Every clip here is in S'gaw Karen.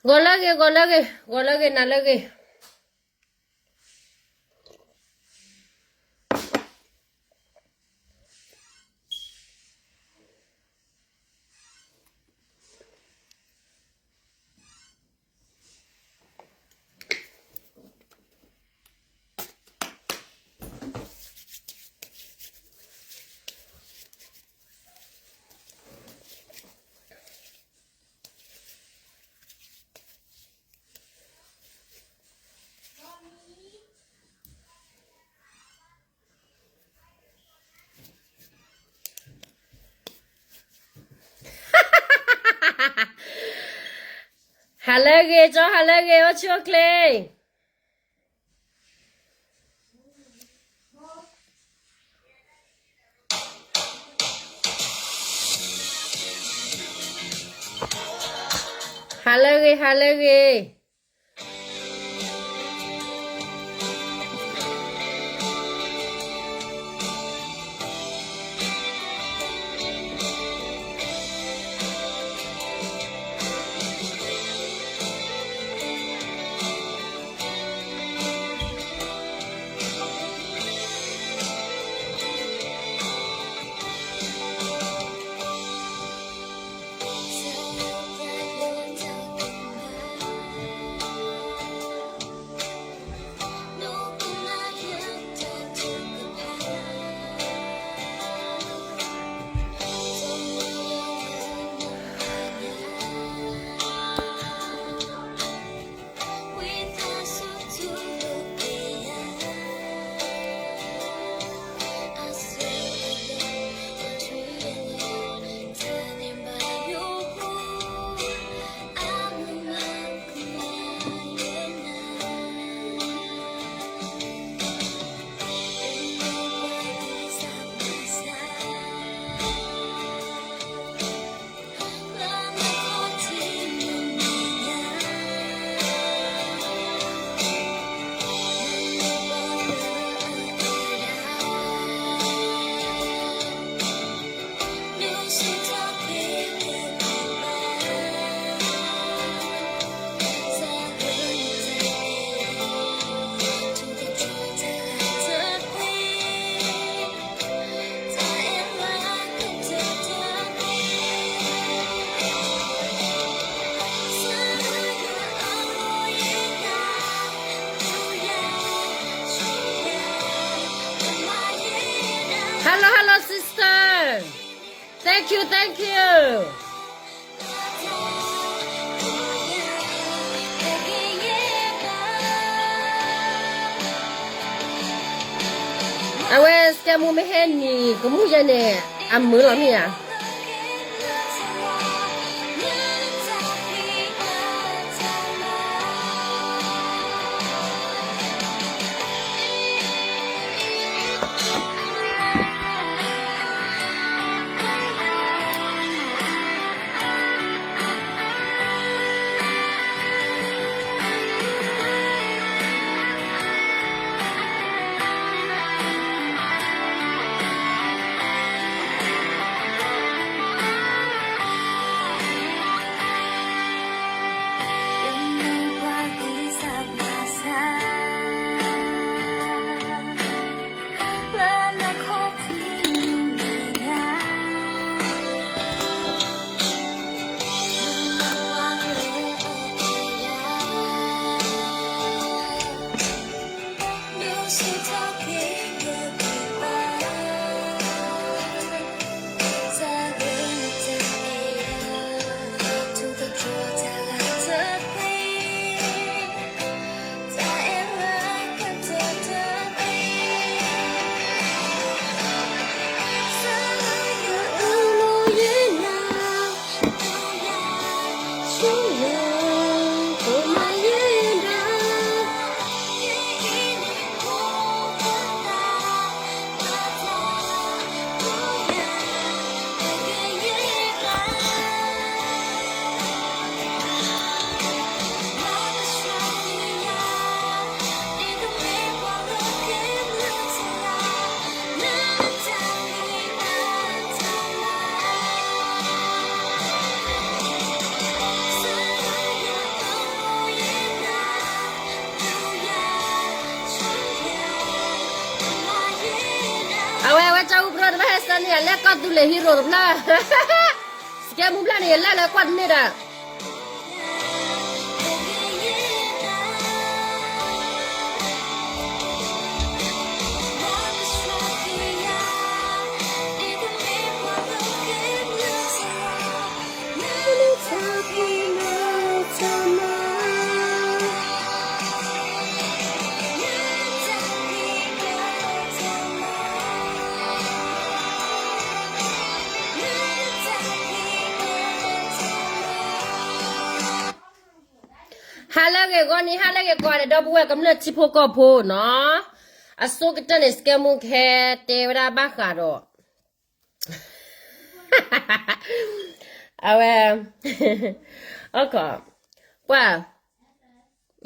ဂီၤလၢဂ့ၤ, ဂီၤလၢဂ့ၤ, ဂီၤလၢဂ့ၤ, နၤလၢဂ့ၤ. ဟါလၢဂ့ၤ, ကၠီဟါလၢဂ့ၤ, အိၣ်ဆူၣ်အိၣ်ချ့. ဟါလၢဂ့ၤ, ဟါလၢဂ့ၤ. Hello, hello, sister. Thank you, thank you. အဝဲ စကဲမူမ့ၢ်ဟဲနံၤ ကမူၣ်ယဲန့ၣ် အမုာ်လီၤမ့ၢ်ဧါ. လဲၤကွၢ်သူလ့ၤ hero တဖျၢၣ်, စကဲမူဖျၢၣ်န့ၣ် ယလဲၤလၢကွၢ်တန့ၢ်ဒီး ဟါလၢအဂ့ၤဂီၢ်န့ၣ် ဟါလၢအဂ့ၤကိးဂၤဒဲး ဒီပုၢ်ဝဲၢ်ကမျၢၢ်ထံဖိကီၢ်ဖိနီၤ, အဆိကတၢၢ်န့ၣ် စကဲမူခဲတဲဝဲဒၣ်ဘၣ်ဃးဒီး အဝဲ အခီ ပှၤ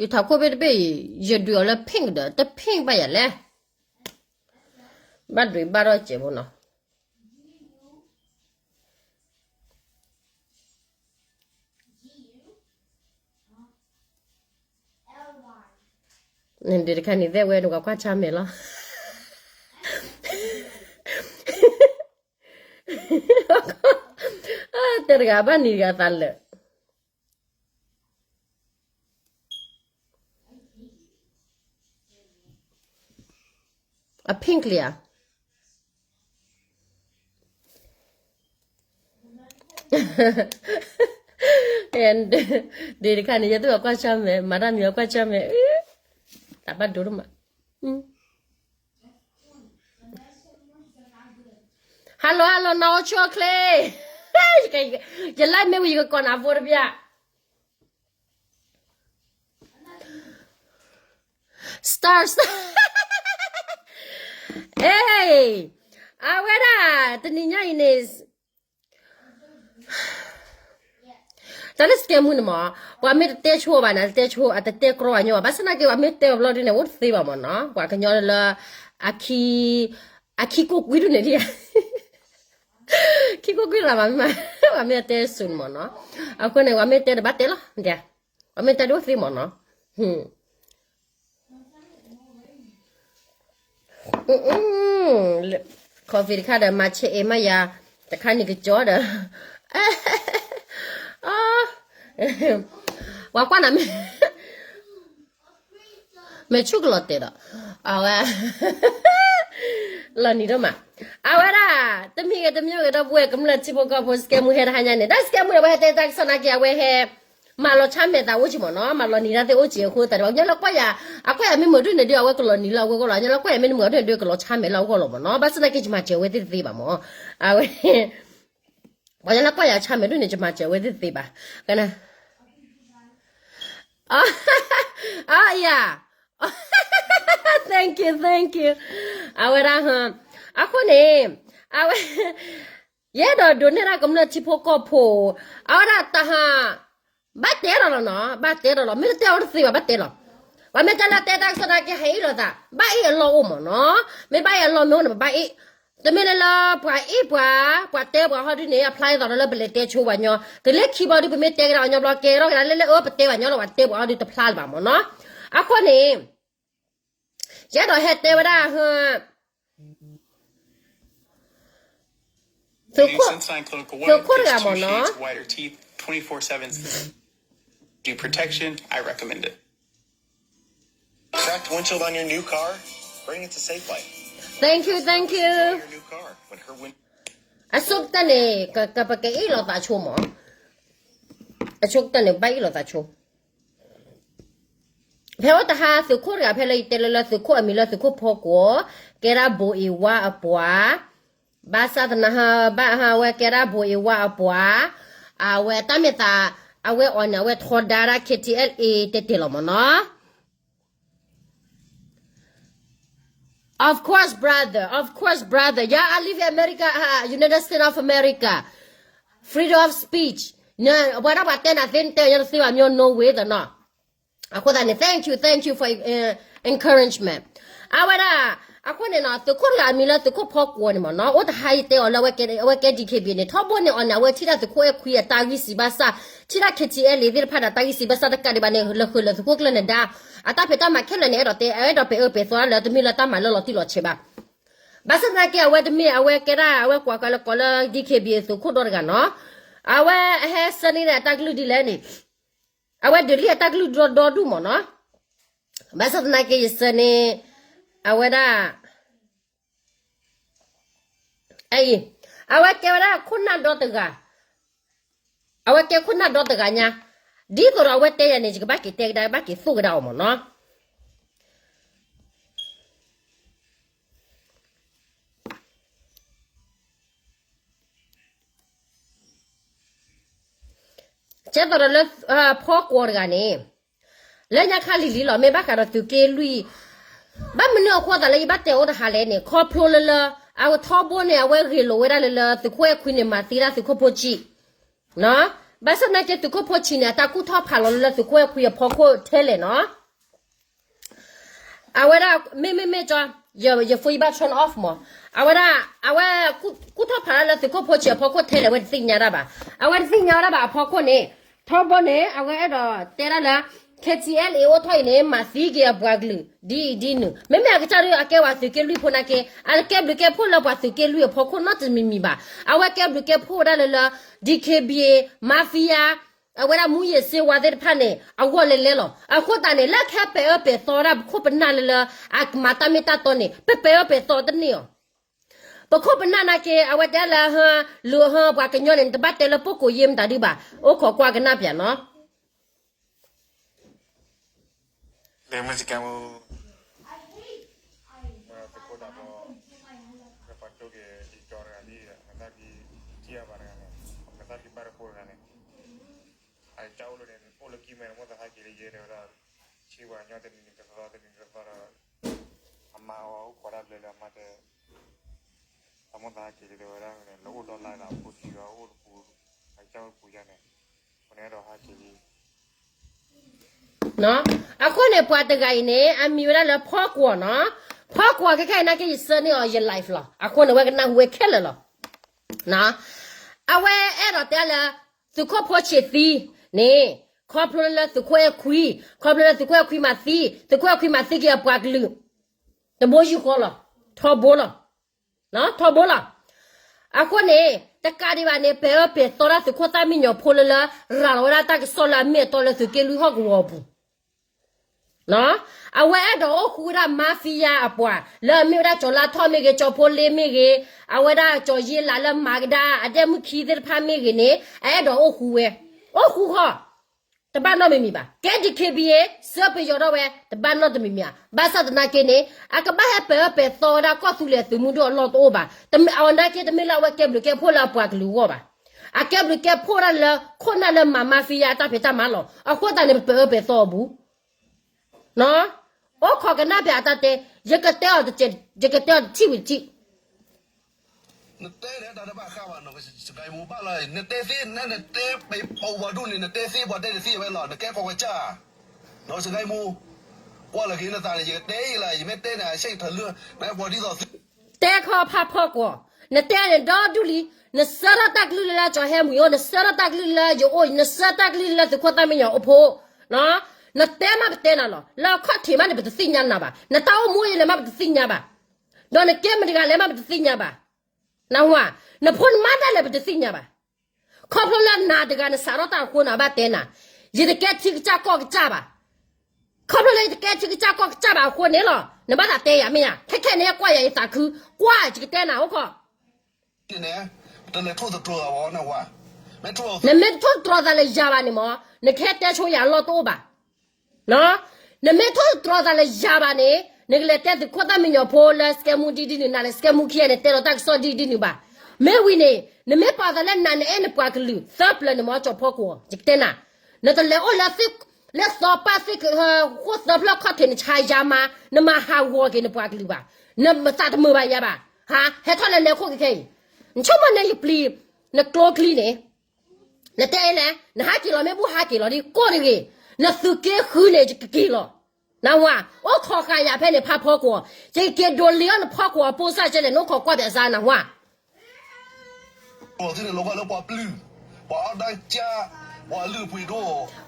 ယထးခိၣ်ဘ့ၣ်တဘ့ၣ်အံၤ ယဒုးအီၤလၢ pink ဒီး တ pink ဘၣ်ယၤလဲၣ်, ဘၣ်ဒုးဘၣ်ထီၣ်စဲးဖိနီၤ. ဒ်တခါန့ၣ် သ့ၣ်ဝဲန့ၣ် ပှၤကွၢ်ဆါမဲာ်လီၤ, တဲတဂၤဘၣ်နံၤတဂၤသးလၢာ်. အ pink လံဧါ. ဒ်တခါန့ၣ် ယသူၣ်အကွၢ်ဆၢၣ်မဲာ် မၤတၢ်မံၤအကွၢ်ဆၢၣ်မဲာ်, တၢ်ဘၣ်ဒိတမး. Hello hello နီၢ်အိၣ်ဆူၣ်အိၣ်ချ့, ယလၢမ့ၢ်ဝံၤ ယကကိးနၤဖိတဘျီ. Stars, အဝဲဒၣ် တနံၤညါအံၤန့ၣ် တၢ်လၢ scam မုၣ်န့ၣ်မး ပှၤမ့ၢ်တတဲဆိဘၣ်န့ၣ် တတဲဆိ အတတဲကြီအညီဘၣ်. ဘၣ်ဆၣ်သနာ်က့ ပှၤမ့ၢ်တဲအီၤဘျီဒ်န့ၣ် အိၣ်တသ့ဘၣ်မးနီၤ. ပှၤကညီလၢ အခံ အခံကိၣ်ကွံဒ်န့ၣ်ဒ် ခံကိၣ်ကွံလၢ်မး မ့ၢ်မး ပှၤမ့ၢ်တဲစူၤန့ၣ်မးနီၤ. အဃိန့ၣ် ပှၤမ့ၢ်တဲတဘၣ်တဲလီၤ, ပှၤမ့ၢ်တဲဒ်အိၣ်သ့မးနီၤ. Coffee တခါဒီး မၤဆဲးအ့မးယၤ တခါန့ၣ်ကကၠီဒီး ပှၤကွၢ်နၤမ့ၢ် မဲာ်ဆူၣ်ကလီၤတဲာ်ဒီး အဝဲ လီၤနံၤဒိၣ်မး. အဝဲဒၣ် တမံၤဂ့ၤတမံၤဂ့ၤ ဒီပုၢ်ဝဲၢ်ကမျၢၢ်ထံဖိကီၢ်ဖိ scam မုၣ်ဟဲတဟါညါန့ၣ် တၢ် scam မုၣ်ဒီး အဝဲဟဲတဲတၢ်ကစီၣ်နာ်က့ အဝဲဟဲ မၤလီၤဆါမဲာ်သးအိၣ်က့ၤမးနီၤ, မၤလီၤနံၤတၢ်သ့ၣ်အိၣ်က့ၤအဃိသတးဒီး ပှၤကညီလၢကွၢ်ယၤ အကွၢ်ယၤမ့ၢ်မုာ်ဒ်န့ၣ်ဒီး အဝဲကလီၤနံၤလၢအဂီၢ်လီၤ. ပှၤကညီလၢကွၢ်ယၤမ့ၢ်တမုာ်ဒ်န့ၣ်ဒီး ကလီၤဆါမဲာ်လၢအဂီၢ်လီၤမးနီၤ. ဘၣ်ဆၣ်သနာ်က့ ယမၤစၢၤဝဲသ့ၣ်တသ့ဘၣ်မး. အဝဲ ပှၤကညီလၢကွၢ်ယၤဆါမဲာ်ဒ်န့ၣ် ယမၤစၢၤဝဲသ့ၣ်တသ့ဘၣ်. ကန အယၤ thank you thank you. အဝဲဒၣ် အဃိန့ၣ် အဝဲ ယအဲၣ်ဒိးဒိးန့ၢ်ဒၣ်ကမျၢၢ်ထံဖိကီၢ်ဖိ အဝဲဒၣ်တၢ်ဟး ဘၣ်တဲဒီးလီၤနီၤ, ဘၣ်တဲဒီးလီၤ. မ့ၢ်တတဲအီၤတသ့ဘၣ် ဘၣ်တဲလီၤ. ပှၤမ့ၢ်တဲလၢတဲတၢ်ကစီၣ်နာ်က့ ဟဲအ့ၣ်လိာ်သး ဘၣ်အ့ၣ်အလီၢ်အိၣ်မးနီၤ. မ့ၢ်ဘၣ်အ့ၣ်အလီၢ်မ့ၢ်အိၣ်န့ၣ် ပဘၣ်အ့ၣ်. တမ့ၢ်လၢလၢ ပှၤအ့ၣ်ပှၤ ပှၤတဲပှၤဟီဒ်န့ၣ် အဖျါအသးဒီးလၢပလဲၤတဲဆိပှၤညီ တလၢခံဘျီဒုး ပမ့ၢ်တဲကဒါပှၤညီဘျီ ကဲထီၣ်ကဒါလၢလၢအၢ ပတဲပှၤညီလီၤ ပှၤတဲပှၤဟီဒုးတဖျါလၢၤဘၣ်မးနီၤ. အဃိန့ၣ် ယအဲၣ်ဒိးဟဲတဲဝဲဒၣ် သုးခိၣ် သုးခိၣ်တဂၤမးနီၤ. Thank you, thank you. အဆိကတၢၢ်န့ၣ် ကပကအ့ၣ်လိာ်သးဆိမး, အဆိကတၢၢ်န့ၣ် ဘၣ်အ့ၣ်လိာ်သးဆိ. ဖဲအိၣ်တဟါသုးခိၣ်တဂၤဖဲလၢယတဲလၢလၢသုးခိၣ်အမံၤလၢသုးခိၣ်ဖီကွီၤ ကဲဒၣ်ဘိးအ့ဝါအပှၤ, ဘၣ်ဆၣ်သနာ်ဟါဘၣ်ဟါဝဲကဲဒၣ်ဘိးအ့ဝါအပှၤ, အဝဲတၢ်မ့ၢ်သး အဝဲအီၤန့ၣ် အဝဲထီဒါဒၣ် K T L A တဲတဲလီၤမးနီၤ. Of course, brother. Of course, brother. Yeah, I live in America, uh, United States of America. Freedom of speech. ပှၤဒၣ်ပှၤတဲနၤသ့ နတဲယၤတသ့ဘၣ် မ့ၢ် no way သနီၤ. အဃိသတးန့ၣ် thank you, thank you for, uh, encouragement. အဝဲဒၣ် အဃိန့ၣ်နီၤ သုးခိၣ်တဂၤအမံၤလၢသုးခိၣ်ဖီကွီၤန့ၣ်မးနီၤ အိၣ်တဟါယတဲအီၤလၢအဝဲကဲ အဝဲကဲ D K B A န့ၣ် ထီဘိန့ၣ်အီၤန့ၣ် အဝဲထံၣ်တၢ်သုးခိၣ်အဲၣ်ခွံအတၢ်ဂံၢ်စံးဘၣ်ဆၣ် ထံၣ်တၢ် K T L A သ့ၣ်တဖၣ်န့ၣ် တၢ်ဂံၢ်စံးဘၣ်ဆၣ်တကးဒံးဘၣ်န့ၣ် လၢဃုာ်လၢသုးခိၣ်ကျၢၢ်နဒါ အတၢ်ဖံးတၢ်မၤခဲလၢာ်န့ၣ် အဲၣ်ဒိးတဲ အဲၣ်ဒိးပဲာ်အၢပဲာ်သီလၢတမ့ၢ်လၢတၢ်မၤလၢလီၤတံၢ်လီၤဆဲးဘၣ်. ဘၣ်ဆၣ်သနာ်က့ အဝဲတမ့ၢ် အဝဲကဲဒၣ် အဝဲကွၢ်ကလၢကိးလၢ ဒီး ခ့ဘံ သုးခိၣ်ဒီတဂၤနီၤ. အဝဲအဟဲဆၢန့ၢ်အတၢ်ကလုၢ်ဒ်လဲၣ်န့ၣ်, အဝဲဒုးလံအတၢ်ကလုၢ်ဒီဒီဒူၣ်မးနီၤ. ဘၣ်ဆၣ်သနာ်က့ ယဆၢန့ၢ် အဝဲဒၣ် အအံၤ, အဝဲကဲဝဲဒၣ်ခိၣ်နၢ်ဒီတဂၤ, အဝဲကဲခိၣ်နၢ်ဒီတဂၤညါ, ဒ်သိးဒီးအဝဲတဲယၤန့ၣ် ယကဘၣ်က့ၤတဲကဒါ ဘၣ်က့ၤသိၣ်ကဒါအီၤမးနီၤ. ကဲသိးဒီးလၢ ဖီကွီၤတဂၤန့ၣ်, လၢညါခါလံၤလံၤလီၤ မ့ၢ်ဘၣ်ဃးဒီးသုးက့လွံၢ်, ဘၣ်မနုၤအဃိသးလၢယဘၣ်တဲအိၣ်တဟါလဲၣ်န့ၣ် ခီဖျိလၢလၢ အဝဲထီဘိန့ၣ် အဝဲဂ့ၢ်လိာ်ဝဲဒၣ်လၢလၢ သုးခိၣ်အဲၣ်ခွံန့ၣ် မၤသံဒၣ်သုးခိၣ်ဖိဆံး, ဘၣ်ဆၣ်သနာ်က့ သုးခိၣ်ဖိဆံးန့ၣ် အတၢ်ကူၣ်ထီၣ်ဖးလီၤလၢလၢသုးခိၣ်အဲၣ်ခွံအဖီခိၣ်ထဲလဲၣ်နီၤ. အဝဲဒၣ် မ့မ့မ့ၢ်ကၠီ, ယ ယ phone ယဘၣ် turn off မး, အဝဲဒၣ် အဝဲ ကူၣ်ထီၣ်ဖးဒၣ်လၢသုးခိၣ်ဖိဆံးအဖီခိၣ်ထဲလဲၣ် အဝဲတသ့ၣ်ညါဒၣ်ဘၣ်, အဝဲတသ့ၣ်ညါဝဲဒၣ်ဘၣ်အဖီခိၣ်န့ၣ်, ထီဘိန့ၣ် အဝဲအဲၣ်ဒိးတဲဒၣ်လၢ ခ့ထံအဲလ်အ့ အိၣ်ထီၣ်အံၤန့ၣ် မၤသံက့ၤအပှၤကလုာ် ဒ်အံၤဒ်နုၤ, မ့မ့ၢ်အကစၢ်ဒၣ်အကဲဝဲသုးက့လွံၢ်ဖိနာ်က့ အကဲဘျုးကဲဖှိၣ်လၢပှၤသုးက့လွံၢ်အဖီခိၣ်နီတမံၤမံၤဘၣ်, အဝဲကဲဘျုးကဲဖှိၣ်ဝဲဒၣ်လၢလၢ ဒီး ခ့ဘံ mafia အဝဲဒၣ်မူးယစ်ဆေးဝါးသ့ၣ်တဖၣ်န့ၣ် အဂီၢ်လဲၤလဲၤလီၤ. အဃိသတးန့ၣ် လၢခဲပာ်အၢပာ်သီဝဲဒၣ်ပခိၣ်ပနၢ်လၢလၢ အမၤတၢ်မ့ၢ်တၢ်တီန့ၣ် ပပာ်အၢပာ်သီတန့ၢ်အီၤ. ပခိၣ်ပနၢ်နာ်က့ အဝဲတဲလၢဟၢ လူၤဟၢပှၤကညီန့ၣ် နတဘၣ်တဲလၢပကိးယ့မတၤဒုဘၣ်, အိၣ်ခိးကွၢ်ကနၣ်ပၠးနီၤ. လၢမုၢ်စကဲမူ မ့ၢ်သုးခိၣ်ဒၣ်ဘီ လၢပှၤဒိက့ၤဒ်ကၠီတဂၤလံ, နသးဒ်ထံအဘၣ်တဂၤန့ၣ်, နသးဒ်ဘၣ်တဖိတဂၤန့ၣ်, အကၠီအိၣ်လၢန့ၣ် အိၣ်လၢကံၢ်မဲန့ၣ် မိၣ်သးဟးက့ၤလၢယဲတဲဝဲဒၣ်, ဆံပှၤကညီတနံၤနံၤတသီတနံၤနံၤတသီဒီး, အမါအီၤအိၣ်ခိးတၢ်ဘျဲလၢအမါတဲ, အမိၣ်သးဟးက့ၤလံတဲဝဲဒၣ်န့ၣ် လၢအိၣ်ဒီးလါဒီးအဖိထံဒီးအိၣ်တပူၤ, အကၠီအိၣ်တပူၤယါန့ၣ်, အဃိန့ၣ်အဲၣ်ဒိးဟးက့ၤလံ အဃိန့ၣ် ပှၤတဂၤအံၤန့ၣ် အမံၤဝဲဒၣ်လၢဖီကွီၤနီၤ, ဖီကွီၤခဲခဲအံၤနာ်က့ ယဆၢန့ၢ်အီၤယ live လီၤ, အဃိန့ၣ် အဝဲကနၢ်ဟူဝဲခဲလၢာ်လီၤ. အဝဲအဲၣ်ဒိးတဲလၢ သုးခိၣ်ဖိဆံးသံန့ၣ် ခီဖျိလၢသုးခိၣ်အဲၣ်ခွံ, ခီဖျိလၢသုးခိၣ်အဲၣ်ခွံမၤသံ, သုးခိၣ်အဲၣ်ခွံမၤသံက့ၤအပှၤကလုာ် တဘိယူၢ်ဃီလီၤ, ထီဘိလီၤ, ထီဘိလီၤ. အဃိန့ၣ် တကးဒံးဘၣ်န့ၣ် ပာ်အၢပာ်သီဒၣ်သုးခိၣ်သၣ်မံညီၤဖိလၢလၢ ရၤလီၤဝဲဒၣ်တၢ်ကစီၣ်လၢအမ့ၢ်အတီလၢသုးက့လွံၢ်ဟီၣ်ကဝီၤအပူၤ အဝဲအဲၣ်ဒိးအိၣ်ဃူဝဲဒၣ် mafia အပှၤ လၢအမ့ၢ်ဝဲဒၣ်ကၠီၤလါထီၣ်မ့ၢ်ဂ့ၤ, ကၠီၤဖိလ့မ့ၢ်ဂ့ၤ, အဝဲဒၣ်ကၠီၤယ့လးလၢမၤကဒါ အဒဲမုၣ်ခံသ့ၣ်တဖၣ်မ့ၢ်ဂ့ၤန့ၣ် အအဲၣ်ဒိးအိၣ်ဃူဝဲ, အိၣ်ဃူဃီ တဘၣ်နီတမံၤမံၤဘၣ်. ကဲ ဒီး ခ့ဘံ အ့ စၢပယီၤထီၣ်ဝဲ တဘၣ်နီတမံၤမံၤဧါ. ဘၣ်ဆၣ်သနာ်က့န့ၣ် အကဘၣ်ဟဲပာ်အၢပာ်သီဝဲဒၣ်ကီၢ်သူလ့ၤအသုးမုၢ်ဒိၣ်အလီၢ်တအိၣ်ဘၣ်. အနာ်က့တမ့ၢ်လၢအဝဲကဲဘျုးကဲဖှိၣ်လၢအပှၤကလုာ်အဂီၢ်ဘၣ်. အကဲဘျုးကဲဖှိၣ်ဒၣ်လၢခိၣ်နၢ်လၢမၤ mafia အတၢ်ဖံးတၢ်မၤလီၤ. အဃိသတးန့ၣ် ပပာ်အၢပာ်သီအပူၤ အိၣ်ခိးကနၣ်ပၠးအတၢ်တဲ, ယကတဲအီၤတစဲး, ယကတဲအီၤတထံၣ်ဝံၤတထံၣ်. နတဲန့ၣ်တၢ်တဘၣ်ဃးဘၣ်နီၤ, စကဲမူဘၣ်လီၤ, နတဲသ့, နတဲပဝဲဒၣ်န့ၣ် နတဲသ့ ပှၤတဲတသ့ဝဲလီၤ, နကဲကီၢ်ကစၢ်, နီၤ စကဲမူ, ကွၢ်လၢက့ၤနသးန့ၣ် ယကတဲအံၤလၢ ယမ့ၢ်တဲန့ၣ် အဆၢကထၢၣ်လၢ နပှၤဒ်သိးသု တဲခီဖးဖီကွီၢ်, နတဲန့ၣ်ဒီဒူၣ်လံ, နဆၢထၢၣ်တၢ်ကလုၢ်လၢကၠီၤဟဲမုၢ်အိၣ်, နဆၢထၢၣ်တၢ်ကလုၢ်လၢယအိၣ်, နဆၢထၢၣ်တၢ်ကလုၢ်လၢသုးခိၣ်သၣ်မံညီၤအိၣ်ဖိ, နတဲမးပတဲနၤလီၤ. လၢအခီၣ်ထံးမးန့ၣ် ပတသ့ၣ်ညါနၤဘၣ်, နတၢ်အိၣ်မူအံၤလဲၣ်မးပတသ့ၣ်ညါဘၣ်, ဒီးနကဲမတၤတဂၤလဲၣ်မးပတသ့ၣ်ညါဘၣ်. နဟါ, နဖိနမါဒၣ်လဲာ်ပတသ့ၣ်ညါဘၣ်. ခီဖျိလၢနၤတဂၤနစးထီၣ်တၢ်အဃိန့ၣ် အဘၣ်တဲနၤ, ယတကဲထံကစၢ်ကီၢ်ကစၢ်ဘၣ်. ခီဖျိလၢယတကဲထံကစၢ်ကီၢ်ကစၢ်ဘၣ်အဃိန့ၣ်လီၤ, နဘၣ်သးတဲယၤမ့ၢ်ဧါ. ခဲခဲန့ၣ် ကွၢ်ယၤယသးခု, ကွၢ်ယကတဲနၤအိၣ်ခိး နမ့ၢ်တထိၣ်သတြီၤသးလၢယၤဘၣ်န့ၣ်မး, နကဟဲတဲဆိယၤအလီၢ်တအိၣ်ဘၣ်. နမ့ၢ်ထိၣ်သတြီၤသးလၢယၤဘၣ်န့ၣ် နကလဲၤတဲသုးခိၣ်သၣ်မံညီၤဖိလၢစကဲမူဒ်ဒ်နုၤ နၤလၢစကဲမူခံဂၤန့ၣ် တဲလီၤတၢ်ကစီၣ်ဒ်ဒ်နုၤဘၣ်. မ့ၢ်ဝံၤန့ၣ် နမ့ၢ်ပာ်သးလၢနၤနအဲၣ်နပှၤကလုာ်သၢပျၢၤန့ၣ်မး ကၠီၤဖီကွီၢ် ယကတဲနၤ, နတလဲၤအိၣ်လၢ လၢသီပၢ်သ့ၣ် ဃိၣ်သၢဖျၢၣ်ခီၣ်ထံး နဆါယါမါ, နမၤဟးဂီၤက့ၤနပှၤကလုာ်ဘၣ်. နသးတမုာ်ဘၣ်ယၤဘၣ်. ဟး ဟဲထီၣ်လၢလဲၤခိၣ်က့ၤခဲအံၤ, နဆိကမိၣ်န့ၣ်ယပျံၤ, နကျိချံန့ၣ် နတဲလဲၣ်, နဟးက့ၤလီၤမ့ၢ်ဘူၣ်ဟးက့ၤလီၤဒ်ကိၢ်တဂ့ၤ, နသုးက့ဃုန့ၣ် ယကက့ၤလီၤ. နၢ်ဟူဧါ, အိၣ်ခိးဃာ်ယၤဖဲန့ၣ်ဖးဖီကွီၢ်, ယကက့ၤဒိးလ့အီၣ်နဖီကွီၢ်အပိၢ်စၢ်ကဲလဲၣ်, နအိၣ်ခိးကွၢ်ပၠးစါ နၢ်ဟူဧါ.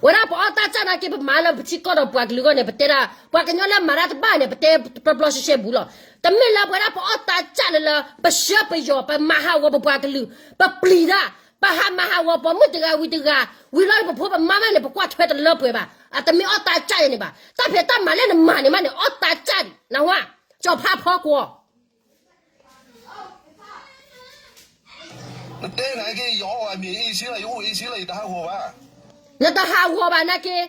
ဝဲဒၣ်ပအီၣ်တၢ်စၢ်နာ်က့ ပမၤလၢပထံကီၢ်ဒီးပှၤကလုာ်အဂီၢ်န့ၣ် ပတဲဒၣ် ပှၤကညီလၢမၤတၢ်တဘၣ်န့ၣ် ပတဲပျီပျီရှဲရှဲဘူးလီၤ. တမ့ၢ်လၢပဝဲဒၣ်ပအီၣ်တၢ်ကၢ်လၢလၢ ပဆှၢပယီၤ ပမၤဟးဂီၤပပှၤကလုာ် ပပျံၤတၢ် ပဟးမၤဟးဂီၤပိာ်မုၣ်တဂၤဝံၤတဂၤ ဝံၤလီၤပဖိပမါမးန့ၣ် ပကွၢ်ထွဲတလၢပှဲၤဘၣ်. အတမ့ၢ်အီၣ်တၢ်ကၢ်ယဲန့ၣ်ဘၣ်. တၢ်ဖံးတၢ်မၤလၢနမၤန့ၣ်မးန့ၣ် အီၣ်တၢ်ကၢ်ဒံး နၢ်ဟူဧါ, ကၠီၤဖါဖီကွီၤ နတဲနက့ ယအီၣ်ဝဲမ့ၢ်အ့ဆ့လီၤ ယအိၣ်အ့ဆ့လီၤ ယတဟးဂီၤဘၣ်. နတဟးဂီၤဘၣ်နာ်က့,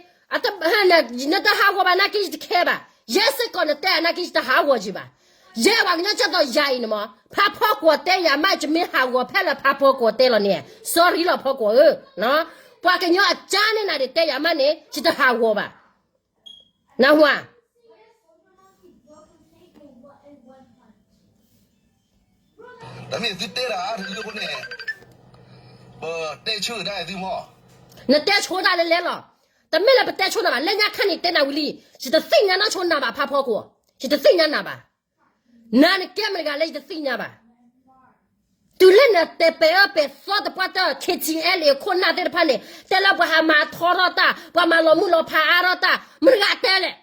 နတဟးဂီၤဘၣ်နာ်က့ ယတခဲဘၣ်. ယဲစ့ၢ်ကီးနတဲနာ်က့ ယတဟးဂီၤက့ၤဘၣ်. ယဲပှၤကညီကၢ်သိးယၤအံၤန့ၣ်မး ဖါဖီကွီၤတဲယၤမး ယမ့ၢ်ဟးဂီၤဖဲလၢဖါဖီကွီၤတဲလီၤန့ၣ် sorry လီၤဖီကွီၤဧၢ, ပှၤကညီအကၢ်န့ၢ်နၤဒ်တဲယၤမးန့ၣ် ယတဟးဂီၤဘၣ်. နၢ်ဟူဧါ. တမ့ၢ်သုတဲတၢ်အါတလၢအဃိန့ၣ် ပတဲဆိတၢ်သုမီၢ်, နတဲဆိတၢ်လၢလဲလီၤ. တမ့ၢ်လၢပတဲဆိနၤဘၣ်, လၢညါခါန့ၣ်တဲနၤဝံၤလံ, ယတသ့ၣ်ညါနီၢ်ဆိနၤဘၣ် ဖါဖီကွီၤ, ယတသ့ၣ်ညါနၤဘၣ်. နၤနကဲမတၤတဂၤလၢယတသ့ၣ်ညါဘၣ်. တုၤလၢနတဲပဲာ်အၢပဲာ်သီတပှၢ်တၢၢ် ခ့ထံအဲလ့ၣ် ခိၣ်နၢ်သ့ၣ်တဖၣ်န့ၣ် တဲလၢပှၤဟးမၤထီထီၣ်တၢ် ပှၤမၤလီၤမုၢ်လီၤဖးအါထီၣ်တၢ် မတၤတဂၤတဲလဲၣ်.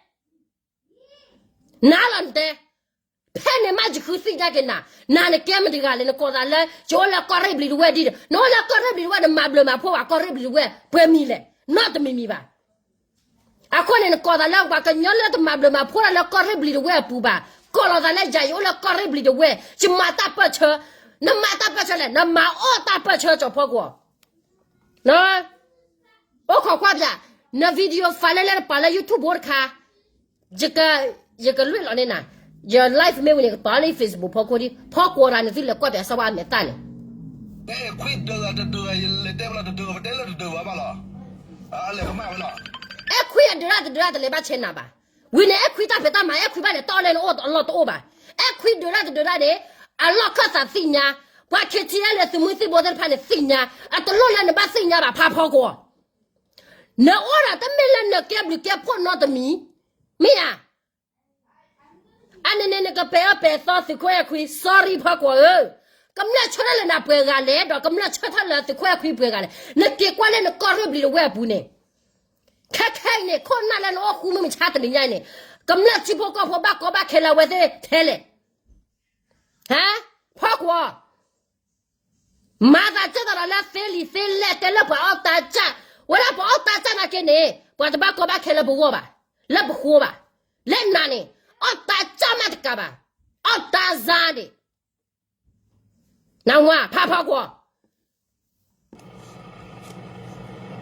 နၤလီၤနတဲ, ဖဲန့ၣ်မးယဃုသ့ၣ်ညါက့ၤနၤ, နၤနကဲမတၤတဂၤလဲၣ် နကိးသးလၢ ယအိၣ်လၢကီၢ်ရ့ၣ်ဘျံးတဝဲၢ်ဒ်ဒီး နအိၣ်လၢကီၢ်ရ့ၣ်ဘျံးတဝဲၢ် နမၤဘျုးမၤဖှိၣ်ဘၣ်ကီၢ်ရ့ၣ်ဘျံးတဝဲၢ် ပှဲၤမံၤလဲၣ်, နီတမံၤမံၤဘၣ်. အဃိန့ၣ် နကိးသးလၢပှၤကညီလၢတမၤဘျုးမၤဖှိၣ်တၢ်လၢကီၢ်ရ့ၣ်ဘျံးတဝဲၢ်အပူၤဘၣ်, ကိးလီၤသးလၢယၤ ယအိၣ်လၢကီၢ်ရ့ၣ်ဘျံးတဝဲၢ်, ယမၤတၢ်ပၢၢ်ဆၢ, နမၤတၢ်ပၢၢ်ဆၢလဲၣ်, နမၤအီၣ်တၢ်ပၢၢ်ဆၢ ကၠီၤဖီကွီၤ အိၣ်ခိးကွၢ်ပၠး, န video file လၢလၢနပာ်လၢ YouTube ဖိတခါ, ယကလွံၢ်လီၤန့ၢ်နၤ, ယ live မ့ၢ်ဝံၤန့ၣ် ကပာ်လၢ Facebook ဖီခိၣ်ဒံး, ဖီကွီၤတၢ်န့ၣ် သုလဲၤကွၢ်ပၠးစီၤဝါအမဲာ်သၣ်န့ၣ်, အဲၣ်ခွံဒုးတဒုး ယလဲၤတဲဘၣ်လီၤတဒုး ပတဲလၢတဒုးဘၣ်ဘၣ်လီၤ, အလဲၤကမၣ်ဝဲလီၤ. အဲၣ်ခွံအဒုးတၢ်တဒုးတၢ်တလဲၤဘၣ်ဆဲးနၤဘၣ်. ဝံၤန့ၣ် အဲၣ်ခွံတၢ်ဖံးတၢ်မၤ အဲၣ်ခွံဘၣ်န့ၣ်တအီၣ်လၢတအိၣ်ဘၣ်. အဲၣ်ခွံဒုးတၢ်တဒုးတၢ်န့ၣ် အလီၢ်ခၢၣ်သးသ့ၣ်ညါ, ပှၤ ခ့ထံအဲလ့ၣ် သုးမုၢ်သံၣ်ဘိသ့ၣ်တဖၣ်န့ၣ်သ့ၣ်ညါ, အတလိၣ်လၢနဘၣ်သ့ၣ်ညါဘၣ် ဖါဖီကွီၤ. နအိၣ်ဒီးတမ့ၢ်လၢနကဲဘျုးကဲဖှိၣ်နီတမံၤ, မ့ၢ်ဧါ. အန့ၣ်န့ၣ် နကပဲာ်အၢပဲာ်သီသုးခိၣ်အဲၣ်ခွံ sorry ဖီကွီၤဧၢ, ကမျၢၢ်ဆၢထၢၣ်လၢနၤပှဲၤဂၤလဲၣ် ဒီးကမျၢၢ်ဆၢထၢၣ်လၢသုးခိၣ်အဲၣ်ခွံပှဲၤဂၤလဲၣ်, နက့ၤကွၢ်လၢနကီၢ်ရ့ၣ်ဘျံးတဝဲၢ်အပူၤန့ၣ်, ခဲခဲအံၤန့ၣ် ခိၣ်နၢ်လၢနအိၣ်ဃူမုၢ်မဆါတနံၤညါအံၤန့ၣ်, ကမျၢၢ်ထံဖိကီၢ်ဖိဘၣ်ကီဘၣ်ခဲလၢအဝဲသ့ၣ်ထဲလဲၣ်. ဟါ, ဖီကွီၤ မၤသးကဲသးဒီးလၢသ့လံာ်သ့လဲၢ် တဲလၢပှၤအီၣ်တၢ်ကၢ်, ဝဲဒၣ်ပှၤအီၣ်တၢ်ကၢ်နာ်က့န့ၣ် ပှၤတဘၣ်ကီဘၣ်ခဲလၢပဂီၢ်ဘၣ်, လၢပဃိဘၣ်, လၢနၤန့ၣ် အီၣ်တၢ်ကၢ်မးတကးဘၣ်, အီၣ်တၢ်စၢ်ဒံး, နၢ်ဟူဧါ ဖါဖီကွီ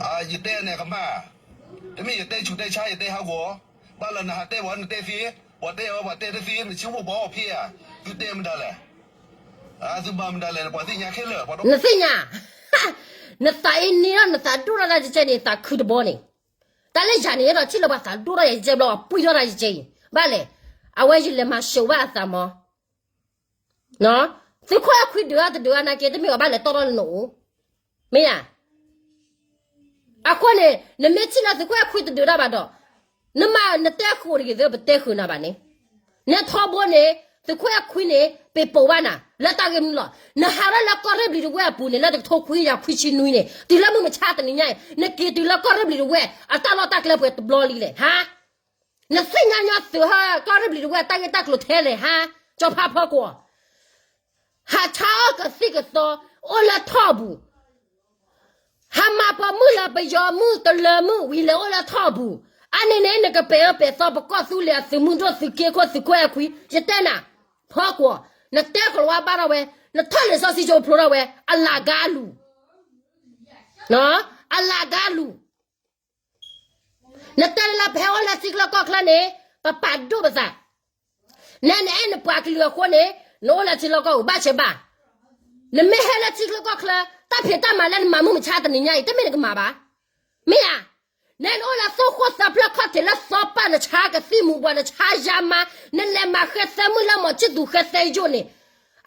ၤ. ယတဲန့ၣ်ကမၣ်, တမ့ၢ်ယတဲဆူးတဲဆါ ယတဲဟးဂီၤ, ဘၣ်လၢနဟးတဲပှၤနတဲသ့, ပှၤတဲအီၤပှၤတဲတသ့ နဆံးဖိပှၤအီၣ်ဖ့ဧါ, သုတဲမတၤလဲၣ်, သုဘၣ်မတၤလဲၣ် ပှၤသ့ၣ်ညါခဲလၢာ်, နသ့ၣ်ညါ, နသးအ့န့ၢ်ဒီးနသးဒိၣ်ထီၣ်တၢ်ယကဲန့ၣ် သးခုတဘီန့ၣ်, တၢ်လၢယၤန့ၣ်ဒီး ထံၣ်လၢပှၤသးဒိၣ်ထီၣ်ယၤယကဲဘျီ ပှံၢ်ထီၣ်တၢ်ယကဲအံၤ, ဘၣ်လဲၣ်, အဝဲယလဲၤမၤၡိးဘၣ်အသးမီၤ သုးခိၣ်အဲၣ်ခွံဒုးတၢ်တဒုးတၢ်နာ်က့ တမ့ၢ်အီၤဘၣ်လဲၤတီၢ်ထီၣ်လၢနအိၣ်, မ့ၢ်ဧါ. အဃိန့ၣ် နမ့ၢ်ထံၣ်လၢသုးခိၣ်အဲၣ်ခွံတဒုးတၢ်ဘၣ်ဒီး, နမၤနတဲဃုာ်တဂ့ၤသ့ ပတဲဃုာ်နၤဘၣ်န့ၣ်, နထီဘိန့ၣ် သုးခိၣ်အဲၣ်ခွံန့ၣ် ပ့ၤပိာ်ဘၣ်နၤ လၢတၢ်ဂ့ၢ်မနုၤလီၤ. နဟးထီၣ်လၢကီၢ်ရ့ၣ်ဘျံးတဝဲၢ်အပူၤန့ၣ် လၢတကထိခွံကယၤခွံဆံနွံန့ၣ် တုၤလၢမုၢ်မဆါတနံၤညါအံၤ နက့ၤတုၤလၢကီၢ်ရ့ၣ်ဘျံးတဝဲၢ် အတၢ်လီၢ်တၢ်ကျဲပှဲၤတဘျီလံလဲၣ် ဟါ. နသ့ၣ်ညါညီသုးဟီၣ်ကီၢ်ရ့ၣ်ဘျံးတဝဲၢ် တၢ်ဂ့ၢ်တၢ်ကျိၤထဲလဲၣ် ဟါ, ကၠီဖါဖီကွီၤ, ဟးဆါအီၣ်ကသံၣ်ကသီ အိၣ်လၢထီၣ်ပူၤ, ဟးမၤပိာ်မုၣ်လၢပယီၤမုၣ်တလၢမုၣ်ဝံၤလဲၤအိၣ်လၢထီၣ်ပူၤ, အန့ၣ်န့ၣ် နကပဲာ်အၢပဲာ်သီ ပကီၢ်သူလ့ၤအသုးမုၢ်ဒိၣ်သုးက့ခိၣ်သုးခိၣ်အဲၣ်ခွံ, ယတဲနၤ, ဖီကွီၤ, နတဲကလၤဝါဘၣ်ထီၣ်ဝဲ, နထီၣ်လံာ်စီဆှံကၠိဖျိထီၣ်ဝဲ, အလၤကါလူၤ, အလၤကါလူၤ နတဲလၢပဟဲအိၣ်လၢထံချၢကီၢ်ချၢန့ၣ် ပပာ်ဒိၣ်ပသး, နဲနအဲၣ်နပှၤကလုာ်အဃိန့ၣ် နအိၣ်လၢထံချၢကီၢ်ပူၤဘၣ်ဆဲးဘၣ်, နမ့ၢ်ဟဲလၢထံချၢကီၢ်ချၢ တၢ်ဖံးတၢ်မၤလၢနမၤမုၢ်မဆါတနံၤညါအံၤ တမ့ၢ်နကမၤဘၣ်, မ့ၢ်ဧါ. နဲနအိၣ်လၢသိၣ်ဃိၣ်သၢဖျၢၣ်ခီၣ်ထံးလၢသီပၢ် နဆါကသံၣ်မူၤဘှီး နဆါယါမါ, နလဲၤမၤဃဲသဲမုၣ်လၢမီၤဆံၣ်သူးဃဲသဲယိာ်န့ၣ်,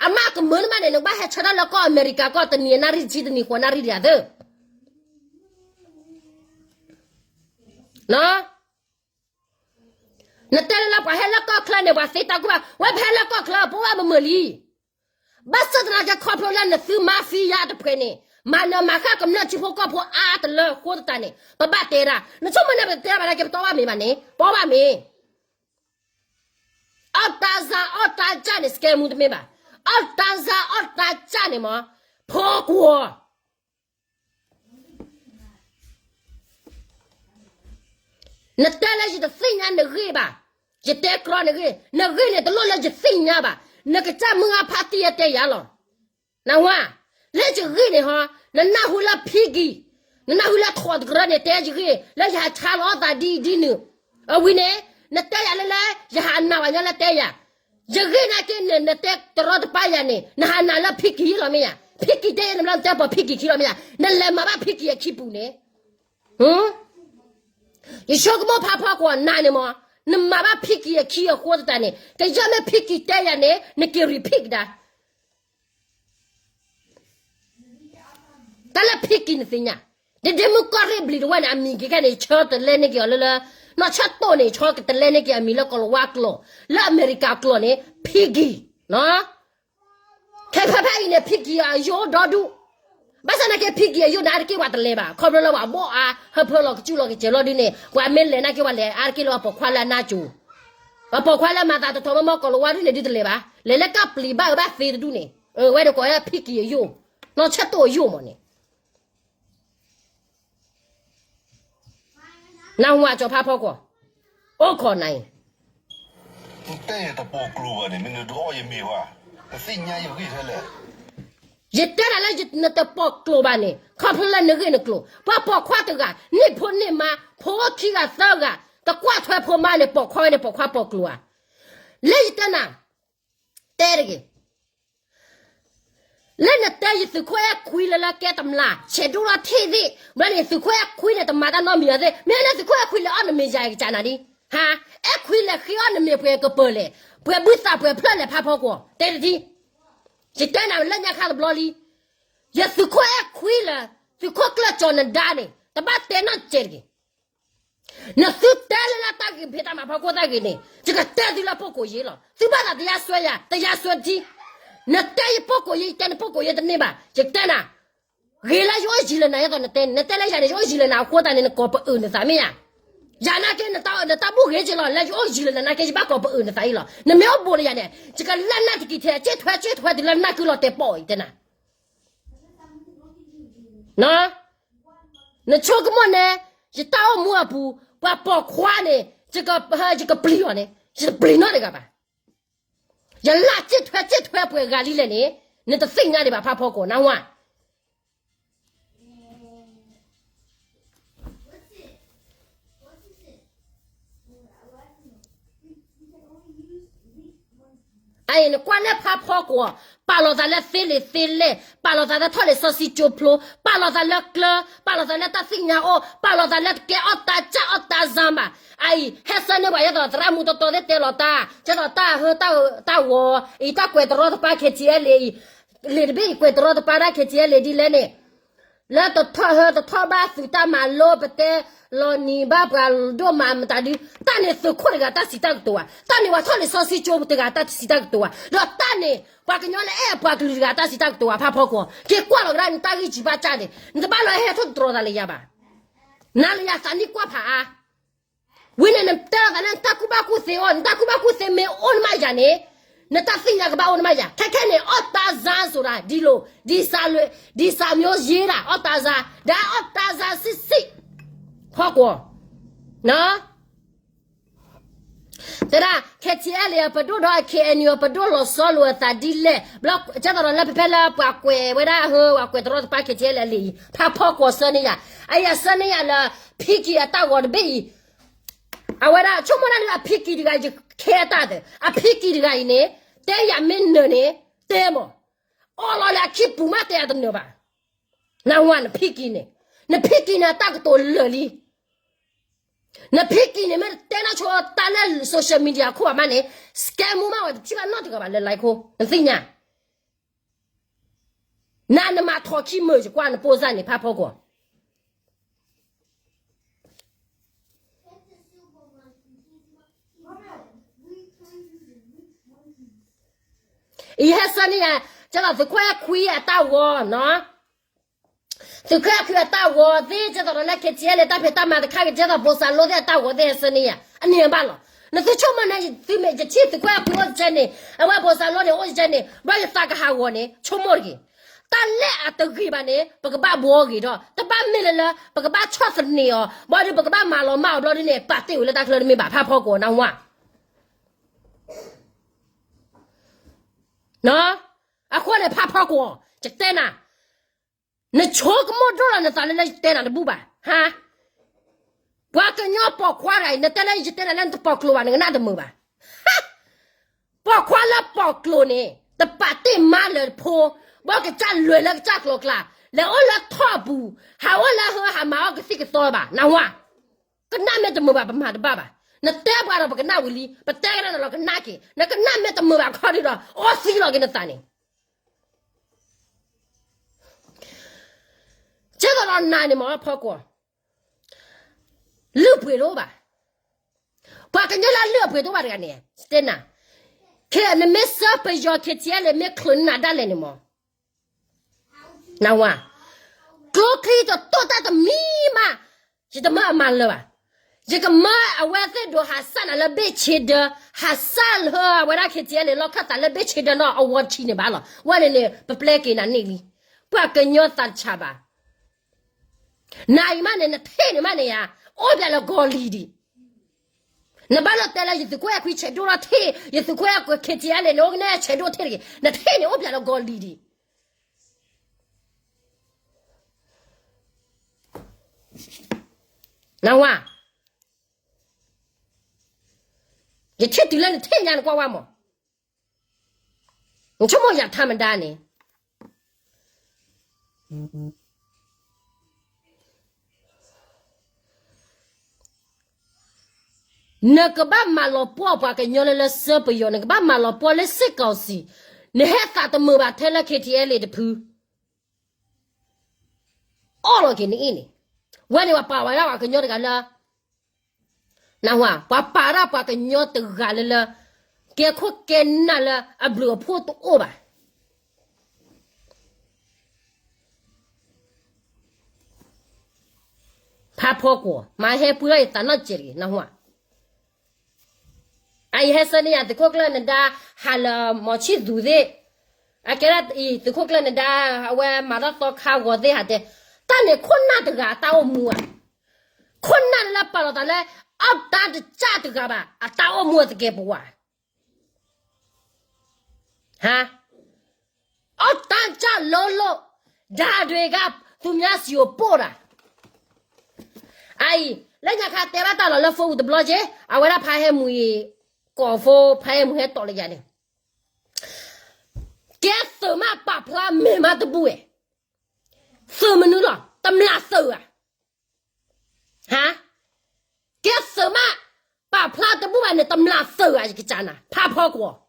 အမါကမၢနမးန့ၣ် နကဘၣ်ဟဲဆၢထၢၣ်လၢကီၢ်အမဲရကၤကီၢ် တနံၤနၣ်ရံၣ်တဆံ တနံၤဃိးနၣ်ရံၣ်ဒံးဧါသၢ နတဲလၢပှၤဟဲလၢကီၢ်ချၢန့ၣ် ပှၤသ့တၢ်ကူၣ်ဘၣ်, ဝဲပဟဲလၢကီၢ်ချၢ ပအိၣ်ဘၣ်မုာ်မုာ်လံ, ဘၣ်ဆၣ်သနာ်က့ခီဖျိလၢနသုးမၤဖံယါတဖှဲးန့ၣ် မၤနၢၤမၤဃၣ်ကမျၢၢ်ထံဖိကီၢ်ဖိအါတလၢအဃိသတးန့ၣ် ပဘၣ်တဲဒၣ်, နဆိကမိၣ်န့ၣ် ပတဲဒၣ်ဘၣ်နာ်က့ ပတီၢ်ဘၣ်မ့ၢ်ဘၣ်န့ၣ် ပတီၢ်ဘၣ်မ့ၢ် အီၣ်တၢ်စၢ်အီၣ်တၢ်စၢ်န့ၣ် စကဲမူတမ့ၢ်ဘၣ်. အီၣ်တၢ်စၢ်အီၣ်တၢ်စၢ်န့ၣ်မ့ၢ် ဖီကွီၤ နတဲလၢယတသ့ၣ်ညါနဂ့ၢ်ဘၣ်. ယတဲကြီနဂ့ၢ်, နဂ့ၢ်န့ၣ်တလိၣ်လၢယသ့ၣ်ညါဘၣ်. နကစၢ်မုၢ်ဂၢ်ဖါတံၢ်ယတဲယၤလီၤ. နဝၤ, လၢယဂ့ၢ်န့ၣ်ဟီ, နနၢ်ဟူလၢဖံကံၤ, နနၢ်ဟူလၢထိးတကရၢန့ၣ် တဲယဂ့ၢ် လၢယဟးဆါလီၤအီၣ်သးဒ်အံၤဒ်နုၤ, အဝံၤန့ၣ် နတဲယၤလၢလၢ ယဟးနာ်ဝဲညီလၢတဲယၤ, ယဂ့ၢ်နာ်က့န့ၣ် နတဲတရီတပါယၤန့ၣ် နဟးနာ်လၢဖံကံၤလီၤမ့ၢ်ဧါ. ဖံကံၤတဲယၤန့ၣ်ဘျီ နတဲပိာ်ဖံကံၤခံလီၤမ့ၢ်ဧါ. နလဲၤမၤဘၣ်ဖံကံၤအခံပူၤန့ၣ် ယဆိကမိၣ်ဖးဖီကွီၤနၤန့ၣ်မ့ၢ်, နမၤဘၣ်ဖံကံၤအခံအဃိသတးန့ၣ် ကယဲၢ်မ့ၢ်ဖံကံၤတဲယၤန့ၣ် နက့ၤ repeat ကဒါ တၢ်လၢဖံကံၤနသ့ၣ်ညါ, ဒ့ဒ့မုၣ်ကီၢ်ရ့ၣ်ဘျံၤတဝဲၢ်န့ၣ် အမံၤက့ၤခဲန့ၣ် ဆၢတလဲန့ၢ်က့ၤအီၤလၢလၢ, နီၢ်ဆၢတိၣ်န့ၣ် ဆၢကတလဲန့ၢ်က့ၤအမံၤလၢကီၤလၤဝါကျိာ်, လၢအမဲရကၤကျိာ်န့ၣ် ဖံကံၤ, ခဲဖဲဖဲအံၤန့ၣ် ဖံကံၤအယိၣ်ဒီဒူၣ်, ဘၣ်ဆၣ်နာ်က့ဖံကံၤအယိၣ်န့ၣ် အါတက့ၢ်ပှၤတလဲၤဘၣ် ခီဖျိလၢပှၤဘီၣ်အါ ဟၢဖၢလီၤကစူၣ်လီၤကစဲးလီၤဒုန့ၣ် ပှၤမ့ၢ်လဲၤနာ်က့ပှၤလဲၤအါတက့ၢ်လၢပှၤပိာ်ခွါလၢအနါစိၤ ပှၤပိာ်ခွါလၢမၤသးတထီၣ်မီမီကီၤလၤဝါဒုန့ၣ် ဒုတလဲၤဘၣ်, လဲၤလၢကပျံၤဘၣ်အၢဘၣ်သ့တဒူၣ်န့ၣ်, ဝဲဒၣ်ကိးဝဲဒၣ်ဖံကံၤအယိၣ်, နီၢ်ဆၢတိၣ်အယိၣ်မ့ၢ်န့ၣ်, နၢ်ဟူမး ကၠီၤဖါဖီကွီၤ, အိၣ်ခိးနၤအံၤ, နတဲယတပိာ်ကျိၤဘၣ်န့ၣ် မ့ၢ်နဒုးအီၣ်ယမ့ၤဝဲ, တသ့ၣ်ညါယဂ့ၢ်ထဲလဲၣ်. ယတဲဒၣ်လၢနတပိာ်ကျိၤဘၣ်န့ၣ် ခီဖျိလၢနဂ့ၢ်နကျိၤ, ပှၤပိာ်ခွါတဂၤ န့ၢ်ဖိန့ၢ်မါ ဖိခံဂၤသၢဂၤ တကွၢ်ထွဲဖိမါန့ၣ် ပိာ်ခွါဝဲန့ၣ် ပိာ်ခွါပိာ်ကျိၤဧါ. လၢယတဲနၤ, တဲတဂ့ၤ လၢနတဲယသုးခိၣ်အဲၣ်ခွံလၢလၢကဲတမျၢ် ဆဲးဒိၣ်ထီၣ်ထံၣ်သ့ၣ်, ဘျီန့ၣ်သုးခိၣ်အဲၣ်ခွံန့ၣ် တမၤတၢ်နီတမံၤအသ့ၣ်, မ့ၢ်လၢသုးခိၣ်အဲၣ်ခွံလဲၤအီၣ်နမ့ၤယၤကစးနၤဒ်, ဟါ, အဲၣ်ခွံလဲၤဃ့အီၣ်နမ့ၤပှဲၤကပၢၤလဲၣ်, ပှဲၤဘုသးပှဲၤဖျၢၣ်လဲၣ်ဖးဖီကွီၤ, တဲတထံၣ်, ယတဲနၤလၢညါခါတဘျီလံ, ယသုးခိၣ်အဲၣ်ခွံလၢ သုးခိၣ်ကျၢၢ်ကၠီၤနဒါန့ၣ် တဘၣ်တဲနီၢ်ကဲးတဂ့ၤ နသုတဲလၢလၢတၢ်ဂ့ၤဖံးတၢ်မၤဖီခိၣ်သၣ်ဂ့ၤန့ၣ် ယကတဲသုလၢပုၢ်ကိးယ့ၢ်လီၤ. သုဘၣ်သးတယါစွဲယၤ တယါစွဲတထံၣ်, နတဲယပုၢ်ကိးယ့ၢ် ယတဲနပုၢ်ကိးယ့ၢ်တန့ၢ်ဘၣ်, ယတဲနၤ, ဂ့ၤလၢယအိၣ်ယံၤလၢနၤ ယဲသိးနတဲန့ၣ် နတဲလၢယၤန့ၣ် ယအိၣ်ယံၤလၢနၤအဃိသတးန့ၣ် နကိးပအုးနသးမ့ၢ်ဧါ. ယၤနာ်က့ နတၢ်ဘူၣ်ဂ့ၤက့လီၤ လၢယအိၣ်ယံၤလၢနၤနာ်က့ ယဘၣ်ကိးပအုးနသးအံၤလီၤ. နမ့ၢ်အိၣ်ဘူးလၢယၤန့ၣ် ယကလၢနၢ်တကံၤထဲ က့ထွဲက့ထွဲတုၤလၢနၢ်ကုလီၤတဲာ်ပီၣ်အံၤတဲနၤ နဆိကမိၣ်န့ၣ် ယတၢ်အိၣ်မူအပူၤ ပှၤပိာ်ခွါန့ၣ် ယကပျံၤအီၤန့ၣ် ယတပျံၤနီတဂၤဘၣ်. ယလၢက့ထွဲက့ထွဲပှဲၤဂၤလံလဲၣ်န့ၣ် နတသ့ၣ်ညါဒံးဘၣ် ဖးဖီကွီၤ နၢ်ဟူဧါ. အအံၤနကွၢ်လၢဖးဖီကွီၤ ပာ်လီၤသးလၢသ့လံာ်သ့လဲၢ်, ပာ်လီၤသးလၢထီၣ်လံာ်စီဆှံကၠိဖျိ, ပာ်လီၤသးလၢကျၢၤ, ပာ်လီၤသးလၢတၢ်သ့ၣ်ညါအိၣ်, ပာ်လီၤသးလၢတကဲအီၣ်တၢ်စၢ်အီၣ်တၢ်စၢ်ဘၣ်. အအံၤ ဟဲဆၢန့ၢ်ပှၤ ယဲသိးသရၣ်မူတီတီသ့ၣ်တဲလီၤတၢ်, ယဲသိးတၢ်ဟၢတၢ်ဂီၤအံၤ တၢ်ကွဲးတရီတပါ KTLA အံၤ, လံာ်တဘ့ၣ်အံၤ ကွဲးတရီတပါဒၣ် KTLA ဒ်လဲၣ်န့ၣ် လၢတထီၣ်ဟၢတထီၣ်ဘၣ်သုးတၢ်မၤလိပတဲ လီၤနံၤဘၣ်ပှၤဒိၣ်မးမတၤဒု တၢ်န့ၣ်သုးခိၣ်တဂၤတၢ်စံးတၢ်ကတိၤဧါ, တၢ်န့ၣ်ပှၤထီၣ်လံာ်စီဆှံကၠိတဂၤတၢ်စံးတၢ်ကတိၤဧါ, ဒီးတၢ်န့ၣ် ပှၤကညီလၢအဲၣ်အပှၤကလုာ်တဂၤတၢ်စံးတၢ်ကတိၤဧါ ဖးဖီကွီၤ, က့ၤကွၢ်လီၤကဒါနတၢ်ဂံၢ်စၢ်ဘါစၢ်န့ၣ် နတဘၣ်လီၤဟဲထီၣ်တတြီသးလၢယၤဘၣ်. နၤလၢယၤသးနံၣ်ကွၢ်ဖးအါ ဝံၤန့ၣ် နတဲလီၤသးလၢနတၢ်ကူၣ်ဘၣ်ကူၣ်သ့အိၣ်, နတၢ်ကူၣ်ဘၣ်ကူၣ်သ့မ့ၢ်အိၣ်နမးယၤန့ၣ်, နတၢ်သ့ၣ်ညါကဘၣ်အိၣ်နမးယၤ, ခဲခဲန့ၣ် အီၣ်တၢ်စၢ်ဆိုတာ ဒ်လိၤ, ဒီစာမျိုးရေးတာ အီၣ်တၢ်စၢ်, ဒါအီၣ်တၢ်စၢ်ဆံးဆံး, ဖီကွီၤ, သရၣ် KTLA အပဒိၣ်ဒီး KNU အပဒိၣ်လီၤဆီလိာ်အသးဒ်လဲၣ်, ဘျီ ကဲသိးဒီးလၢဖဲဖဲလၢပှၤကွဲးဝဲဒၣ်ဟၢ ပှၤကွဲးတရီတပါ KTLA လံာ်အံၤ ဖးဖီကွီၤဆၢန့ၢ်ယၤ, အယၤဆၢန့ၢ်ယၤလၢ ဖံကံၤအတၢ်ဂီၤတဘ့ၣ်အံၤ အဝဲဒၣ်ဆိကမိၣ်ဒၣ်လၢအဖံကံၤတဂၤအံၤ ယခဲအတၢ်သၢ, အဖံကံၤတဂၤအံၤန့ၣ် တဲယၤမ့ၢ်နၢၤန့ၣ် တဲမး, အီၣ်လီၤလၢအခံပူၤမးတဲအတနၢၤဘၣ်. နၢ်ဟူဧါ နဖံကံၤန့ၣ်, နဖံကံၤန့ၣ်အတၢ်ကတိၤလၢာ်လံ. နဖံကံၤန့ၣ် မ့ၢ်တတဲနီၢ်ဆိတၢ်လၢ social media ခိၣ်ဘၣ်မးန့ၣ် scam မးဝဲတထံၣ်ဘၣ်နီတဂၤဘၣ်လၢ line ခိၣ် နသ့ၣ်ညါ နၤနမၤထီၣ်ခံမုာ်ယကွၢ်နပိၢ်စၢ်န့ၣ် ဖးဖီကွီၤ အံၤဟဲဆၢန့ၢ်ယၤ ကဲသိးသုးခိၣ်အဲၣ်ခွံအတၢ်ဂီၤနီၤ, သုးခိၣ်အဲၣ်ခွံအတၢ်ဂီၤသ့ၣ် ကဲသိးဒီးလၢ KTLA တၢ်ဖံးတၢ်မၤတခါက့ၤ ကဲသိးဘိးစၢ်လိသ့ၣ်အတၢ်ဂီၤသ့ၣ်ဟဲဆၢန့ၢ်ယၤ အန့ၣ်ဘၣ်လီၤ. နသုဆိကမိၣ်န့ၣ် သုမ့ၢ်ယထံၣ်သုးခိၣ်အဲၣ်ခွံအိၣ်ကဲန့ၣ် အဝဲဘိၣ်စၢ်လိန့ၣ် အိၣ်ကဲန့ၣ် ဘၣ်ယသးကဟးဂီၤန့ၣ် ဆိကမိၣ်တဂ့ၤ. တၢ်လၢအတဂ့ၤဘၣ်န့ၣ် ပကဘၣ်ဘှီဂ့ၤဒီး တဘၣ်မ့ၢ်လၢလၢ ပကဘၣ်ဆီၣ်သနံးအီၤ ဘၣ်ဒီးပကဘၣ်မၤလီၤမၢ်အီၤဘျီဒ်န့ၣ် ပာ်တ့ၢ်ဝဲလၢတၢ်ချၢတမ့ၢ်ဘၣ် ဖးဖီကွီၤနၢ်ဟူဧါ. အဃိန့ၣ် ဖးဖီကွီၤ ယတဲနၤ, နဆိကမိၣ်ဒိၣ်လီၤနသးလၢလၢယတဲနၤတဘူၣ်ဘၣ်, ဟါ, ပှၤကညီပိာ်ခွါတဂၤအံၤ နတဲလၢယတဲနၤလၢနတပိာ်ကျိာ်ဘၣ် နကနၣ်တမုာ်ဘၣ်. ပိာ်ခွါလၢပိာ်ကျိာ်န့ၣ် တပာ်တ့ၢ်မါလၢဖိ, ဘၣ်ကစၢ်လွဲၢ်လၢကစၢ်ကျိၤကျါ, လဲၤအိၣ်လၢထီၣ်အပူၤ, ဟးအိၣ်လၢဟၢဟးမၤအီၣ်ကသံၣ်ကသီဘၣ် နၢ်ဟူဧါ. ကနၣ်မ့ၢ်တမုာ်ဘၣ် ပမၤတဘၣ်ဘၣ်. နတဲပှၤဒီးပကနၣ်ဝံၤလံ, ပတဲကနၣ်ဒီးလီၤကနၣ်က့ၤ, နကနၣ်မ့ၢ်တမုာ်ဘၣ်ခီဒုဒီး အိၣ်သံလီၤက့ၤနသးန့ၣ် ကဲသိးဒီးနၤန့ၣ်မ့ၢ်ဖီကွီၤ, လုၢ်ပှ့ၤတအိၣ်ဘၣ်. ပှၤကညီလၢအလုၢ်အပှ့ၤတအိၣ်ဘၣ်တဂၤန့ၣ် တဲနၤ, နမ့ၢ်စၢပယီၤ KTLA မ့ၢ်ချုးနၤဒၣ်လဲာ်န့ၣ်မ့ၢ် နၢ်ဟူဧါ, ကျိချံတတိၢ်တၢ်တမံၤမး, ယတမၢအမၤလၢၤဘၣ်. ယကမၢအဝဲသ့ၣ်ဒိးဟးစၢ်နၤလၢဘ့ၣ်ဆ့ဒၢ, ဟးစၢ်လၢအဝဲဒၣ် KTLA လီၢ်ခၢၣ်သးလၢဘ့ၣ်ဆ့ဒၢနီၢ်အဝီတဆံန့ၣ်ဘၣ်လီၤ. ဝဲန့ၣ်န့ၣ် ပပျဲက့ၤနၤန့ၢ်လံ. ပှၤကညီသးတဆးဘၣ်. နၤအံၤမးန့ၣ် နထံၣ်န့ၣ်မးန့ၣ်ယါ, အိၣ်ဘၣ်လၢဂီၤလံၤဒံး နဘၣ်လီၤတဲလၢယသုးခိၣ်အဲၣ်ခွံဆဲးဒိၣ်ထီၣ်ထံၣ်, ယသုးခိၣ်အဲၣ်ခွံ KTLA န့ၣ် အိၣ်ကနဲဆဲးဒိၣ်ထံၣ်တဂ့ၤ, နထံၣ်န့ၣ်အိၣ်ဘၣ်လၢဂီၤလံၤဒံး နၢ်ဟူဧါ, ယထံၣ်တုၤလၢနထံၣ်ညါနကွၢ်ဝဲမး, နဆိကမိၣ်ယၤထါမတၤန့ၣ် နကဘၣ်မၤလီၤပှီၢ်ပှၤကညီလၢလၢစၢပယီၤ, နကဘၣ်မၤလီၤပှီၢ်လၢစ့ၣ်ကီၤစံၤ, နဟဲသးတမုာ်ဘၣ်ထဲလၢ KTLA တဖု အီၣ်လီၤက့ၤနအ့ၣ်န့ၣ်, ဝဲန့ၣ်ပှၤပာ်ဝဲဒၣ်ပှၤကညီတဂၤလၢ, နၢ်ဟူဧါ, ပှၤပာ်ဝဲဒၣ်ပှၤကညီတဂၤလၢလၢ ကဲခိၣ်ကဲနၢ်လၢအဘျုးအဖှိၣ်တအိၣ်ဘၣ်. ဖးဖီကွီၤ မၤဟဲပှ့ၤထီၣ်ယသးနီတစဲးတဂ့ၤ နၢ်ဟူဧါ. အအံၤဟဲဆၢန့ၢ်ယၤသုးခိၣ်ကျၢၢ်နဒါ ဟးလၢမီၤဆံၣ်သူးသ့ၣ်, အကဲဒၣ်အံၤသုးခိၣ်ကျၢၢ်နဒါ အဝဲမၤထီၣ်သီခါဂီၤသ့ၣ်ဟးတဲ, တၢ်န့ၣ်ခိၣ်နၢ်တဂၤအတၢ်အိၣ်မူဧါ, ခိၣ်နၢ်လၢပာ်လီၤသးလၢ အီၣ်တၢ်တစၢ်တဂၤဘၣ် အတၢ်အိၣ်မူအသကဲးပဝး ဟါ, အီၣ်တၢ်စၢ်လိၤလိၤ, ဒါတွေက သူများဆီကိုပို့တာ. အအံၤ လၢညါခါတဲဘၣ်တၢ်လီၤလၢဖိပူၤတဘျီက့ၤ အဝဲဒၣ်ဖးဟဲမူၤအံၤ, ကီၢ်ဖိဖးဟဲမူၤဟဲတီၢ်လၢယၤန့ၣ်, ကဲသုးမးပာ်ဖျါမဲာ်မးတဘူၣ်ဝဲ, သုးမနုၤလီၤ တမျာ်သုးဧါ. ဟါ, ကဲသုးမး ပာ်ဖျါတဘူၣ်ဘၣ်န့ၣ် တမျာ်သုးဧါ ယကစးနၤ ဖးဖီကွီၤ.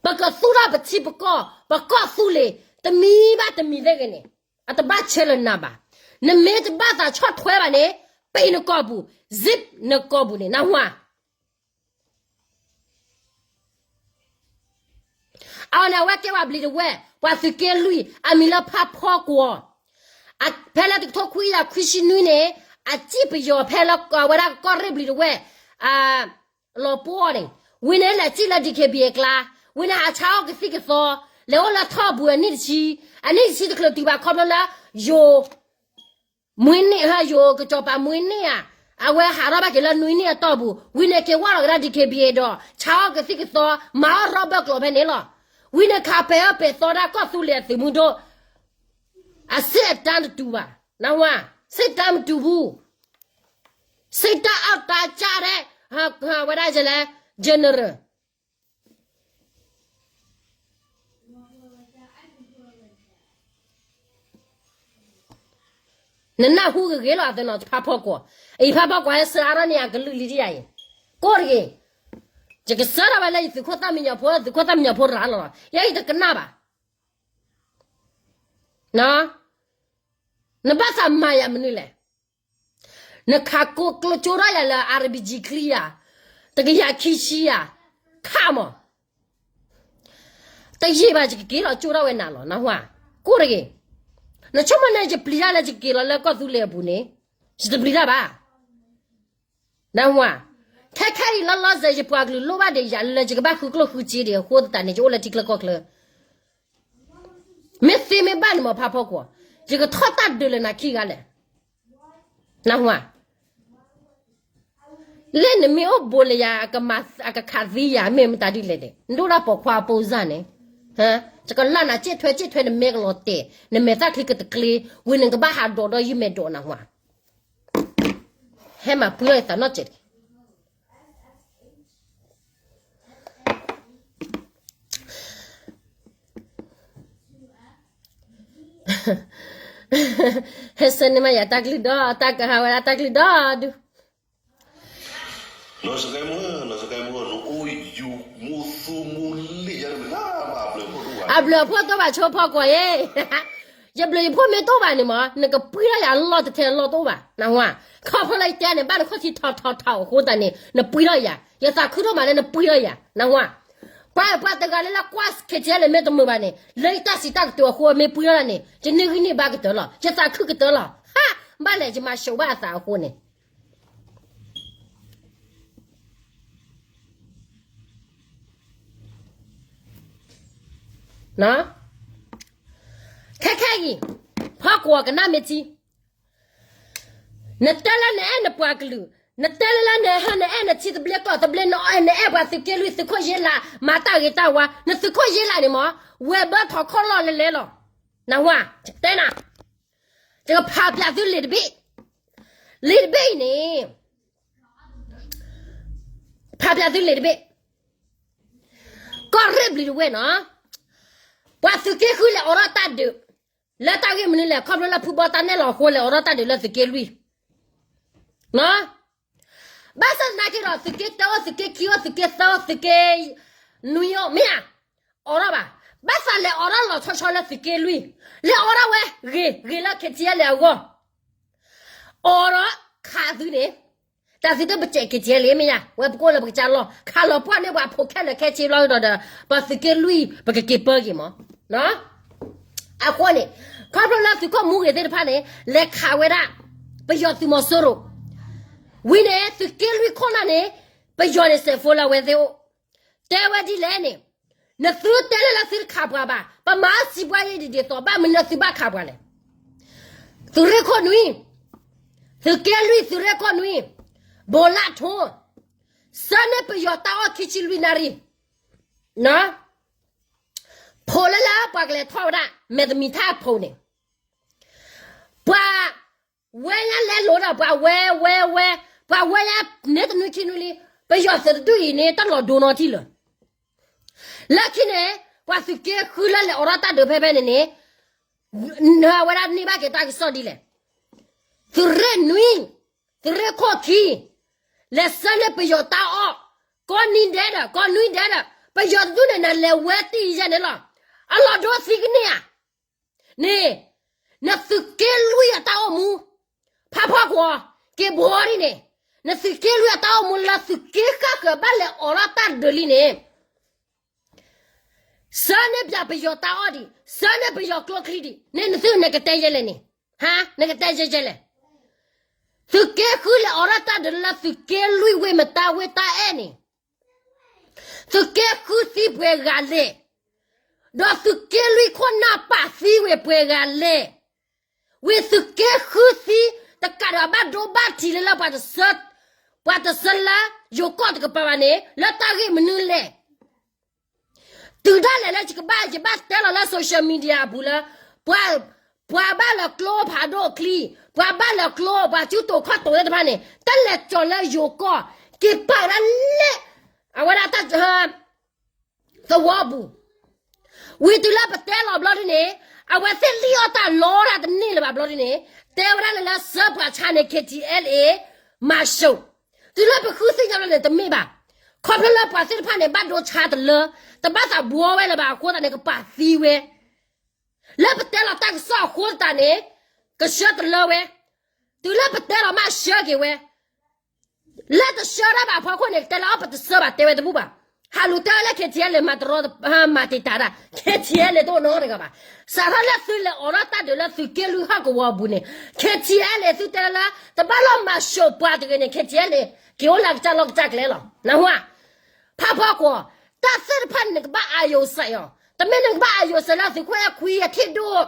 ပကသူၣ်ထီၣ်ပထံပကီၢ် ပကီၢ်သူလ့ၤ တမံၤဘၣ်တမံၤသ့ၣ်ဂ့ၤန့ၣ် အတဘၣ်ဆဲးလၢနၤဘၣ်. နမ့ၢ်တဘၣ်သးဆီၣ်ထွဲဘၣ်န့ၣ် ပံးနကိာ်ပူၤ, zip နကိာ်ပူၤန့ၣ် နၢ်ဟူဧါ. အဝဲန့ၣ် အဝဲကဲဝဲဘျံးတဝဲၢ် ပှၤသုးက့လွံၢ် အမံၤလၢဖးဖီကွီၤ, ဖဲလၢတကထိခွံကယၤခွံဆံနွံန့ၣ် အစံၣ်ပယီၤဖဲလၢဝဲဒၣ်ကီၢ်ရ့ၣ်ဘျံးတဝဲၢ် လီၤပှီၢ်န့ၣ်, ဝံၤန့ၣ်လဲၤစံၣ်လၢ DKBA အကျါ, ဝံၤန့ၣ်ဟးဆါအီၣ်ကသံၣ်ကသီ, လဲၤအိၣ်လၢထီၣ်ပူၤအနံၣ်တဆံ, အနံၣ်တဆံတချုးတုၤဘၣ်ခီဖျိလၢ ယိၤ မွေးနေ့ ဟါယိၤကစီၤပၤ မွေးနေ့ ဧါ, အဝဲဟးထီၣ်ဘၣ်က့ၤလၢနွံနံၣ်အတီၢ်ပူၤ, ဝံၤန့ၣ်က့ၤဝၢ်လီၤက့ၤဒၣ် DKBA ဒီး ဆါအီၣ်ကသံၣ်ကသီ, မၤအီၣ်ရီဘၢၣ်ကျိာ်ဖဲန့ၣ်လီၤ. ဝံၤန့ၣ်ခးပဲာ်အၢပဲာ်သီဒၣ်ကီၢ်သူလ့ၤအသုးမုၢ်ဒိၣ်, အစ့အတၢ်တတူာ်ဘၣ်, နၢ်ဟူဧါ, စ့တၢ်မတူာ်ဘူး, စ့တၢ်အီၣ်တၢ်ကၢ်ဒဲး, ဝဲဒၣ်လဲၣ်, general နနၢ်ဟူဂ့ၤဂ့ၤလီၤအသးနီၤ ဖးဖီကွီၤ, အံၤဖးဖီကွီၤဟဲဆှၢအါထီၣ်န့ၢ်ယၤကလုၢ်လံဒ်ယၤအံၤ, ကိးတဂ့ၤ, ယကဆှၢထီၣ်ဝဲလၢယသုးခိၣ်သၣ်မံညီၤဖိ သုးခိၣ်သၣ်မံညီၤဖိရၤလီၤ, ယဲအံၤတကနၣ်ဘၣ်, နဘၣ်သးမၤယၤမနုၤလဲၣ်. နခးကိးကျိကၠိထီၣ်ယၤလၢ အါရဘံကံချံယၤ, တကယၤခံဆံယၤ, ခးမး, တယံာ်ဘၣ်ယကက့ၤလီၤကၠိထီၣ်ဝဲနၤလီၤ နၢ်ဟူဧါ, ကိးတဂ့ၤ, နဆိကမိၣ်န့ၣ် ယပျံၤတၢ်လၢယက့ၤလီၤလၢကီၢ်သူလ့ၤအပူၤန့ၣ်, ယတပျံၤတၢ်ဘၣ်. နၢ်ဟူဧါ. ခဲခဲအံၤလီၤလီၤဆဲး ယပှၤကလုာ်လိၣ်ဘၣ်ဒံးယၤ လၢယကဘၣ်ဃုကျိၣ်ဃုစ့ဒံးအဃိသတးန့ၣ် ယအိၣ်လၢထံချၢကီၢ်ချၢ မ့ၢ်သ့မ့ၢ်ဘၣ်န့ၣ်မး ဖးဖီကွီၤ, ယကထီၣ်တၢ်ဒုးလၢနၤခံဂၤလဲၣ်. နၢ်ဟူဧါ. လၢနမ့ၢ်အိၣ်ဘူးလၢယၤ အကခးသံယၤ မ့ၢ်မတၤဒ်လဲၣ်ဒဲး နဒိၣ်ဒၣ်ပိာ်ခွါအပိစၢ်န့ၣ်, ယကလၢ်နၤ ကၠ့ၣ်ထွဲကၠ့ၣ်ထွဲ နမဲာ်ကလီၤတဲာ် နမဲာ်သၣ်ချံကတကျ့ ဝံၤနကဘၣ်ဟးဒိးဒီးယမဲာ်ဒိး နၢ်ဟူဧါ. ဟဲမၤပှံထီၣ်ယသးနီတစဲးတက့ၢ်. ဟဲဆၢန့ၢ်မးယၤတၢ်ကလုၢ်ဒီး တၢ်ကဟးဝဲဒၣ်တၢ်ကလုၢ်ဒီးဒုး. အဘျုးအဖှိၣ်တိၢ်ဘၣ်ဆိဖီကွီၤအံၤ, ယဘျုးယဖှိၣ်မ့ၢ်တိၢ်ဘၣ်န့ၣ်မး နကပှံထီၣ်ယၤအလီၢ်တထဲအလီၢ်တအိၣ်ဘၣ် နၢ်ဟူဧါ. ခီဖျိလၢယတဲန့ၣ် ဘၣ်နခီၣ်ထံးထီထီထီအဃိသတးန့ၣ် နပှံထီၣ်ယၤ, ယသးခုဒိၣ်မးလၢနပှံထီၣ်ယၤ နၢ်ဟူဧါ. ပှၤပှၤတဂၤလၢလၢကွၢ် KTLA မ့ၢ်တမုာ်ဘၣ်န့ၣ် လၢယတၢ်စံးတၢ်ကတိၤအဃိမ့ၢ်ပှံထီၣ်ယၤန့ၣ် ယန့ၢ်ဂံၢ်န့ၢ်ဘါကတၢၢ်လီၤ, ယသးခုကတၢၢ်လီၤ. ဟါ, ဘၣ်လဲၣ် ယမၤၡိးဘၣ်အသးအဃိန့ၣ် ခဲခဲအံၤ ဖီကွီၤကနၣ်မ့ၢ်ထံ, နတဲလၢနအဲၣ်နပှၤကလုာ်, နတဲလၢလၢနဟဲနအဲၣ်နထံသဘျ့ကီၢ်သဘျ့ နအဲၣ်နအဲၣ်ပှၤသုးက့လွံၢ် သုးခိၣ်ယ့လး မၤတၢ်ဂ့ၤတၢ်ဝါ, နသုးခိၣ်ယ့လးန့ၣ်မး ဝဲၤဘၢထီၣ်ခီၣ်လီၢ်လဲၤလဲၤလီၤ. နၢ်ဟူဧါ, ယတဲနၤ, ယကဖးပၠးသုလံာ်တဘ့ၣ်, လံာ်တဘ့ၣ်အံၤန့ၣ် ဖးပၠးသုလံာ်တဘ့ၣ်, ကီၢ်ရ့ၣ်ဘျံးတဝ့ၢ်နီၤ, ပှၤသုးက့ဃုလဲၤအိးထီၣ်တၢ်ဒုး, လၢတၢ်ဂ့ၢ်မနုၤလဲၣ် ခီဖျိလၢဖုဘီတၢ်နဲၣ်လီၤအဃိလဲၤအိးထီၣ်တၢ်ဒုးလၢသုးက့လွံၢ် ဘၣ်ဆၣ်သနာ်က့ဒီး သုးက့တၢအိၣ် သုးက့ခံအိၣ် သုးက့သၢအိၣ် သုးက့နွံအိၣ် မ့ၢ်ဧါ, အိးထီၣ်ဘၣ်, ဘၣ်သးလဲၤအိးထီၣ်လီၤဆီဆီလၢသုးက့လွံၢ်, လဲၤအိးထီၣ်ဝဲ ဂ့ၤဂ့ၤလၢ KTLA အဂီၢ်, အိးထီၣ်ခးသုန့ၣ်, တၢ်သုတပစဲး KTLA မ့ၢ်ဧါ, ဝဲပကအိၣ်လၢပကစၢ်လီၢ် ခးလီၤပှၢ်န့ၢ်ပှၤဖိခဲလၢာ်ခဲဆ့ဘျီဒီး ပှၤသုးက့လွံၢ် ပကက့ၤပၢက့ၤမး အဃိန့ၣ် ခီဖျိလၢသုးခိၣ်မူဂ့ၤသ့ၣ်တဖၣ်န့ၣ် လဲၤခးဝဲဒၣ် ပယီၤသုးမီၤစိရိၤ, ဝံၤန့ၣ် သုးက့လွံၢ်ခိၣ်နၢ်န့ၣ် ပယီၤန့ၣ်စဲးဖိလၢအဝဲသ့ၣ်အိၣ်, တဲဝဲဒ်လဲၣ်န့ၣ်, နသုတဲလၢလၢသုတခးပှၤဘၣ်, ပမၤစံးပှၤယဲဒ်ဒ်သိး ဘၣ်မနုၤသုဘၣ်ခးပှၤလဲၣ်, သုးရ့ၣ်ခိၣ်နွံ, သုးက့လွံၢ်သုးရ့ၣ်ခိၣ်နွံ, ဘိးလၣ်ထိ, ဆၢန့ၢ်ပယီၤတၢ်အီၣ်ခံဆံလွံၢ်နၣ်ရံၣ် ဖိလၢလၢပှၤကလဲၤထီၣ်ဝဲဒၣ် မဲာ်တမံၤထၣ်အဖိန့ၣ်, ပှၤဝဲညါလဲလိာ်ဒီး ပှၤဝဲဝဲဝဲ, ပှၤဝဲညါန့ၣ်တနွံခံနွံလံ, ပယီၤသုးတဒူၣ်အံၤန့ၣ် တၢ်လီၤဒိနီတံၢ်လၢၤ, လၢခံန့ၣ် ပှၤသုးက့ဃုလၢလဲၤအိးထီၣ်တၢ်ဒုးဖဲဖဲန့ၣ်န့ၣ် နဝဲဒၣ်န့ၢ်ဘၣ်က့ၤတၢ်ကစီၣ်ဒ်လဲၣ်, သုးရ့ၣ်နွံ, သုးရ့ၣ်ခိၣ်ခံ, လဲၤဆၢန့ၢ်ပယီၤတၢ်အီၣ်, ကိးနွံဒဲးဒီး ကိးနွံဒဲးဒီး ပယီၤတဒူၣ်န့ၣ် နလဲၤဝဲတံၢ်ယဲန့ၣ်လီၤ, အလီၢ်ဒိသံကန့ၢ်ဧါ, န့ၣ်, နသုးက့လွံၢ်အတၢ်အိၣ်မူ, ဖးဖီကွီၤ, က့ၤဘှီဒ်န့ၣ်, နသုးက့လွံၢ်အတၢ်အိၣ်မူလၢသုးက့ဃၣ်ဃၢၤဘၣ်လဲၤအိးထီၣ်တၢ်ဒုးလံန့ၣ် ဆၢန့ၢ်ပယီၤတၢ်အီၣ်ဒံး, ဆၢန့ၢ်ပယီၤကျိချံဒံး, န့ၣ်နသုနကတဲယဲလဲၣ်န့ၣ်, ဟါ, နကတဲယဲယဲလဲၣ်, သုးက့ဃုလဲၤအိးထီၣ်တၢ်ဒုးလၢသုးက့လွံၢ်ဝ့ၢ်မတၤဝ့ၢ်တၢ်အဲၣ်န့ၣ်, သုးက့ဃုသံပှဲၤဂၤလဲၣ်, ဒီးသုးက့လွံၢ်ခိၣ်နၢ်ပာ်သံဝ့ၢ်ပှဲၤဂၤလဲၣ်, ဝံၤသုးက့ဃုသံတကးဒီးဘၣ်ဒိဘၣ်ထံးလၢလၢပှၤတဆၢ, ပှၤတဆၢလၢယိၤကီၢ်တကပၤဘၣ်န့ၣ် လၢတၢ်ဂ့ၢ်မနုၤလဲၣ် တုၤဒၣ်လဲာ်လၢယကဘၣ် ယဘၣ်တဲလီၤလၢ social media အပူၤလၢ ပှၤ ပှၤဘၣ်လီၤကျိဖးဒိၣ်ချံ, ပှၤဘၣ်လီၤကျိ ပှၤစုတိာ်ခီၣ်တိာ်သ့ၣ်တဖၣ်န့ၣ် တၢ်လဲၤကၠီၤလၢယိၤကီၢ် က့ၤပာ်ဝဲဒၣ်လၢ အဝဲဒၣ်တၢ် သဝီပူၤ, ဝံၤတုၤလၢပတဲလီၤဘျီဒ်န့ၣ် အဝဲသ့ၣ်လံၣ်အီၣ်တၢ်လီတၢ်တန့ၢ်လၢၤဘၣ်ဘျီဒ်န့ၣ် တဲဝဲဒၣ်လၢလၢစၢပှၤဆါန့ၣ် KTLA မၤၡိး, တုၤလၢပဃုသ့ၣ်ညါဘျီန့ၣ် တမ့ၢ်ဘၣ်, ခီဖျိလၢပှၤသ့ၣ်တဖၣ်န့ၣ် ဘၣ်ဒိဆါတလၢ, တဘၣ်သးဘှီဝဲလၢၤဘၣ်အဃိသတးန့ၣ် ကပာ်သံဝဲ လၢပတဲလီၤတၢ်ကစီၣ်အဃိသတးန့ၣ် ကဆှၢတလၢဝဲ, တုၤလၢပတဲလီၤမးဆှၢက့ၤဝဲ, လၢတဆှၢတၢ်ဘၣ်အဖီခိၣ်န့ၣ် တဲလၢအီၣ်ပတဆှၢဘၣ် တဲဝဲတဘူၣ်ဘၣ်, ဟးလူၤတဲလၢ K T L မၤတရီ မၤတံာ်တာ်တၢ် K T L တအိၣ်နီတဂၤဘၣ်. စးထီၣ်လၢသုလဲၤအိးထီၣ်တၢ်ဒုးလၢသုးက့လွံၢ်ဟီၣ်ကဝီၤအပူၤန့ၣ် K T L သုတဲလၢ တဘၣ်လီၤမၤၡိးပှၤတဂ့ၤန့ၣ် K T L က့ၤအိၣ်လၢကစၢ်လီၢ်ကစၢ်ကျဲလီၤ. နၢ်ဟူဧါ. ဖးဖီကွီၢ်, တၢ်သ့ၣ်တဖၣ်န့ၣ်နကဘၣ်အာရုံစိုက်အီၤ, တမ့ၢ်နကဘၣ်အာရုံစိုက်လၢသုးခိၣ်အဲၣ်ခွံအထံၣ်ဒိၣ်,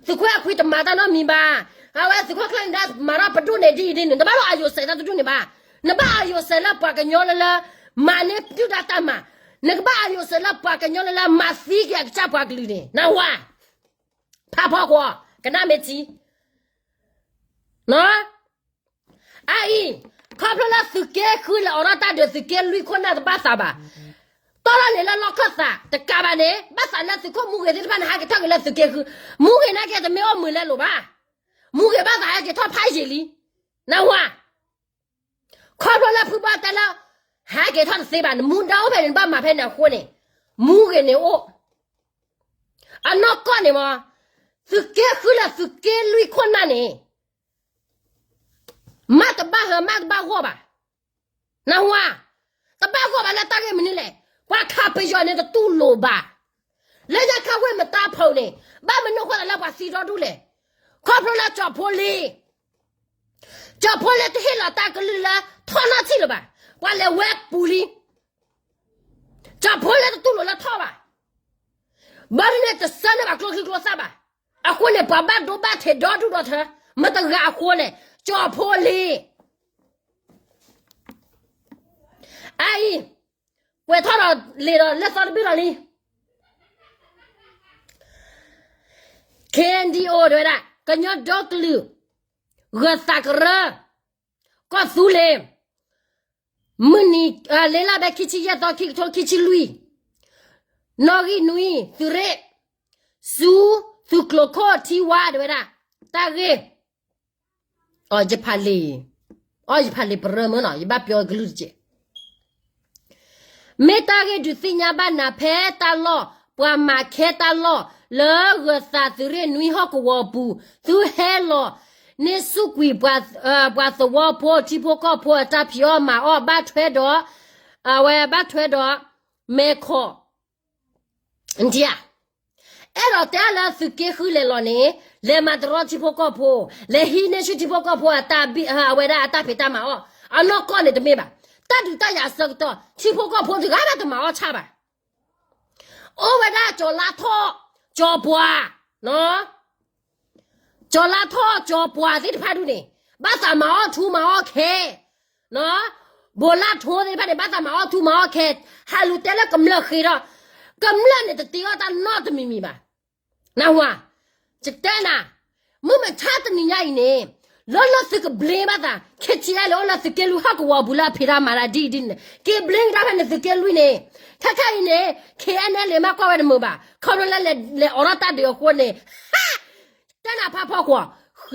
သုးခိၣ်အဲၣ်ခွံတမၤတၢ်နီတမံၤဘၣ်. အဝဲသုးခိၣ်ကျၢၢ်နဒါမၤထီၣ်ပဒိၣ်န့ၣ်ဒ်အံၤဒ်န့ၣ် နဘၣ်လီၤအာရုံစိုက်တၢ်တဒူၣ်န့ၣ်ဘၣ်. နဘၣ်အာရုံစိုက်လၢပှၤကညီလၢလၢ မၤန့ၢ်ဒုၣ်ဒါတၢ်မၤ, နကဘၣ်အာရုံစိုက်လၢပှၤကညီလၢလၢမၤသံက့ၤအကစၢ်ပှၤကလုာ်န့ၣ် နၢ်ဟူဧါ. ဖးဖီကွီၢ်, ကနၣ်မ့ၢ်ထံ အအံၤ, ခီဖျိလၢသုးက့ဃုလဲၤအိးထီၣ်တၢ်ဒုး သုးက့လွံၢ်ခိၣ်နၢ်တဘၣ်သးဘၣ်. တီၢ်ထီၣ်န့ၣ်လၢလီၢ်ခၢၣ်သးတကးဘၣ်န့ၣ် ဘၣ်သးလၢသုးခိၣ်မူဂ့ၤသ့ၣ်တဖၣ်န့ၣ် ဟဲက့ၤထီၣ်က့ၤလၢသုးက့ဃု, မူဂ့ၤနာ်က့တမ့ၢ်အိၣ်မုာ်လဲၤလိာ်ဘၣ်. မူဂ့ၤဘၣ်သးဟဲက့ၤထီၣ်ဖးယံာ်လံ. နၢ်ဟူဧါ. ခီဖျိလၢဖုဘၣ်တဲလၢ ဟဲက့ၤထီၣ်တသ့ဘၣ်, နမူဒါအိၣ်ဖဲန့ၣ် နဘၣ်မၤဖဲန့ၣ်အဃိန့ၣ်, မူဂ့ၤန့ၣ်အိၣ် အနီၢ်ကီၢ်န့ၣ်မ့ၢ် သုးက့ဃုလၢသုးက့လွံၢ်ခိၣ်နၢ်န့ၣ် မ့ၢ်တဘၣ်ဟၢ မ့ၢ်တဘၣ်ဂီၢ်ဘၣ်. နၢ်ဟူဧါ. တဘၣ်ဂီၢ်ဘၣ်လၢတၢ်ဂ့ၢ်မနုၤလဲၣ်, ပှၤခးပယီၤန့ၣ်တတူၢ်လိာ်ဘၣ်. လၢညါခါဝ့ၢ်မတါဖီန့ၣ် ဘၣ်မနုၤအဃိသတးလၢပှၤသံဒီဒူၣ်လဲၣ်. ခီဖျိလၢကၠီၤဖိလ့ ကၠီၤဖိလ့တဟ့ၣ်လီၤတၢ်ကလုၢ်လၢထီၣ်နီၢ်ထံၣ်လၢၤဘၣ်, ပှၤလဲၤဝဲပူၤလံ. ကၠီၤဖိလ့တတူၢ်လိာ်လၢထီၣ်ဘၣ်. ဘၣ်မနုၤန့ၣ်တဆၢန့ၢ်ဘၣ်ကျိချံကျိသၣ်ဘၣ်. အဃိန့ၣ် ပှၤဘၣ်ဒိဘၣ်ထံးဒီဒူၣ်ဒီထၢ မတဂၤအဃိန့ၣ် ကၠီၤဖိလ့ အအံၤ ကွဲးထီၣ်ဒီးလံာ်ဒီးလၢသီတဘ့ၣ်လီၤလံ. K N D O တဲဝဲဒၣ် ကညီဒီကလုာ် ဂၢၤသးကရၢ ကီၢ်သူလ့ၤ မုၢ်နံၤ လ့လၢဘဲ ခံဆံယဲၢ်သီ ခံကထိခံဆံလွံၢ်, နီၣ်ဂံၢ်နွံ သုးရ့ၣ် ဆူသုးကျိၤခိၣ်ထံဝါ တဲဝဲဒၣ် တၢ်ဂ့ၢ် ယဖးလံာ် အီ ယဖးလံာ်ပရၢမၢနီၤ ယဘၣ်ပျီကလုၢ်တက့ၢ်. မ့ၢ်တၢ်ဂ့ၢ်ဒုးသ့ၣ်ညါဘၣ်နၤဖဲတၢ်လီၢ် ပှၤမၤခဲတၢ်လီၢ် လၢဂၢၤသးသုးရ့ၣ်နွံဟီၣ်ကဝီၤအပူၤ သုဟဲလီၤန့ၢ်ဆူၣ်ကွံာ် ပှၤသဝီဖိ ထံဖိကီၢ်ဖိအတၢ်ဖံးအီၣ်မၤအီၣ် ဘၣ်ထွဲဒီး အဝဲဘၣ်ထွဲဒီး မဲာ်ခီၣ် နထံၣ်ဧါ. အဲၣ်ဒိးတဲလၢသုးက့ဃုလဲၤလီၤန့ၣ် လဲၤမၤတရီထံဖိကီၢ်ဖိ, လဲၤဟံးန့ၢ်ဆူၣ်ထံဖိကီၢ်ဖိ အဝဲဒၣ်အတၢ်ဖံးတၢ်မၤအီၣ်, အနီၢ်ကီၢ်န့ၣ်တမ့ၢ်ဘၣ်. တၢ်ဒုးတၢ်ယၤအဆၢကတီၢ် ထံဖိကီၢ်ဖိတဂၤဘၣ်တမၤအီၣ်ဆၣ်ဘၣ်. အိၣ်ဝဲဒၣ်ကၠီၤလါထီၣ်, ကၠီၤပှၤ, ကၠီၤလါထီၣ် ကၠီၤပှၤသ့ၣ်တဖၣ်ဒူၣ်န့ၣ် ဘၣ်သးမၤအီၣ်ထူမၤအီၣ်ခဲ ဘိးလါထိသ့ၣ်တဖၣ်န့ၣ် ဘၣ်သးမၤအီၣ်ထူမၤအီၣ်ခဲ, ဟးလူၤတဲလၢကမျၢၢ်ဃ့ထီၣ်, ကမျၢၢ်န့ၣ်တတ့အီၣ်တၢ်နီတမံၤမံၤဘၣ်. နၢ်ဟူဧါ. ယတဲနၤ, မုၢ်မဆါတနံၤညါအံၤန့ၣ် လၢလၢသုးကဘျ့ဘၣ်သး ခဲဆံးလဲအိၣ်လၢသုးက့လွံၢ်ဟီၣ်ကဝီၤပူၤလၢအဖံးတၢ်မၤတၢ်ဒ်အံၤဒ်န့ၣ် က့ၤဘျ့ကဒါဖဲန့ၣ်သုးက့လွံၢ်န့ၣ်, ခဲခါအံၤန့ၣ် K N L A မ့ၢ်ကွၢ်ဝဲတမုာ်ဘၣ် ခီဖျိလၢလဲၤအိးထီၣ်တၢ်ဒုးအဃိန့ၣ်, တဲနၤဖးဖီကွီၢ်,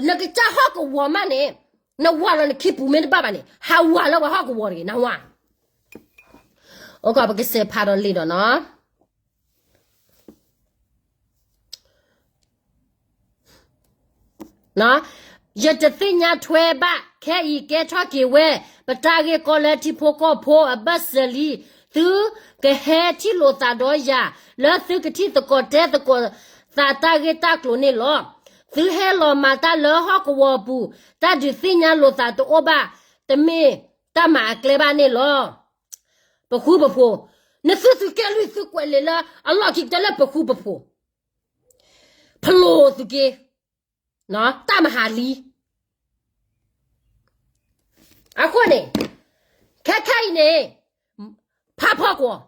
နကစၢ်ဟီၣ်ကဝီၤမးန့ၣ် နဝၤလီၤနခံပူၤမ့ၢ်တဘၣ်ဘၣ်န့ၣ် ဟးဝၤလၢပှၤဟီၣ်ကဝီၤတဂ့ၤ နၢ်ဟူဧါ. အိၣ်ကီၢ်ပကစဲးဖးဒီးလံာ်ဒီးနီၤ ယတသ့ၣ်ညါထွဲဘၣ် ခဲအံၤကဲထီၣ်က့ၤဝဲ ပတၢ်ဂ့ၢ်ကီလၢထံဖိကီၢ်ဖိအဘၢၣ်စၢၤလံ, သုကဟဲထံၣ်လိာ်သးဒီးယၤ လၢသုကထံၣ်သကိးတဲသကိးသးတၢ်ဂ့ၢ်တၢ်ကျိၤန့ၣ်လီၤ. သုဟဲလီၤမၤတၢ်လၢဟီၣ်ကဝီၤပူၤ တၢ်ဒုးသ့ၣ်ညါလိာ်သးတအိၣ်ဘၣ်, တမ့ၢ်တၢ်မၤအကျဲဘၣ်န့ၣ်လီၤ. ပဃူပဖိး, နသုသုးက့လွံၢ်သုကွဲးလံာ်လၢအလီၢ်ခံကတၢၢ်လၢပဃူပဖိး, ဖျိသုးက့, တၢ်မၤဟးလံ. အဃိန့ၣ်, ခဲခါအံၤန့ၣ်, ဖးဖီကွီၢ်,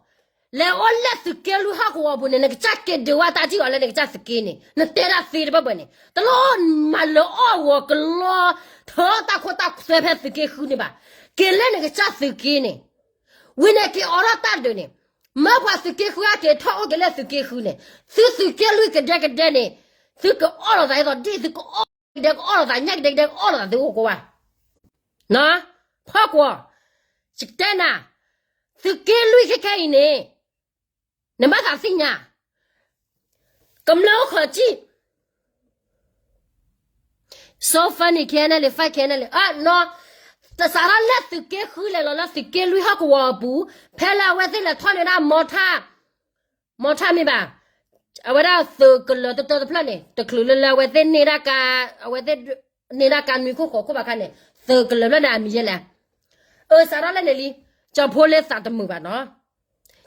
လဲၤအိၣ်လၢသုးက့လွံၢ်ဟီၣ်ကဝီၤပူၤန့ၣ် နကစၢ်က့ၤဒုးဝဲတၢ်ထံၣ်အီၤလၢနကစၢ်သုးက့န့ၣ် နတဲဒၣ်သ့တဘၣ်ဘၣ်န့ၣ် တလိၣ်မၤလၢအီၣ်ဂီၤကလီ ထၢတၢ်ခိတၢ်သွဲဖဲသုးက့ဃုန့ၣ်ဘၣ်. က့ၤလၢနကစၢ်သုးက့န့ၣ် ဝံၤန့ၣ်က့ၤအိးထီၣ်တၢ်ဒုးန့ၣ်, မၢပှၤသုးက့ဃုအက့ၤထီၣ်အိၣ်က့ၤလၢသုးက့ဃုန့ၣ်, သုသုးက့လွံၢ်ကဒဲကဒဲန့ၣ်, သုကအီၣ်လိာ်သးဒ်သိးဒ်သုကအီၣ်ကဒဲကအီၣ်လိာ်သးညၣ်ကဒဲကဒဲကအီၣ်လိာ်သးသုအိၣ်ကိးဘၣ်. ဖီကွီၢ်, ယကတဲနၤ, သုးက့လွံၢ်ခဲခဲအံၤန့ၣ်, နဘၣ်သးသ့ၣ်ညါ ကမျၢၢ်အိၣ်ခိးစံၣ် so funny, K N L A fight K N L A, အနီၢ်, တစးထီၣ်လၢသုးက့ဃုလဲၤလီၤလၢသုးက့လွံၢ်ဟီၣ်ကဝီၤအပူၤ, ဖဲလၢအဝဲသ့ၣ်လဲၤထီၣ်န့ၢ်ဝဲဒၣ်မီထၣ်, မီထၣ်မ့ၢ်ဘၣ်, အဝဲဒၣ်သုးကလၢၤတတၢတဖျၢၣ်န့ၣ် တချုးလၢလၢအဝဲသ့ၣ်န့ၢ်ဒၣ်ကါ, အဝဲသ့ၣ်န့ၢ်ဒၣ်ကါနွံခိၣ်ဃိးခိၣ်ဘၣ်ခါန့ၣ် သုးကလၢၤဖျၢၣ်န့ၣ် အမံၤယဲလဲၣ်. အၢ စးထီၣ်လၢန့ၣ်လံ, ကၠီဖိလ့သးတမုာ်ဘၣ်နီၤ,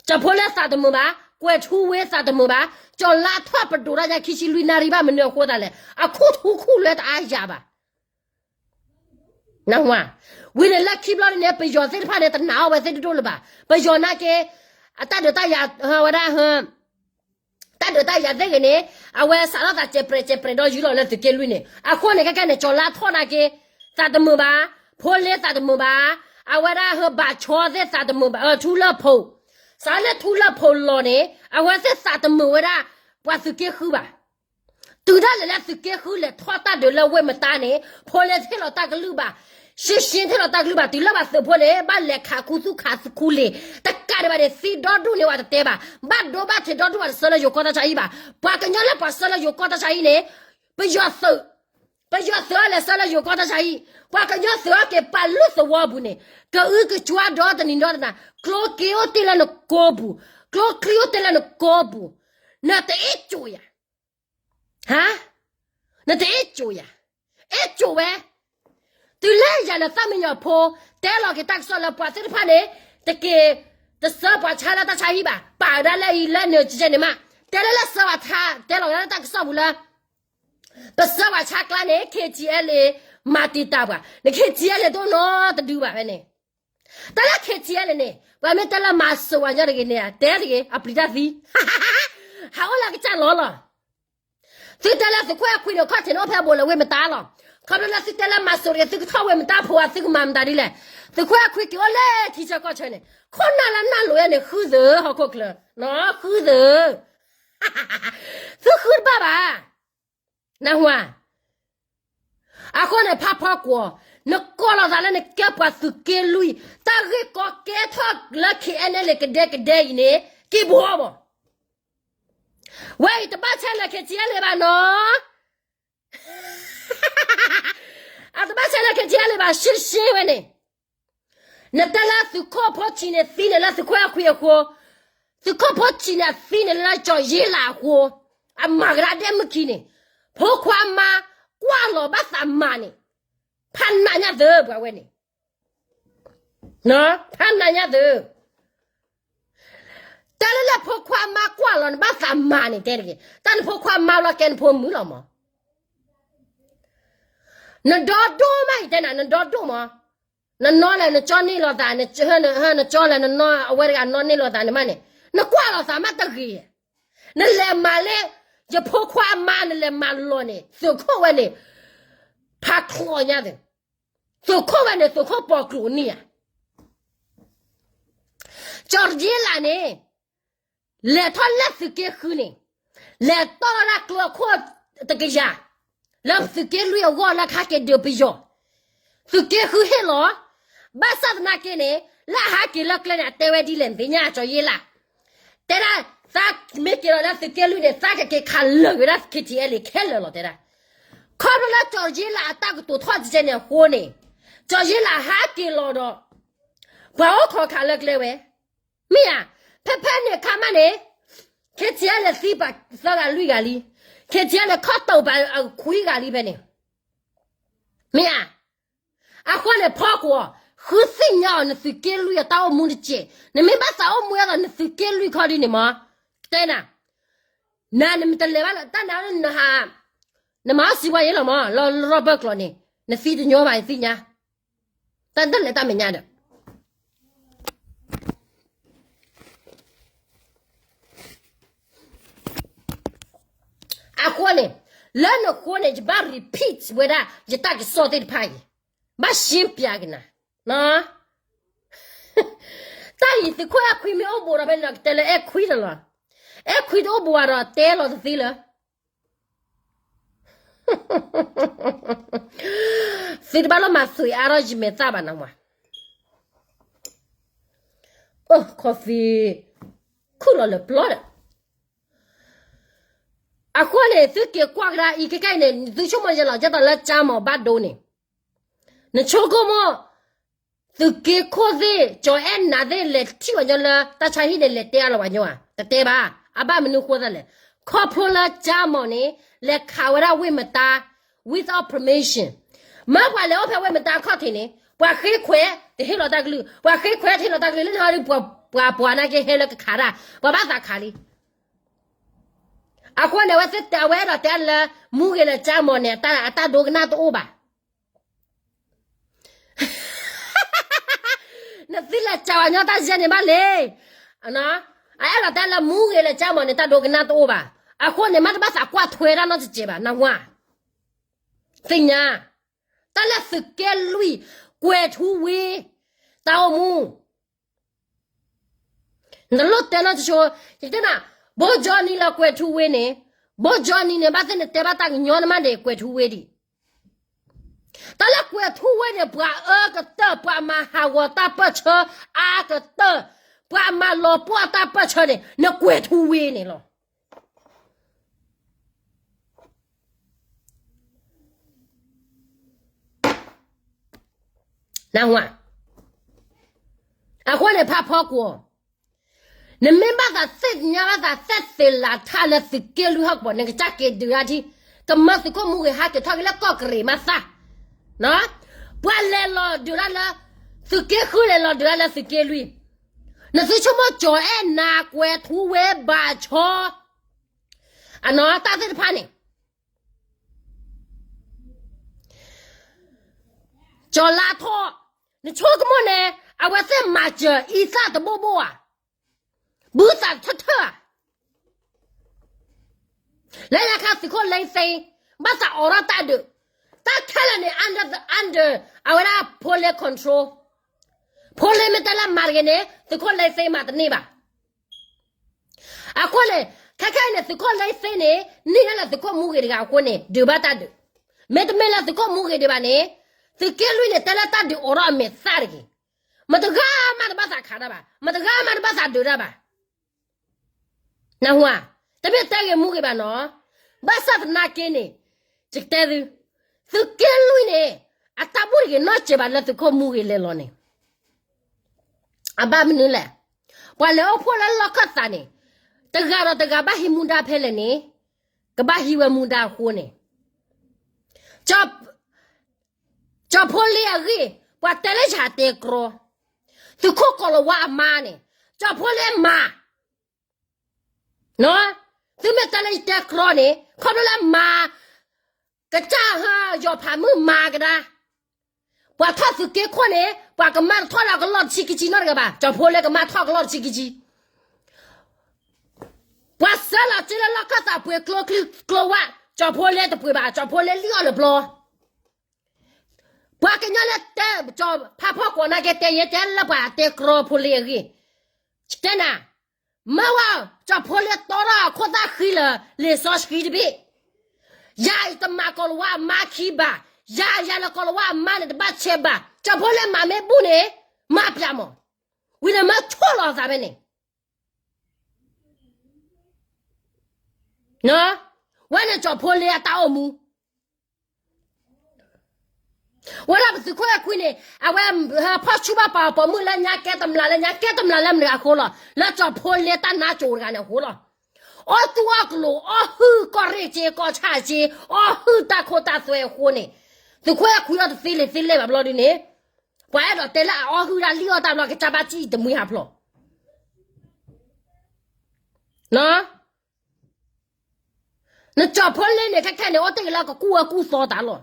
ကၠီဖိလ့သးတမုာ်ဘၣ်, ကွဲၤထူဝ့သးတမုာ်ဘၣ်, ကၠီၤလါထီၣ်ပဒိးတၢ်ညါခံဆံလွံၢ်နၣ်ရံၣ်ဘၣ်မနုၤအဃိသးလဲၣ်, အခိၣ်ထူခူၣ်လွဲတအါယၤဘၣ် နၢ်ဟူဧါ, ဝံၤန့ၣ်လၢခံဘျီန့ၣ် ပယီၤသ့ၣ်တဖၣ်န့ၣ် တနာ်အီၤဝဲသ့ၣ်ဒိၣ်ဒိၣ်လၢၤဘၣ်. ပယီၤနာ်က့ အတၢ်ဒုးတၢ်ယၤဝဲဒၣ်, တၢ်ဒုးတၢ်ယၤသ့ၣ်ဂ့ၤန့ၣ် အဝဲစးထီၣ်သးစဲးပြဲးစဲးပြဲးဒီးယူၢ်လီၤလၢသုးက့လွံၢ်န့ၣ် အဃိန့ၣ် ခဲကဲန့ၣ် ကၠီၤလါထီၣ်နာ်က့ သးတမုာ်ဘၣ်, ဖိလ့သးတမုာ်ဘၣ်, အဝဲဒၣ်ဟၢဘၣ်ဆီသ့ၣ်သးတမုာ်ဘၣ်, ထူလၢၢ်ဖိ, စးလၢထူလၢၢ်ဖိလီၤန့ၣ် အဝဲသ့ၣ်သးတမုာ်ဝဲဒၣ် ပှၤသုးက့ဃုဘၣ် တုၤဒၣ်လဲာ်လၢသုးက့ဃုလဲၤထီၣ်တၢ်ဒုးလၢဝ့ၢ်မတါန့ၣ် ဖိလ့ထံၣ်လီၤတၢ်ကလုၢ်ဘၣ်, ရှ့ရှ့ထံၣ်လီၤတၢ်ကလုၢ်ဘၣ် တုၤလၢဘၣ်သုးဖိန့ၣ် ဘၣ်လဲၤခးခူသူၣ်ခးခူလံာ်, တကးဒံးဘၣ်န့ၣ် သံဒီဒူၣ်န့ၣ်ဝဲတတဲဘၣ်, ဘၣ်ဒိဘၣ်ထံးဒီဒူၣ်ဘၣ်တဆၢလၢယိၤကီၢ်တၢ်ဆါဟံၣ်ဘၣ်, ပှၤကညီလၢပှၤဆှၢလၢယိၤကီၢ်တၢ်ဆါဟံၣ်န့ၣ်, ပယီၤသုး, ပယီၤသုးအီၤလဲၤဆှၢလၢယိၤကီၢ်တၢ်ဆါဟံၣ်, ပှၤကညီသုးအီၤက့ၤပာ်လုၢ်သဝီပူၤန့ၣ်, ကအုကကွါဒီတနံၤဒီတနၤ, ကျိက့အိၣ်တ့ၢ်လၢနကိပူၤ, ကျိချံအိၣ်တ့ၢ်လၢနကိပူၤ, နတအ့ၣ်ကိၤယၤ ဟါ, နတအ့ၣ်ကိၤယၤ, အ့ၣ်ကိၤဝဲ, တုၤလၢယၤန့ၣ်သၣ်မံယီၤဖိ, တဲလီၤက့ၤတၢ်ကစီၣ်လၢပှၤသ့ၣ်တဖၣ်န့ၣ်, တက့ၤ, တဆှၢပှၤဆါလၢတၢ်ဆါဟံၣ်ဘၣ်, ပာ်ဝဲဒၣ်လၢအံၤလၢနကဲန့ၣ်မး, တဲလၢလၢဆှၢပှၤဆါ တဲလီၤဝဲဒၣ်လၢတၢ်ကစီၣ်ပူၤလၢ ပဆှၢပှၤဆါကျါန့ၣ် KTLA မၤတံာ်တာ်ပှၤ, န KTLA တအိၣ်နီတဒုဘၣ်ဖဲန့ၣ်, တၢ်လၢ KTLA န့ၣ် ပှၤမ့ၢ်တဲလၢမၤစိးဝဲညီတဂ့ၤန့ၣ် တဲတဂ့ၤ အပျံၤတၢ်သံ, ဟးအိၣ်လၢကစၢ်လီၤလီၤ, သုတဲလၢသုးခိၣ်အဲၣ်ခွံန့ၣ် ခီၣ်ထံးန့ၣ်အိၣ်ဖဲဘိးလၢဝ့ၢ်မတါလီၤ, ခီဖျိလၢသုတဲလၢမၤစိးတဂ့ၤ သုကထီၣ်ဝ့ၢ်မတါဖိဧါ သုကမၤမတၤဒ်လဲၣ်, သုးခိၣ်အဲၣ်ခွံက့ၤအိၣ်လၢထံဆၢကီၢ်ဆၢန့ၣ် ခိၣ်နၢ်လၢနၢ်လိၤဝဲန့ၣ် ဃုသၢ ဟီၣ်ခိၣ်ချၢ, ဃုသၢ သုဃုတဘၣ်ဘၣ်, နၢ်ဟူဧါ, အဃိန့ၣ် ဖးဖီကွီၤ, နကိးလီၤသးလၢနကဲပှၤသုးက့လွံၢ်, တၢ်ဂ့ၢ်ကီကဲထီၣ်လၢ KNLA ကဒဲကဒဲအံၤန့ၣ် က့ၤဘှီဘၣ်, ဝဲအံၤတဘၣ်ဆဲးလၢ KTLA ဘၣ်နီၤ, အတဘၣ်ဆဲးလၢ KTLA ဘၣ် ရှဲရှဲဝဲန့ၣ် နတဲလၢသုးခိၣ်ဖိဆံးန့ၣ်သံန့ၣ်လၢသုးခိၣ်အဲၣ်ခွံအဃိ, သုးခိၣ်ဖိဆံးန့ၣ်အသံန့ၣ်လၢကၠီၤယ့လးအဃိ, အမၤကဒါဒဲမုၢ်ခံန့ၣ်, ဖိခွါမါကွၢ်လီၤဘၣ်သးမၤန့ၣ်, ဖးနးညါသၢပှၤဝဲန့ၣ်, ဖးနးညါသၢ, တၢ်လၢလၢဖိခွါမါကွၢ်လီၤနဘၣ်သးမၤန့ၣ် တဲတဂ့ၤ, တၢ်နဖိခွါမါလီၤကဲနဖိမုၣ်လီၤမး နဒီဒိၣ်မးအံၤတဲနၤ နဒီဒိၣ်မး, နနီၢ်လဲၣ်နကၠီန့ၢ်လိာ်သး, နကၠီလဲၣ်နနီၢ်အဝဲတဂၤနီၢ်န့ၢ်လိာ်သးန့ၣ်မးန့ၣ်, နကွၢ်လိာ်သးမးတဂ့ၤ, နလဲၤမၤလၢ ယဖိခွါအမါ နလဲၤမၤလီၤန့ၣ် သုးခိၣ်ဝဲန့ၣ် ဖးချီညါသၢ, သုးခိၣ်ဝဲန့ၣ် သုးခိၣ်ပိာ်ကျိၤန့ၣ်ဧါ ကၠီၤတယ့လးန့ၣ် လဲၤထီၣ်လၢသုးက့ဃုန့ၣ်, လဲၤတီၢ်လီၤဒၣ်ကျိခိၣ်တကယၤ, လၢသုးက့လွံၢ်အဂီၢ်လၢခါက့ၤဒုးပယီၤ, သုးက့ဃုဟ့ၣ်လီၤ, ဘၣ်ဆၣ်သနာ်က့န့ၣ် လၢအဟးက့ၤလၢကျဲန့ၣ် အတဲဝဲဒ်လဲၣ်နသ့ၣ်ညါ ကၠီၤယ့လး, တဲဒၣ် သးမ့ၢ်က့ၤလီၤလၢသုးက့လွံၢ်န့ၣ် သးကက့ၤခးလၢာ်ဝဲဒၣ် KTLA ခဲလၢာ်လီၤတဲဒၣ်, ခီဖျိလၢကၠီၤယ့လးအတၢ်ကတိၤထီၣ်ကဲန့ၣ်အဃိန့ၣ်, ကၠီၤယ့လးဟးက့ၤလီၤဒီး ပှၤအိၣ်ခိးခးလၢကျဲဝဲ, မ့ၢ်ဧါ, ဖဲဖဲန့ၣ်ခါမးန့ၣ်, KTLA သံပှၤသၢဂၤလွံၢ်ဂၤလံ, KTLA ခီၣ်တိာ်ပှၤခွံဂၤလံဖဲန့ၣ်, မ့ၢ်ဧါ, အဃိန့ၣ် ဖီကွီၤ, ဃုသ့ၣ်ညါအီၤ နသုးက့လွံၢ်အတၢ်အိၣ်မူတစဲး, နမ့ၢ်ဘၣ်သးအိၣ်မူအသိး နသုးက့လွံၢ်ခီဒ်န့ၣ်မး, တဲနၤ, နၤနမ့ၢ်တလဲၤဘၣ်လၢတၢ်နၤနဟး, နမၤအီၣ်စံးဝဲယဲလီၤမး လၢရီၢ်ဘၢၣ်ကျိၤန့ၣ်, နသံတညီဘၣ်ယသ့ၣ်ညါ, တၢ်တလဲၤတၢ်မဲာ်ညါဒီး အဃိန့ၣ်, လၢနဃိန့ၣ် ယဘၣ် repeat ဝဲဒၣ် ယတၢ်ကစီၣ်သ့ၣ်တဖၣ်အံၤ, ဘၣ်ရှင်းပြကနၤ, တၢ်အံၤသုးခိၣ်အဲၣ်ခွံမ့ၢ်အိၣ်ဘူးဒီးဖဲန့ၣ်ဒီး ကတဲလၢအဲၣ်ခွံတလီၤ, အဲၣ်ခွံတအိၣ်ဘူးဘၣ်ဒီးတဲလီၤတသ့လၢ သုတဘၣ်လီၤမၤသွံးအါထီၣ်ယမဲာ်သၣ်ဘၣ်နမး, အိၣ် coffee ခူၣ်လီၤလၢပျီဒီး, အဃိန့ၣ် သုက့ၤကွၢ်ကဒါအံၤခဲကဲအံၤန့ၣ် သုဆိကမိၣ်ယဲလီၤ ယဲသိးလၢကၠါမီၤဘၣ်ဒိန့ၣ်, နဆိကမိၣ် သုးက့ခိၣ်သ့ၣ် ကၠီၤအဲၣ်နၤသ့ၣ် လဲၤထံၣ်ပှၤညီလၢတၢ်ဆါဟံၣ်န့ၣ် လဲၤတဲအါလီၤပှၤညီဧါ, တတဲဘၣ်. အဘၣ်မနုၤဃိသတးလဲၣ်, ခီဖျိလၢကၠၢမီၤန့ၣ် လဲၤခးဝဲဒၣ်ဝ့ၢ်မတါ without permission. မ့ၢ်ပှၤလဲၤအိၣ်ဖဲဝ့ၢ်မတါခီၣ်ထံးန့ၣ် ပှၤဃ့ခွဲးတဟ့ၣ်လီၤတၢ်ကလုၢ်, ပှၤဃ့ခွဲးတဟ့ၣ်လီၤတၢ်ကလုၢ် လၢနဟီဒီး ပှၤ ပှၤ ပှၤနာ်က့ဟဲလၢကခးတၢ်, ပှၤဘၣ်သးခးလံ. အဃိန့ၣ် အဝဲသ့ၣ်တဲ အဝဲအဲၣ်ဒိးတဲလၢ မူဂ့ၤလၢကၠၢမီၤန့ၣ် အတၢ်ဒိကနၣ်တအိၣ်ဘၣ်. နသုလဲၤစံးပှၤညီတၢ်ယဲၢ်န့ၣ်ဘၣ်လဲၣ်. အအဲၣ်ဒိးတဲလၢမူဂ့ၤလၢကၠၢမီၤန့ၣ် တၢ်ဒိကနၣ်တအိၣ်ဘၣ်. အဃိန့ၣ် မ့ၢ်တဘၣ်သးကွၢ်ထွဲတၢ်နီတစဲးဘၣ် နဝၤ သ့ၣ်ညါ, တၢ်လၢသုးက့လွံၢ် ကွဲၤထူဝ့ တၢ်အိၣ်မူ နတလိၣ်တဲနီတဆိ, ယတဲနၤ, ဘိကၠီနံၤလၢကွဲၤထူဝ့န့ၣ်, ဘိကၠီနံၤန့ၣ် ဘၣ်သ့ၣ်နတဲဘၣ်တၢ်ကညီနမါဒံးကွဲၤထူဝ့ဒံး. တၢ်လၢကွဲၤထူဝ့န့ၣ် ပှၤအၢကတၢၢ် ပှၤမၤဟးဂီၤတၢ်ပၢၢ်ဆၢအါကတၢၢ်, ပှၤမၤလီၤပှီၢ်တၢ်ပၢၢ်ဆၢန့ၣ် နကွဲၤထူဝ့န့ၣ်လီၤ. နဝၤ, အဃိန့ၣ် ဖးဖီကွီၢ်, နမ့ၢ်ဘၣ်သးသ့ၣ်ညါဘၣ်သး သဲးသ့းလးထၣ်လၢသုးက့လွံၢ်ဟီၣ်ကဝီၤ နကစၢ်က့ၤဒုးတၢ်ထံ, ကမၢသုးခိၣ်မူဂ့ၤဟးက့ၤထီၣ်က့ၤလၢကီၢ်ကရ့းမးသၣ်, ပှၤလဲၤလီၤဒုးတၢ်လၢ သုးက့ဃု လဲၤလီၤဒုးတၢ်လၢသုးက့လွံၢ်, နသုဆိကမိၣ်ကၠီၤအဲၣ်နၤ ကွဲၤထူဝ့ ဘၣ်ဆီ အနီၢ်တၢ်သ့ၣ်တဖၣ်န့ၣ် ကၠီၤလါထီၣ်, နဆိကမိၣ်န့ၣ် အဝဲသ့ၣ်မၤစၢၤအံသၣ်တဘိဘိဧါ, ဘုသးထၢၣ်ထၢၣ်ဧါ, လၢညါခါသုးခိၣ်လ့သ့ ဘၣ်သးအိးထီၣ်တၢ်ဒုး, တၢ်ခဲလၢာ်န့ၣ် under, under အဝဲဒၣ်ဖိလ့ control, ဖိလ့မ့ၢ်တဲလၢမၤတဂ့ၤန့ၣ် သုးခိၣ်လ့သ့မၤတန့ၢ်ဘၣ်. အဃိန့ၣ် ခဲခဲအံၤန့ၣ် သုးခိၣ်လ့သ့န့ၣ် န့ၢ်ဒၣ်လၢသုးခိၣ်မူဂ့ၤတဂၤအဃိန့ၣ် ဒုးဘၣ်တၢ်ဒုး, မ့တမ့ၢ်လၢသုးခိၣ်မူဂ့ၤဒံးဘၣ်န့ၣ် သုးက့လွံၢ်န့ၣ် တဲလၢတၢ်ဒုးအိးထီၣ်အမဲာ်သၣ်တဂ့ၤ, မတဂၤမးတဘၣ်သးခးတၢ်ဘၣ်, မတဂၤမးတဘၣ်သးဒုးတၢ်ဘၣ်. နဝၤ, တမ့ၢ်တဲဂ့ၤမူဂ့ၤဘၣ်နီၤ, ဘၣ်ဆၣ်သနာ်က့န့ၣ် ယကတဲသု, သုးက့လွံၢ်န့ၣ် အတၢ်ဘူၣ်တဂ့ၤနီတစဲးဘၣ် လၢသုးခိၣ်မူဂ့ၤလဲၤလီၤန့ၣ်, အဘၣ်မနုၤလဲၣ်, ပှၤလဲၤအိၣ်ဖှိၣ်လၢလီၢ်ခၢၣ်သးန့ၣ် တဂၤဒီးတဂၤဘၣ်ဟံးမူဒါဖဲလဲၣ်န့ၣ် ကဘၣ်ဟံးဝဲမူဒါအဃိန့ၣ် ကၠီၤဖိလ့အဂ့ၢ် ပှၤတဲလၢယၤတဲကြီ, သုးခိၣ်ကီၤလၤဝါအမါန့ၣ် ကၠီၤဖိလ့မၤ, သုမ့ၢ်တဲလၢယတဲကြီန့ၣ် ခီဖျိလၢမၤ ကစၢ်ဟၢ ယီၤဖးမုၣ်မၤကဒါ, ပှၤထီၣ်သုးက့ခိၣ်န့ၣ် ပှၤကမၢတထီၣ်လၢအကလီၢ်တဆံခံဆံနီတဂၤဘၣ်, ကၠီၤဖိလ့ကမၢထီၣ်ကလီၢ်တဆံခံဆံ ပှၤစၢလီၤစုလၢလီၢ်ခၢၣ်သးပှ့ၤကျိချံကျိဝၣ်, ကၠီၤဖိလ့တပှ့ၤဘၣ်, ကၠီၤဖိလ့လံၣ်အီၣ်လၢပျီ, ပှၤကညီလၢတဲ ကၠီၤဖးဖီကွီၤနာ်က့တဲယဲတဲလၢပှၤတဲကြီဖိလ့အဂ့ၢ်, တဲနၤ, မ့ၢ်ဝဲ ကၠီၤဖိလ့တီထီၣ်အခိၣ်သၣ်ဃံလၢာ် လံာ်စီဆှံတဘ့ၣ်, ယၤအံၤတမၤကီၤလၤဝါအမါခံဘၣ်, ယၤယၤလၢကီၤလၤဝါအမါန့ၣ် တဘၣ်ဆဲးဘၣ်, ကၠီၤဖိလ့မၤမ့ၢ်ဘူၣ်န့ၣ် မၤပျးမး, ဝံၤန့ၣ်မ့ၢ်ဆိၣ်လီၤအသးဖဲန့ၣ် ဝဲန့ၣ်ကၠီၤဖိလ့အတၢ်အိၣ်မူ, ဝဲဒၣ်ပသုးခိၣ်အဲၣ်ခွံန့ၣ် အဝဲဖီၣ်ဆူၣ်ဘၣ်ပှၤပိာ်မုၣ်လၢညါကဲတမျးလၢညါကဲတမျးလၢမနုၤအဃိလီၤ, လၢကၠီၤဖိလ့တၢ်နါစိၤတဂၤန့ၣ်အဃိလီၤ. အီၣ်တူၢ်အီၣ်ကျိၤ အီၣ်ဟုၣ်ကီၢ်ရ့ၣ်က့ ကီၢ်ဆၣ်က့, အီၣ်ဟုၣ်တၢ်ခိတၢ်သွဲအဃိန့ၣ်, သုးခိၣ်အဲၣ်ခွံအီၣ်တသ့လံာ်သ့လဲၢ်ဘၣ်ဘျီဒုန့ၣ်, ပှၤအဲၣ်ဒိးတဲလၢအအီၣ်ဟုၣ်တၢ်လံၣ်အီၣ်တၢ်ဘျီ ကစၢ်ဘၣ်စံၣ်တမှံဟးဖျိး နကၠီၤဖိလ့န့ၣ် ခဲခဲန့ၣ် အိၣ်တ့ၢ်က့ၤလၢကကူၣ်ဝဲကူၣ်သီတၢ်လီၤ.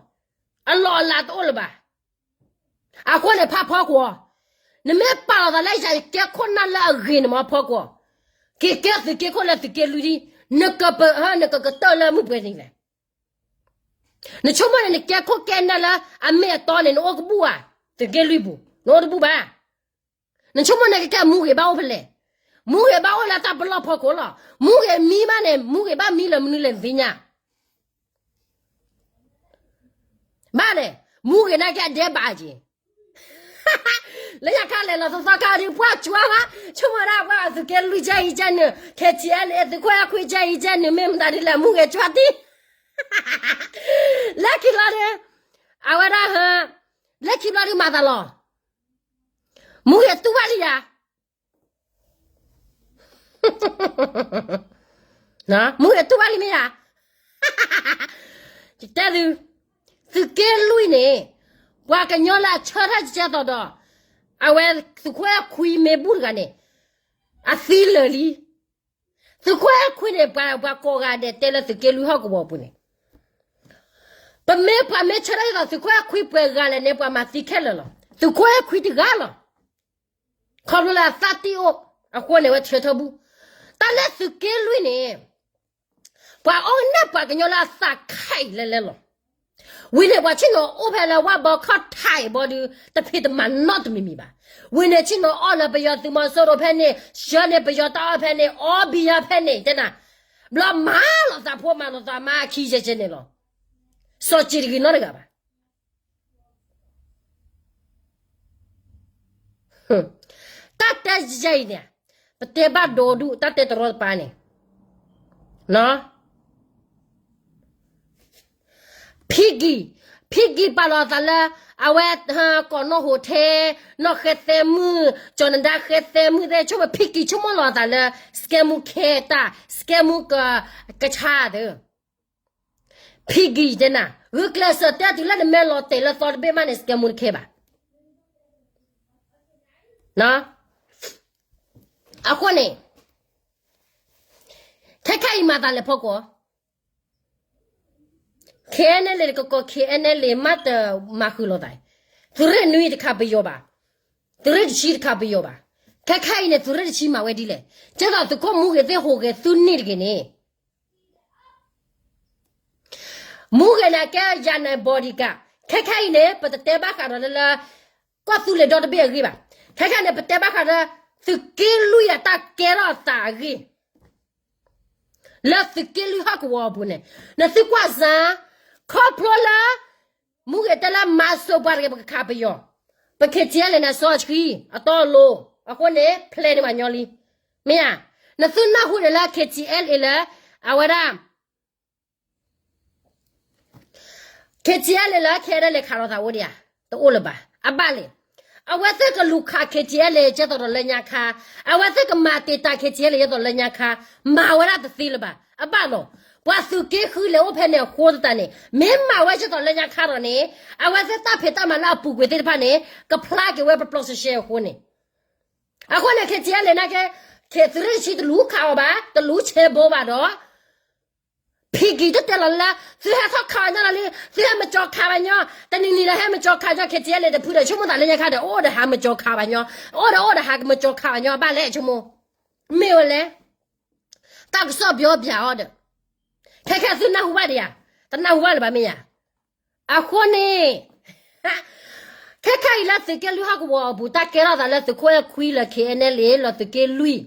အလီၢ်အလၤတအိၣ်လၢၤဘၣ်. အဃိန့ၣ် ဖးဖီကွီၤ, နမ့ၢ်ပာ်လီၤသးလၢယၤ ယကဲခိၣ်နၢ်လၢအဂ့ၤန့ၣ်မ့ၢ်ဖီကွီၤ, က့ၤကဲသုးက့ခိၣ်လၢသုးက့လွံၢ်ဒံး, နကပ, နကကတၢၢ်လၢမုၢ်ပှဲၤနံၤလဲၣ်. နဆိကမိၣ်န့ၣ် နကဲခိၣ်ကဲနၢ်လၢအမ့ၢ်အတီန့ၣ် နအိၣ်ကဘူၣ်ဧါ, သုးက့လွံၢ်ပူၤ, နအိၣ်တဘူၣ်ဘၣ်. နဆိကမိၣ်န့ၣ် ကကဲမူဂ့ၤဘၣ်အိၣ်ဖဲလဲၣ်. မူဂ့ၤဘၣ်အိၣ်လၢတၢ်ပလီၢ်ဖီခိၣ်လီၤ. မူဂ့ၤမံဘၣ်န့ၣ် မူဂ့ၤဘၣ်မံလၢမနုၤလဲၣ်သ့ၣ်ညါ ဘၣ်န့ၣ်, မူဂ့ၤနာ်က့အဒဲးဘးက့ၤ. လၢညါခါလဲၤလီၤသီသီခါဒ်ပှၢ်ကွၢ်ဘၣ်, ဆိကမိၣ်ဒၣ်ပှၤသုးက့လွံၢ်ကဲအံၤကဲနုာ်, ခဲဆံးအဲၣ်လၢသုးခိၣ်အဲၣ်ခွံကဲအံၤကဲနုာ် မ့ၢ်မတၤဒ်လဲၣ် မူဂ့ၤကွၢ်တံၢ်. လၢခံလီၤဒု, အဝဲဒၣ်ဟ, လၢခံဘျီဒုမၤသးလီၤ. မူဂ့ၤတူၢ်ဘၣ်လံယၤ, မူဂ့ၤတူၢ်ဘၣ်လံမ့ၢ်ယၤ, ယတဲသု, သုးက့လွံၢ်န့ၣ်, ပှၤကညီလၢအဆၢထၢၣ်ကဲသိးဒီး, အဝဲသုးခိၣ်အဲၣ်ခွံမ့ၢ်ဘူၣ်တဂၤန့ၣ်, အသံလၢာ်လံ. သုးခိၣ်အဲၣ်ခွံန့ၣ် ပှၤကိးဂၤဒဲးတဲလၢသုးက့လွံၢ်ဟီၣ်ကဝီၤအပူၤန့ၣ်, ပမ့ၢ်ပှၤမ့ၢ်ဆၢထၢၣ်ကဲသိးသုးခိၣ်အဲၣ်ခွံပှဲၤဂၤလဲၣ်န့ၣ် ပှၤမၤသံခဲလၢာ်လီၤ. သုးခိၣ်အဲၣ်ခွံတဂၤလီၤ. ခီဖျိလၢအသးတံၢ်အိၣ်, အဃိန့ၣ်ဝဲဆၢထၢၣ်ဘူၣ်, တၢ်လၢသုးက့လွံၢ်န့ၣ်, ပှၤအီၣ်ကနၣ်ပှၤကညီလၢအသးခဲအံၤလဲၤလဲၤလီၤ. ဝံၤန့ၣ်ပှၤဆ့ၣ်နီၤအိၣ်ဖဲလၢဝၣ်ဘီခီၣ်ထံးဘီဒုး တဖံးတမၤနီတမံၤမံၤဘၣ်. ဝံၤန့ၣ်ဆ့ၣ်နီၤအီၣ်လၢပယီၤသုးမီၤစိရိၤဖဲန့ၣ်, ဆှၢန့ၢ်ပယီၤတၢ်အီၣ်ဖဲန့ၣ်, အီဘံယါဖဲန့ၣ် တဲနၤ, ဘျီမၤလိာ်သးဖိမၤလိာ်သးမါအခံယဲကဲန့ၣ်လီၤ. စီၤစံၤတဂ့ၤနီတဂၤဘၣ်. တၢ်တဲယဲအံၤန့ၣ်, ပတဲဘၣ်ဒိဒူၣ် တၢ်တဲတရီတပါန့ၣ်, ဖံကံၢ်, ဖံကံၢ်ပာ်လီၤအသးလၢ, အဝဲ, ကိးနီၢ်ဟိးထဲ, နီၢ်ဃဲသဲမုၣ်, ကၠီၤနဒါဃဲသဲမုၣ်သ့ၣ် ဆိကမိၣ်ဖံကံၢ်ဆိကမိၣ်လီၤအသးလၢ, စကဲမူခဲတၢ်, စကဲမူ, ကဆါသၢ ဖံကံၢ်တဲနၤ, ဂုာ်ကျဲးစၢးတဲတုၤလၢနမဲာ်လီၤတဲာ်လၢသီတဘ့ၣ်မးန့ၣ် စကဲမူတခဲဘၣ်. အဃိန့ၣ်, ခဲခါအံၤမၤသးလဲၤဖီကွီၢ်, ခဲအံၤန့ၣ်လဲၤ ကကီး ခဲအံၤန့ၣ်လဲၤ မ့ၢ်တမၤဃုာ်လိာ်သး, သုးရ့ၣ်နွံတခါပယီၤဘၣ်, သုးရ့ၣ်တဆံတခါပယီၤဘၣ်. ခဲခါအံၤန့ၣ် သုးရ့ၣ်တဆံမၤဝဲဒ်လဲၣ်, ကဲသိးသုးခိၣ်မူဂ့ၤသ့ၣ်ဟူးဂဲၤသုန့ၢ်တဂ့ၤန့ၣ် မူဂ့ၤန့ၣ်ကဲယၤန့ၣ် bodyguard, ခဲခါအံၤန့ၣ် ပတတဲဘၣ်ဃးဒီးလၢလၢ ကီၢ်သူလ့ၤဒီတဘ့ၣ်အဂ့ၢ်ဘၣ်. ခဲခါန့ၣ် ပတဲဘၣ်ဃးဒီး သုးက့လွံၢ်အတၢ်ကဲထီၣ်အသးအဂ့ၢ် လၢသုးက့လွံၢ်ဟီၣ်ကဝီၤအပူၤန့ၣ်, နသုကွၢ်စ့ၢ်, ခီဖျိလၢ မူဂ့ၤတဲလၢမၤစိးပှၤတဂ့ၤ ပကခးပယီၤ, ပ K T L န့ၣ် အစီအဆှံ အတီအလိၤ, အဃိန့ၣ် ဖျဲးန့ၢ်ပှၤညီလံ. မ့ၢ်ဧါ, နသုနၢ်ဟူန့ၣ်လၢ K T L လၢ အဝဲဒၣ် K T L လၢ ခဲဒၣ်လဲၤခးလိာ်သးအိၣ်ဒံးဧါ, တအိၣ်လၢၤဘၣ်. အဘၣ်လဲၣ်, အဝဲသ့ၣ်ကလူၤခး K T L ကဲသိးဒီးလၢညါခါ, အဝဲသ့ၣ်ကမၤတ့ၢ်တၢ် K T L ကဲသိးလၢညါခါ, မၤဝဲဒၣ်တသ့လၢၤဘၣ်. အဘၣ်လီၤ, ပှၤသုးက့ဃုလဲၤအိၣ်ဖဲန့ၣ်အဃိသတးန့ၣ် မ့ၢ်မၤဝဲကဲသိးလၢညါခါဒီးန့ၣ်, အဝဲသ့ၣ်တၢ်ဖံးတၢ်မၤလၢအပူၤကွံာ်သ့ၣ်တဖၣ်န့ၣ် ကဖျါက့ၤဝဲပျီပျီရှဲရှဲအဃိန့ၣ်, အဃိန့ၣ် K T L နာ်က့, သုးရ့ၣ်တဆံတလူၤခးအီၤဘၣ်, တလူၤဆဲးဘိဘၣ်ဒီး ဖံကံၢ်တတဲလီၤလၢ သုဟဲထီၣ်ခးအီၤညီလီၤလံ, သုဟဲမကၠီခးဘၣ်ညီ, တနံၤနံၤလၢဟဲမကၠီခးညီ K T L တဖုဒီး ဆိကမိၣ်သးလၢညါခါဒီး အိၣ်ဒီးဟးမကၠီခးဘၣ်ညီ, အိၣ်ဒီးအိၣ်ဒီးဟးမကၠီခးဘၣ်ညီ ဘၣ်လဲၣ်ဆိကမိၣ်, မ့ၢ်ဝဲလဲၣ်, တၢ်ကစီၣ်ပျီပျီအီၤဒီး, ခဲခဲသုနၢ်ဟူဘၣ်ဒံးဧါ, တနၢ်ဟူဘၣ်လၢၤဘၣ်မ့ၢ်ဧါ. အဃိန့ၣ် ခဲခါအံၤလၢသုးက့လွံၢ်ဟီၣ်ကဝီၤအပူၤ တၢ်ကဲထီၣ်သးလၢသုးခိၣ်အဲၣ်ခွံလၢ K N L A လၢသုးက့လွံၢ်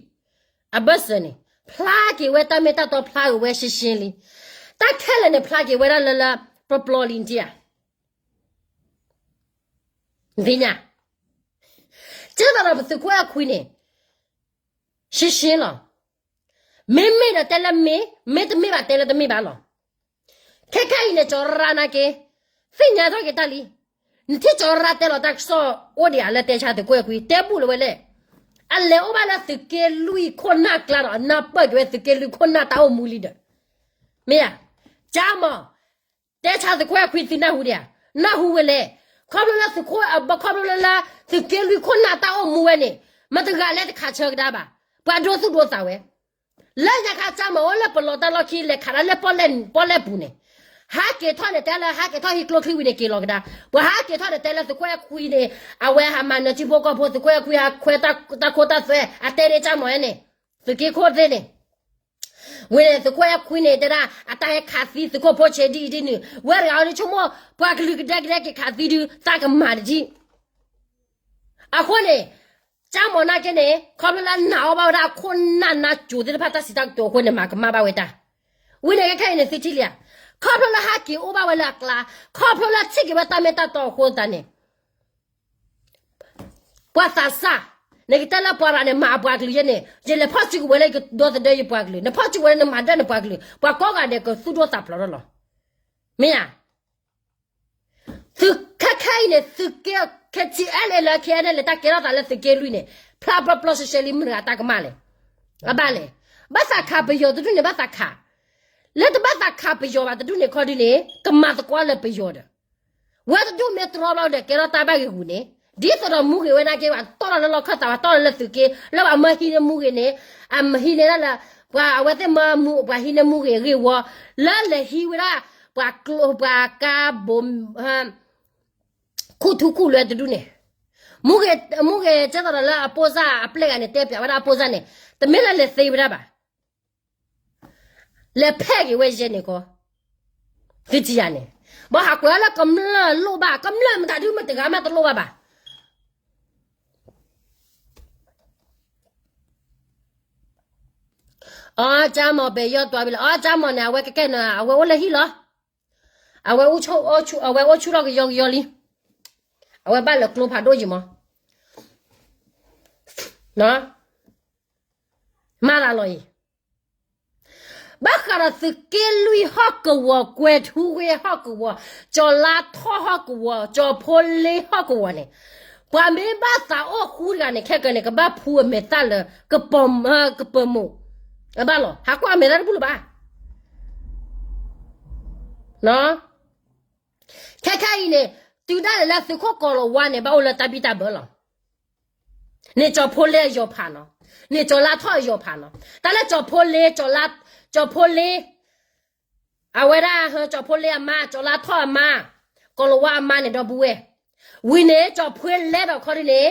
အဘၢၣ်စၢၤန့ၣ် ဖျါက့ၤဝဲတၢ်မ့ၢ်တၢ်တီဖျါက့ၤဝဲရှင်းရှင်းလံ. တၢ်ခဲလၢာ်န့ၣ် ဖျါက့ၤဝဲဒၣ်လၢလၢပျီပျီလံတံၢ်ဧါ. သ့ၣ်ညါ, ကဲသိးဒီးပသုးခိၣ်အဲၣ်ခွံန့ၣ် ရှင်းရှင်းလီၤ. မ့မ့ၢ်ဒီးတဲလၢမ့ၢ်, မ့တမ့ၢ်ဘၣ်တဲလၢတမ့ၢ်ဘၣ်လီၤ. ခဲခါအံၤန့ၣ် ကၠီၤရၢ်နာ်က့, သ့ၣ်ညါထီၣ်က့ၤတၢ်လံ. နထံၣ်ကၠီၤရၢ်တဲလီၤတၢ်ကစီၣ်အိၣ်ဒံးဧါလၢတဲဆါသုးခိၣ်အဲၣ်ခွံ, တဲဘူၣ်လၢၤဝဲလဲၣ်. အလဲၤအိၣ်ဘၣ်လၢသုးက့လွံၢ်ခိၣ်နၢ်ကျါဒီး အနၢ်ပၢၢ်က့ၤဝဲသုးက့လွံၢ်ခိၣ်နၢ်တၢ်အိၣ်မူလံဒီး, မ့ၢ်ဧါ. ကၠါမး တဲဆါသုးခိၣ်အဲၣ်ခွံသုနၢ်ဟူဒံးဧါ. နၢ်ဟူဝဲလဲၣ်. ခီဖျိလၢသုးခိၣ်, ခီဖျိလၢလၢ သုးက့လွံၢ်ခိၣ်နၢ်တၢ်အိၣ်မူဝဲန့ၣ်, မတဂၤလဲၤတခးဆၢကဒါဘၣ်. ပှၤဒိသူၣ်ဒိသးဝဲ. လၢညါခါကၠါမးအိၣ်လၢပလီၤတၢ်လီၢ်ခံ လဲၤခးတၢ်လၢပီၣ်လဲၣ်ပူၤန့ၣ်, ဟးက့ၤထီၣ်န့ၣ် တဲလၢဟးက့ၤထီၣ်ဟံးကျိချံဝံၤန့ၣ် က့ၤလီၤကဒါ. ပှၤဟးက့ၤထီၣ်န့ၣ် တဲလၢသုးခိၣ်အဲၣ်ခွံန့ၣ်, အဝဲဟးမၤနၢၤထံဖိကီၢ်ဖိ, သုးခိၣ်အဲၣ်ခွံဟးခွဲတၢ်ခိတၢ်သွဲ, အတဲန့ၣ်ကၠါမးဝဲန့ၣ်, သုးက့ခိၣ်သ့ၣ်န့ၣ် ဝဲန့ၣ်သုးခိၣ်အဲၣ်ခွံန့ၣ် တဲဒၣ်အတၢ်ဟဲခးသံသုးခိၣ်ဖိဆဲးဒ်အံၤဒ်နုၤ, ဝဲတဂၤအံၤဒုးဆိကမိၣ်, ပှၤကလုာ်ကဒဲကဒဲက့ၤခးသံဒုး သးကမၤတဒံး. အဃိန့ၣ်, ကၠါမးနာ်က့န့ၣ် ခီဖျိလၢနာ်အီၣ်ဘၣ်ဝဲဒၣ်အခိၣ်နၢ်နၢ်ကၠိသ့ၣ်တဖၣ်တၢ်စံးတၢ်ကတိၤအဃိန့ၣ် မၤကမၣ်ဘၣ်ဝဲတၢ်. ဝဲန့ၣ်ခဲခဲအံၤန့ၣ် သုထံၣ်လံဧါ. ခီဖျိလၢဟးက့ၤအိၣ်ဘၣ်ဝဲလၢအကျါ, ခီဖျိလၢထံၣ်က့ၤဝဲတၢ်မ့ၢ်တၢ်တီအဃိသတးန့ၣ် ပှၤသးစၢ်, နကတဲလၢပှၤရၤန့ၣ် မၤအပှၤကလုာ်ယဲန့ၣ်, ယလဲၤဖီၣ်စုကဝဲၤလၢယကဒီသဒၢယပှၤကလုာ်, နဖီၣ်စုကဝဲၤလၢနမၤဒၢနပှၤကလုာ်, ပှၤကိးဂၤဒဲးကသူၣ်ဒိၣ်သးဖျိးထီၣ်လီၤ. မ့ၢ်ဧါ. သုခဲခဲ ခဲအံၤန့ၣ် သုးက့ K T L A လၢ K N L A တၢ်ကဲထီၣ်သးလၢသုးက့လွံၢ်န့ၣ် ဖျါပျီပျီရှဲရှဲလံ မုၢ်တဂၤတၢ်ကမၣ်လဲၣ်. အဘၣ်လဲၣ်. ဘၣ်သးခးပယီၤတဒူၣ်န့ၣ် ဘၣ်သးခး လၢတဘၣ်သးခးပယီၤဘၣ်တဒူၣ်န့ၣ်ခီဒုန့ၣ် ကမၤသကိးလၢပယီၤဒီး ဝဲတဒူၣ်မ့ၢ်တြီဘျီဒီး ကဲထီၣ်တၢ်ဘၣ်ဂ့ၤဂူၤန့ၣ် ဒ်သိးဒီးမူဂ့ၤဝဲနာ်က့ဘၣ် တီၢ်လီၤလၢလီၢ်ခၢၣ်သးဘၣ် တီၢ်လီၤလၢသုးက့ လၢဘၣ်မၢဟံးန့ၢ်မူဂ့ၤန့ၣ် အမဟံးန့ၢ်ဒၣ်လၢ ပှၤအဝဲသ့ၣ်မၢမူ ပှၤဟံးန့ၢ်မူဂ့ၤအဂ့ၢ်ဝီ လၢလဲၤဟံးဝဲဒၣ် ပှၤကျိ ပှၤကါဘိ ခူၣ်ထူခူၣ်လွဲတဒူၣ်န့ၣ် မူဂ့ၤ မူဂ့ၤကဲသိးဒီးလၢအပိၢ်စၢ်အပျဲၢ်ဂၤန့ၣ် တဲပၠးဝဲဒၣ်အပိၢ်စၢ်န့ၣ် တမ့ၢ်လၢလဲၤသ့ဝဲဒၣ်ဘၣ် လဲၤဖဲးက့ၤဝဲယဲန့ၣ်ကီး သုထံၣ်ယၤန့ၣ် ဘၣ်ဟးကွဲးလၢကမျၢၢ်လိၣ်ဘၣ် ကမျၢၢ်မတၤဒုမ့ၢ်တဂၤမးတလိၣ်ဘၣ်ဘၣ်. အီ ကၠါမီၤပဲာ်ယီၢ်တွၤဘၣ်လၢ အီ ကၠါမီၤန့ၣ် အဝဲကကဲန့ၣ် အဝဲအိၣ်လၢဟံၣ်လီၤ. အဝဲအိၣ်ဆူၣ် အဝဲအိၣ်ဆူၣ်ထီၣ်ကယီကယီလံ. အဝဲဘၣ်လၢကျိဖးဒိၣ်ယံၤမး မၤသးလီၤအံၤ ဘၣ်ဃးဒီးသုးက့လွံၢ်ဟီၣ်ကဝီၤ ကွဲၤထူဝ့ဟီၣ်ကဝီၤ ကၠီၤလါထီၣ်ဟီၣ်ကဝီၤ ကၠီၤဖိလ့ဟီၣ်ကဝီၤန့ၣ် ပှၤမ့ၢ်ဘၣ်သးအိၣ်ဃူတဂၤန့ၣ် ခဲကနံၣ်န့ၣ် ကဘၣ်ဖှူအမဲာ်သၣ်လၢ ကပၢၤမိၢ် အဘၣ်လီၤ ဟးကွၢ်အမဲာ်သၣ်တဘူၣ်လၢၤဘၣ်. ခဲခါအံၤန့ၣ် တုၤဒၣ်လဲာ်လၢသုးခိၣ်ကီၤလၤဝါန့ၣ် ဘၣ်အိၣ်လၢတၢ်ဘံၣ်တၢ်ဘၢလီၤ. န့ၣ်ကၠီၤဖိလ့အယီၤဖးနီၤ, န့ၣ်ကၠီၤလါထီၣ်အယီၤဖးနီၤ, တၢ်လၢကၠီၤဖိလ့ ကၠီၤဖိလ့ အဝဲဒၣ်ဟၢကၠီၤဖိလ့အမါ ကၠီၤလါထီၣ်အမါ ကီၤလၤဝါအမါန့ၣ်ဒီပုၢ်ဝဲၢ်, ဝံၤန့ၣ် ကၠီၤဖိလ့ဒီးခီဒုန့ၣ်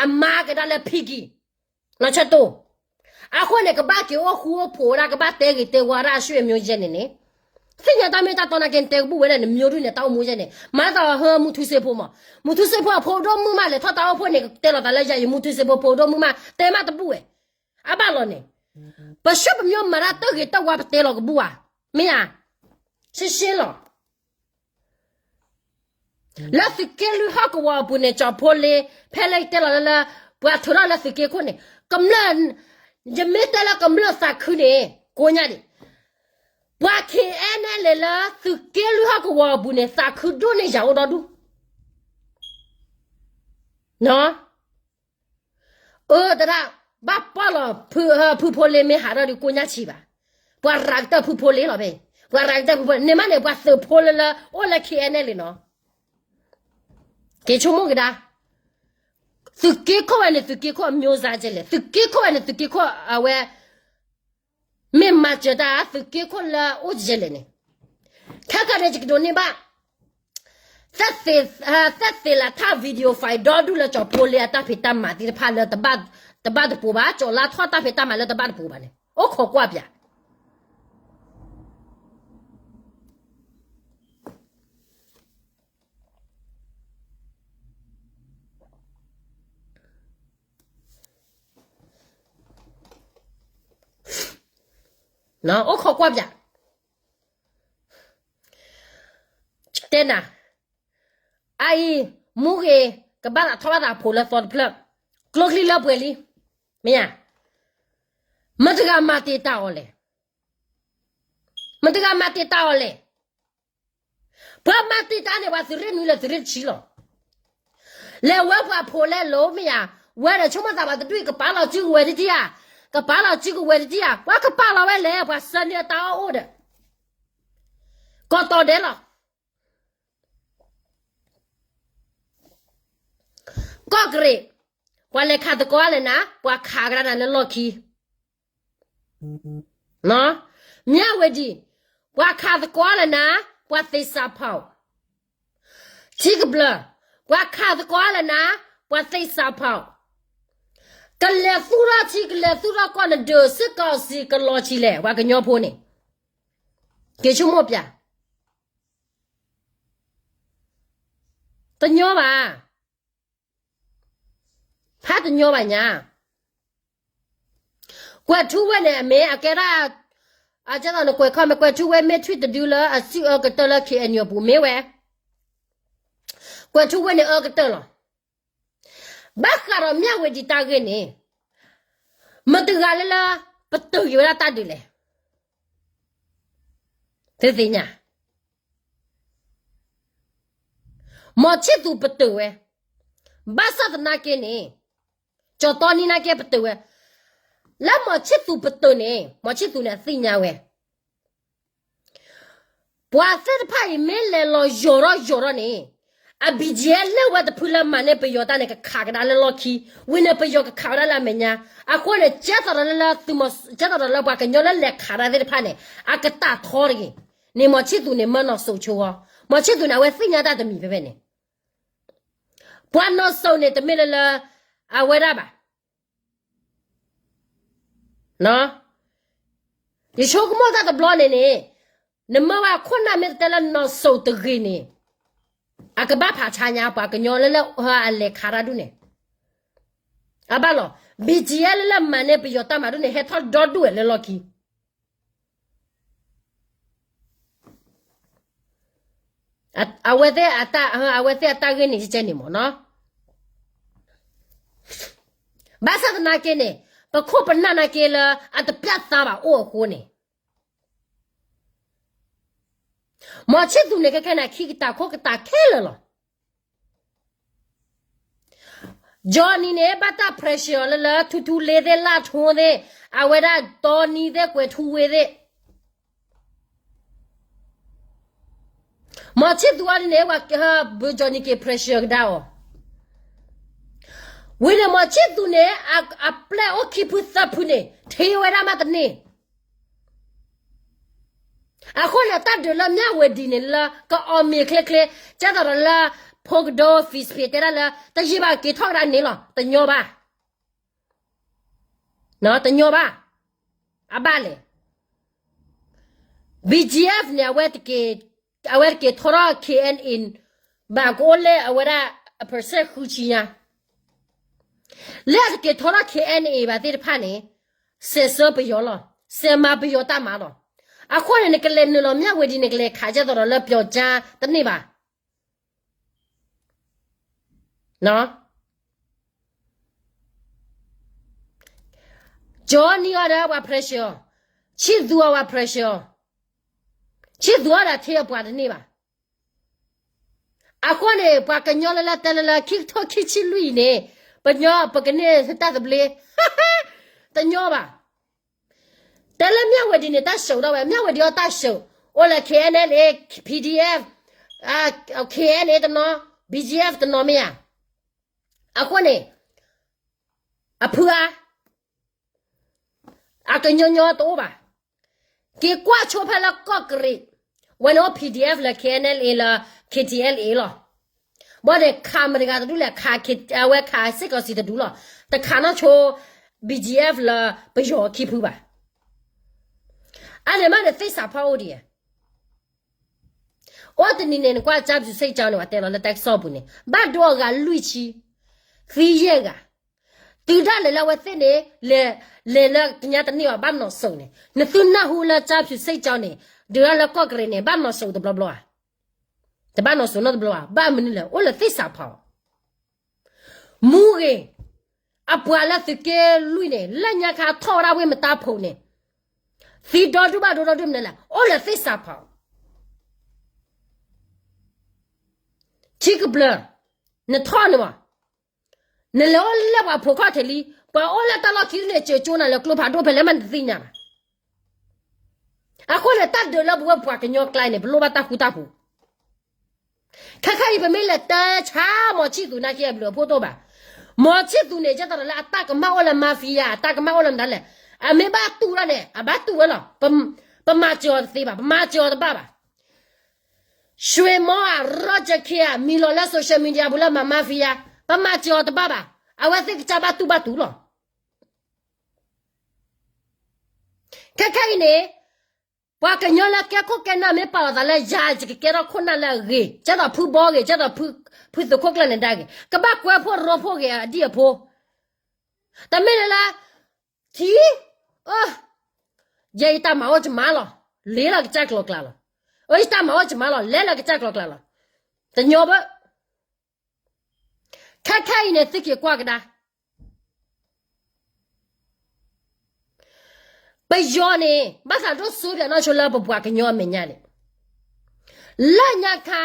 အမါကဒါလၢဖံကံၤ နီၢ်ဆၢတိၢ်, အဃိန့ၣ် ကဘၣ်က့ၤအိၣ်ဃူအိၣ်ဖိးဝဲဒၣ် ကဘၣ်တဲဂ့ၤတဲဝါဒၣ်အဆွေမျိုးယဲန့ၣ်န့ၣ်, သ့ၣ်ညါတၢ်မ့ၢ်တၢ်တီနာ်က့ နတဲကဘူၣ်ဝဲဒၣ်န့ၣ် မျိုးဒုန့ၣ် တၢ်အိၣ်မူယဲန့ၣ် မၤတၢ်အီၤဟၢမူထူစ့ဖိမး, မူထူစ့ဖိအဖိဒိၣ်မုၣ်မး လဲၤထီၣ်တၢ်အိၣ်ဖှိၣ်န့ၣ် တဲလီၤသးလၢယၤ ယမူထူစ့ဖိဖိဒိၣ်မုၣ်မး တဲမးတဘူၣ်ဝဲ, အဘၣ်လီၤန့ၣ်, ပဆၢပမျိုးမၤတၢ်တၢ်ဂ့ၤတၢ်ဝါပတဲလီၤကဘူၣ်ဧါ, မ့ၢ်ဧါ, ရှဲရှဲလီၤ လၢသုးက့လွံၢ်ဟီၣ်ကဝီၤအပူၤန့ၣ် ကၠီၤဖိလ့ ဖဲလၢယတဲလီၤလၢလၢ ပှၤထုးထီၣ်လၢသုးက့ခိၣ်န့ၣ် ကမျၢၢ်, ယမ့ၢ်တဲလၢကမျၢၢ်သးခုန့ၣ် ကိးညါဒံး, ပှၤ K N L A လၢသုးက့လွံၢ်ဟီၣ်ကဝီၤအပူၤန့ၣ် သးခုဒိၣ်န့ၢ်ယၤအိၣ်ဒီဒူၣ်, အၢ တဒၣ်, ဘၣ်ပီၢ်လီၤ ဖုဖိလ့မ့ၢ်ဟးထီၣ်ဒုးကိးညါဆံးဘၣ်, ပှၤရၤကတၢၢ်ဖုဖိလ့လီၤဖဲ, ပှၤရၤကတၢၢ်ဖုဖိလ့ န့ၣ်မးန့ၣ် ပှၤသုးဖိလ့လၢအိၣ်လၢ K N L A နီၤ, က့ၤဆိကမိၣ်ကဒါ, သုးက့ခိၣ်ဝဲန့ၣ် သုးက့ခိၣ်အမျိုးသားကဲလဲၣ်, သုးက့ခိၣ်ဝဲန့ၣ် သုးက့ခိၣ်အဝဲ မ့ၢ်မၤစၢၤတၢ်သုးက့ခိၣ်လၢအိၣ်ကဲလဲၣ်န့ၣ်, ခဲကနံၣ်န့ၣ် ယကဒိးန့ၢ်ဘၣ် သ့ၣ်သ့ၣ်လးထၣ် video file ဒီဒူၣ်လၢကၠီၤဖိလ့အတၢ်ဖံးတၢ်မၤသ့ၣ်တဖၣ်လၢ တဘၣ်တပူၤဘၣ်, ကၠီၤလါထီၣ်တၢ်ဖံးတၢ်မၤလၢတဘၣ်တပူၤဘၣ်န့ၣ် အိၣ်ခိးကွၢ်ပၠး အိၣ်ခိးကွၢ်ပၠး, တဲနၤ, အအံၤ, မူဂ့ၤ, ကဘၣ်သးထီၣ်ဘၣ်သးဖိးလၢသီတဖျၢၣ်, ကျိချံလၢပှဲၤလံ, မ့ၢ်ဧါ, မတၤတဂၤမၤတံာ်တာ်အီၤလဲၣ်, မတၤတဂၤမၤတံာ်တာ်အီၤလဲၣ် ပှၤမၤတံာ်တာ်န့ၣ် ပှၤသုးရ့ၣ်နွံလၢသုးရ့ၣ်တဆံလီၤ. လဲၤဝဲပှၤဖိးလဲလိာ်မ့ၢ်ယၤ, ဝဲဒီးဆိကမိၣ်သးဘၣ်တဒူၣ်အံၤ ကပာ်လီၤစုကဝဲၤတထံၣ်ဧါ, ကပာ်လီၤစုကဝဲၤတထံၣ်ဧါ, ပှၤကပာ်လီၤဝဲလဲၣ်, ပှၤဆှၢန့ၢ်အတၢ်အီၣ်အိၣ်ဒီး ကီၢ်တီဒဲးလီၤ. ကီၢ်ကရ့ၣ်, ပှၤလဲၤခးသကိးလဲၣ်နၤ, ပှၤခးကဒါနၤလၢလီၢ်ခံ မၠၣ်ဝတံၤ, ပှၤခးသကိးလဲၣ်နၤ, ပှၤသ့ၣ်စးဖီၣ်, ထံကဘျၢၣ်, ပှၤခးသကိးလဲၣ်နၤ, ပှၤသ့ၣ်စးဖီၣ်, ကလဲၤသူၣ်ထီၣ်ထံ ကလဲၤသူၣ်ထီၣ်ကီၢ်နဒၢး စ့ၢ်ကီးစံးကလီၤဆံးလဲၣ် ပှၤကညီဖိန့ၣ်, က့ၤဆိကမိၣ်ပၠး တညီဘၣ်, ဖးတညီဘၣ်ညါ, ကွဲၤထူဝ့ၣ်န့ၣ် အမ့ၢ်အကဲဒၣ်, အကဲသိးနကွဲးခီမ့ၢ် ကွဲၤထူဝ့ၣ်မ့ၢ်ထွံၣ်တဒုလၢအစုၣ်အၢကတၢၢ်လၢ K N U အပူၤမ့ၢ်ဝဲ, ကွဲၤထူဝ့ၣ်န့ၣ်အၢကတၢၢ်လီၤ. ဘၣ်ဃးဒီးမၠၣ်ဝတံၤတၢ်ဂ့ၢ်န့ၣ်, မတၤတဂၤလၢလၢ ပတုာ်က့ၤဝဲဒၣ်တၢ်ဒုးလဲၣ်, သုသ့ၣ်ညါ, မီၤဆံၣ်သူးပတုာ်ဝဲ, ဘၣ်ဆၣ်သနာ်က့န့ၣ်, ကၠီတီနံၤနာ်က့ပတုာ်ဝဲ, လၢမီၤဆံၣ်သူးပတုာ်န့ၣ် မီၤဆံၣ်သူးန့ၣ်အသ့ၣ်ညါဝဲ, ပှၤသ့ၣ်တဖၣ်အံၤမ့ၢ်လဲၤလီၤယီၤထီၣ်ယီၤထီၣ်န့ၣ်, အ ဘီကၠံၣ်အဲၣ် လၢဝဲတဖုလၢမၤန့ၢ်ပယီၤတၢ်န့ၣ် ကခးကဒါလၢလီၢ်ခံ, ဝံၤန့ၣ်ပယီၤကခးဝဲဒၣ်လၢအမဲာ်ညါ, အဃိန့ၣ် ကဲသိးဒီးလၢသုးမီၤ, ကဲသိးဒီးလၢပှၤကညီလၢလဲၤခးတၢ်သ့ၣ်တဖၣ်န့ၣ် အကတၢ်ထီတဂ့ၤ, န့ၣ်မီၤဆံၣ်သူးန့ၣ်မၢနီၢ်စိးဆိဂီၢ်, မီၤဆံၣ်သူးန့ၣ် အဝဲသ့ၣ်ညါတၢ်တမံၤဖဲဖဲန့ၣ်, ပှၤနီၢ်စိးန့ၣ်တမ့ၢ်လၢလၢ အဝဲဒၣ်ဘၣ် ယဆိကမိၣ်တၢ်တဘျီန့ၣ်န့ၣ်, နမၢဝဲအခိၣ်နၢ်မ့ၢ်တတဲလၢနီၢ်စိးတဂ့ၤန့ၣ်, အကဘၣ်ဖးဆါညါပှၤကညီလၢလၢအလဲၤခးတၢ်ဒူၣ်န့ၣ်, အဘၣ်လီၤ, ဘီကၠံၣ်အဲၣ် လၢလၢမၤန့ၢ်ပယီၤတၢ်မၤဒူၣ်န့ၣ် ဟဲထီၣ်ဒီဒူၣ်ဝဲလၢလီၢ်ခံ အဝဲသ့ၣ်, အဝဲသ့ၣ်အတၢ်ဂ့ၢ်န့ၣ်ကဲန့ၣ်မ့ၢ်နီၤ, ဘၣ်ဆၣ်သနာ်က့န့ၣ်, ပခိၣ်ပနၢ်နာ်က့လၢအတပျၢ်သါဘၣ်အိၣ်အဃိန့ၣ်, မီၤဆံၣ်သူးန့ၣ် ခဲခဲန့ၣ် အခံကတၢၢ်ခိၣ်ကတၢၢ်ခဲလၢာ်လီၤ. Johnny န့ၣ် ဘၣ်တၢ် pressure လၢလၢ ထူထူလ့သ့ၣ် လၢထိသ့ၣ်, အဝဲဒၣ်တီနံသ့ၣ် ကွဲၤထူဝ့သ့ၣ်, မီၤဆံၣ်သူးအီၤဒ်န့ၣ် ပှၤဘု Johnny က့ၤ pressure ကဒါအီၤ, ဝံၤန့ၣ် မီၤဆံၣ်သူးန့ၣ် အပျဲၢ်အိၣ်ခံဖုသၢဖုန့ၣ် ထံၣ်ဝဲဒၣ်မးတန့ၢ် အဃိန့ၣ် တၢ်ဒုးလၢမၠၣ်ဝတံၤန့ၣ်လၢ ကအီၣ်မ့ၤချ့ချ့, ကဲသိးဒီးလၢ ဖိကဒိ Fitch ဖံးတဲဒၣ်လၢ တယံာ်ဘၣ်က့ၤထီၣ်ကဒါန့ၣ်လီၤ, တညီဘၣ်, တညီဘၣ်, အဘၣ်လဲၣ်, BGF န့ၣ် အဝဲတက့ၤထီထီၣ် KNA ဘၣ်ကအိၣ်လၢအဝဲဒၣ် အ percent ဃုဆံညါ လၢအတက့ၤထီထီၣ် KNA ဘၣ်သ့ၣ်တဖၣ်န့ၣ်, စဲးဆၢပယီၤလီၤ, စဲးမၤပယီၤတၢ်မၤလီၤ, အဃိန့ၣ် နကလဲၤနုာ်လီၤမၠၣ်ဝတံၤန့ၣ် ကလဲၤခးကဲသိးဒီးလၢပျီၤကၠါတန့ၢ်ဘၣ်. Johnny အီၤဒီးပှၤ pressure, ဆံၣ်သူးအီၤပှၤ pressure, ဆံၣ်သူးအီၤဒီးထံအပှၤတန့ၢ်ဘၣ်. အဃိန့ၣ် ပှၤကညီလၢလၢတဲလၢလၢ ခံကထိခံဆံလွံၢ်အံၤန့ၣ်, ပညီပကန့ၢ်တၢ်သဘျ့, တညီဘၣ်. တဲလၢမၠၣ်ဝတံၤန့ၣ် တၢ်ဆှုးထီၣ်ဝဲ, မၠၣ်ဝတံၤအီၤတၢ်ဆှုး, အိၣ်လၢ KNLA, PDF, KNA တနီၤ, BGF တနီၤမ့ၢ်ဧါ. အဃိန့ၣ် အဖုအါ အကညီညီတအိၣ်ဘၣ်. က့ၤကွၢ်ဆိဖဲလၢကီၢ်ကရံး, ဝဲန့ၣ်အိၣ် PDF လၢ KNLA လၢ KTLA လီၤ. ဘၣ်န့ၣ်ခးမတၤတဂၤတဒူၣ်လဲၣ်, ခး အဝဲခးစ့ၢ်ကီးစံးတဒူၣ်လီၤ. တခးနီၢ်ဆိ BGF လၢပယီၤခံဖုဘၣ်. အန့ၣ်မးန့ၣ်သ့ၣ်စးဖီအိၣ်ဒံးဧါ. အိၣ်တနံၤန့ၣ် နကွၢ်ကၠါပျူၤစ့ၣ်ကၠီန့ၣ် ပှၤတဲလီၤလၢတၢ်ကစီၣ်ပူၤန့ၣ် ဘၣ်ဒိအဂၤလွံၢ်ဆံ, သံယဲၢ်ဂၤ, တုၤဒၣ်လဲာ်လၢအဝဲသ့ၣ်န့ၣ် လဲၤလၢကညါတန့ၢ်ဘၣ် ဘၣ်နီၢ်စိးန့ၣ်, နသုနၢ်ဟူလၢကၠါပျူၤစ့ၣ်ကၠီန့ၣ် ဒုးဒၣ်လၢကီၢ်ကရံးန့ၣ် ဘၣ်နီၢ်စိးတဘျီဘျီဧါ. တဘၣ်နီၢ်စိးနီတဘျီဧါ. ဘၣ်မနုၤလဲၣ်, အိၣ်လၢသ့ၣ်စးဖီ မူဂ့ၤ, အပှၤလၢသုးက့လွံၢ်န့ၣ် လၢညါခါထီၣ်ဝဲဒၣ်ဝ့ၢ်မတါဖိးန့ၣ်, သံဒီဒူၣ်ဘၣ်ဒိဒီဒူၣ်မနုၤလဲၣ်, အိၣ်လၢသ့ၣ်စးဖီ ထံကဘျၢၣ်, နထီၣ်န့ၣ်မး, နလဲၤအိၣ်လၢပှၤဖိးခီၣ်ထံးလံ, ပှၤအိၣ်လၢတၢ်လီၢ်ခံန့ၣ် စၢၤကၠိနၤလၢကျိဖးဒိၣ်ဖဲလဲၣ်မးနတသ့ၣ်ညါဘၣ်. အဃိန့ၣ် တၢ်ဒုးလၢပဝဲပှၤကညီကျါန့ၣ် ပလိၣ်ဘၣ်တၢ်ဃူတၢ်ဖိး ခဲခါအံၤပမ့ၢ်လဲၤတဲဆါ မီၤဆံၣ်သူးနာ်က့အဘျုးအဖှိၣ်တအိၣ်ဘၣ်. မီၤဆံၣ်သူးန့ၣ် ကဲသိးဒီးလၢအတၢ်ကမၣ်အိၣ်လၢ mafia အတၢ်ကမၣ်အိၣ်လၢမတၤလဲၣ်. အမ့ၢ်ဘၣ်တူၢ်ဒၣ်န့ၣ် အဘၣ်တူၢ်ဝဲလီၤ. ပမၤစၢၤအီၤတသ့ဘၣ်, ပမၤစၢၤအီၤတဘၣ်ဘၣ်. ရွှေမောင် Roger Khin မံၤလီၤလၢ social media ပူၤလၢမၤ mafia, ပမၤစၢၤအီၤတဘၣ်ဘၣ်. အဝဲသ့ၣ်ကစၢ်ဘၣ်တူၢ်ဘၣ်တူၢ်လီၤ. ခဲခဲအံၤန့ၣ် ပှၤကညီလၢကဲခိၣ်ကဲနၢ်မ့ၢ်ပာ်လီၤသးလၢယၤ ယကကဲထီၣ်ခိၣ်နၢ်လၢအဂ့ၤ, ကဲသိးဖုဘီဂ့ၤ, ကဲသိးဖုသုးခိၣ်ကျၢၢ်နဒါဂ့ၤ, ကဘၣ်ကွဲဖိရိဖှိၣ်ဂ့ၤအဒံၣ်အဖိ, တမ့ၢ်လၢလၢ ထံ, ယဲယတၢ်မၤအိၣ်ယမၤလီၤ, လဲၤလၢကစၢ်ကျီၤကျါလီၤ. အၢ ယတၢ်မၤအိၣ်ယမၤလီၤ, လဲၤလၢကစၢ်ကျီၤကျါလီၤ. တညီဘၣ်. ခဲခဲအံၤန့ၣ် သုက့ၤကွၢ်ကဒါ ပယီၤန့ၣ် ဘၣ်သးဒိၣ်စိပၠးနီၢ်ဆိလၢပပှၤကညီအမဲာ်ညါန့ၣ်, လၢညါခါ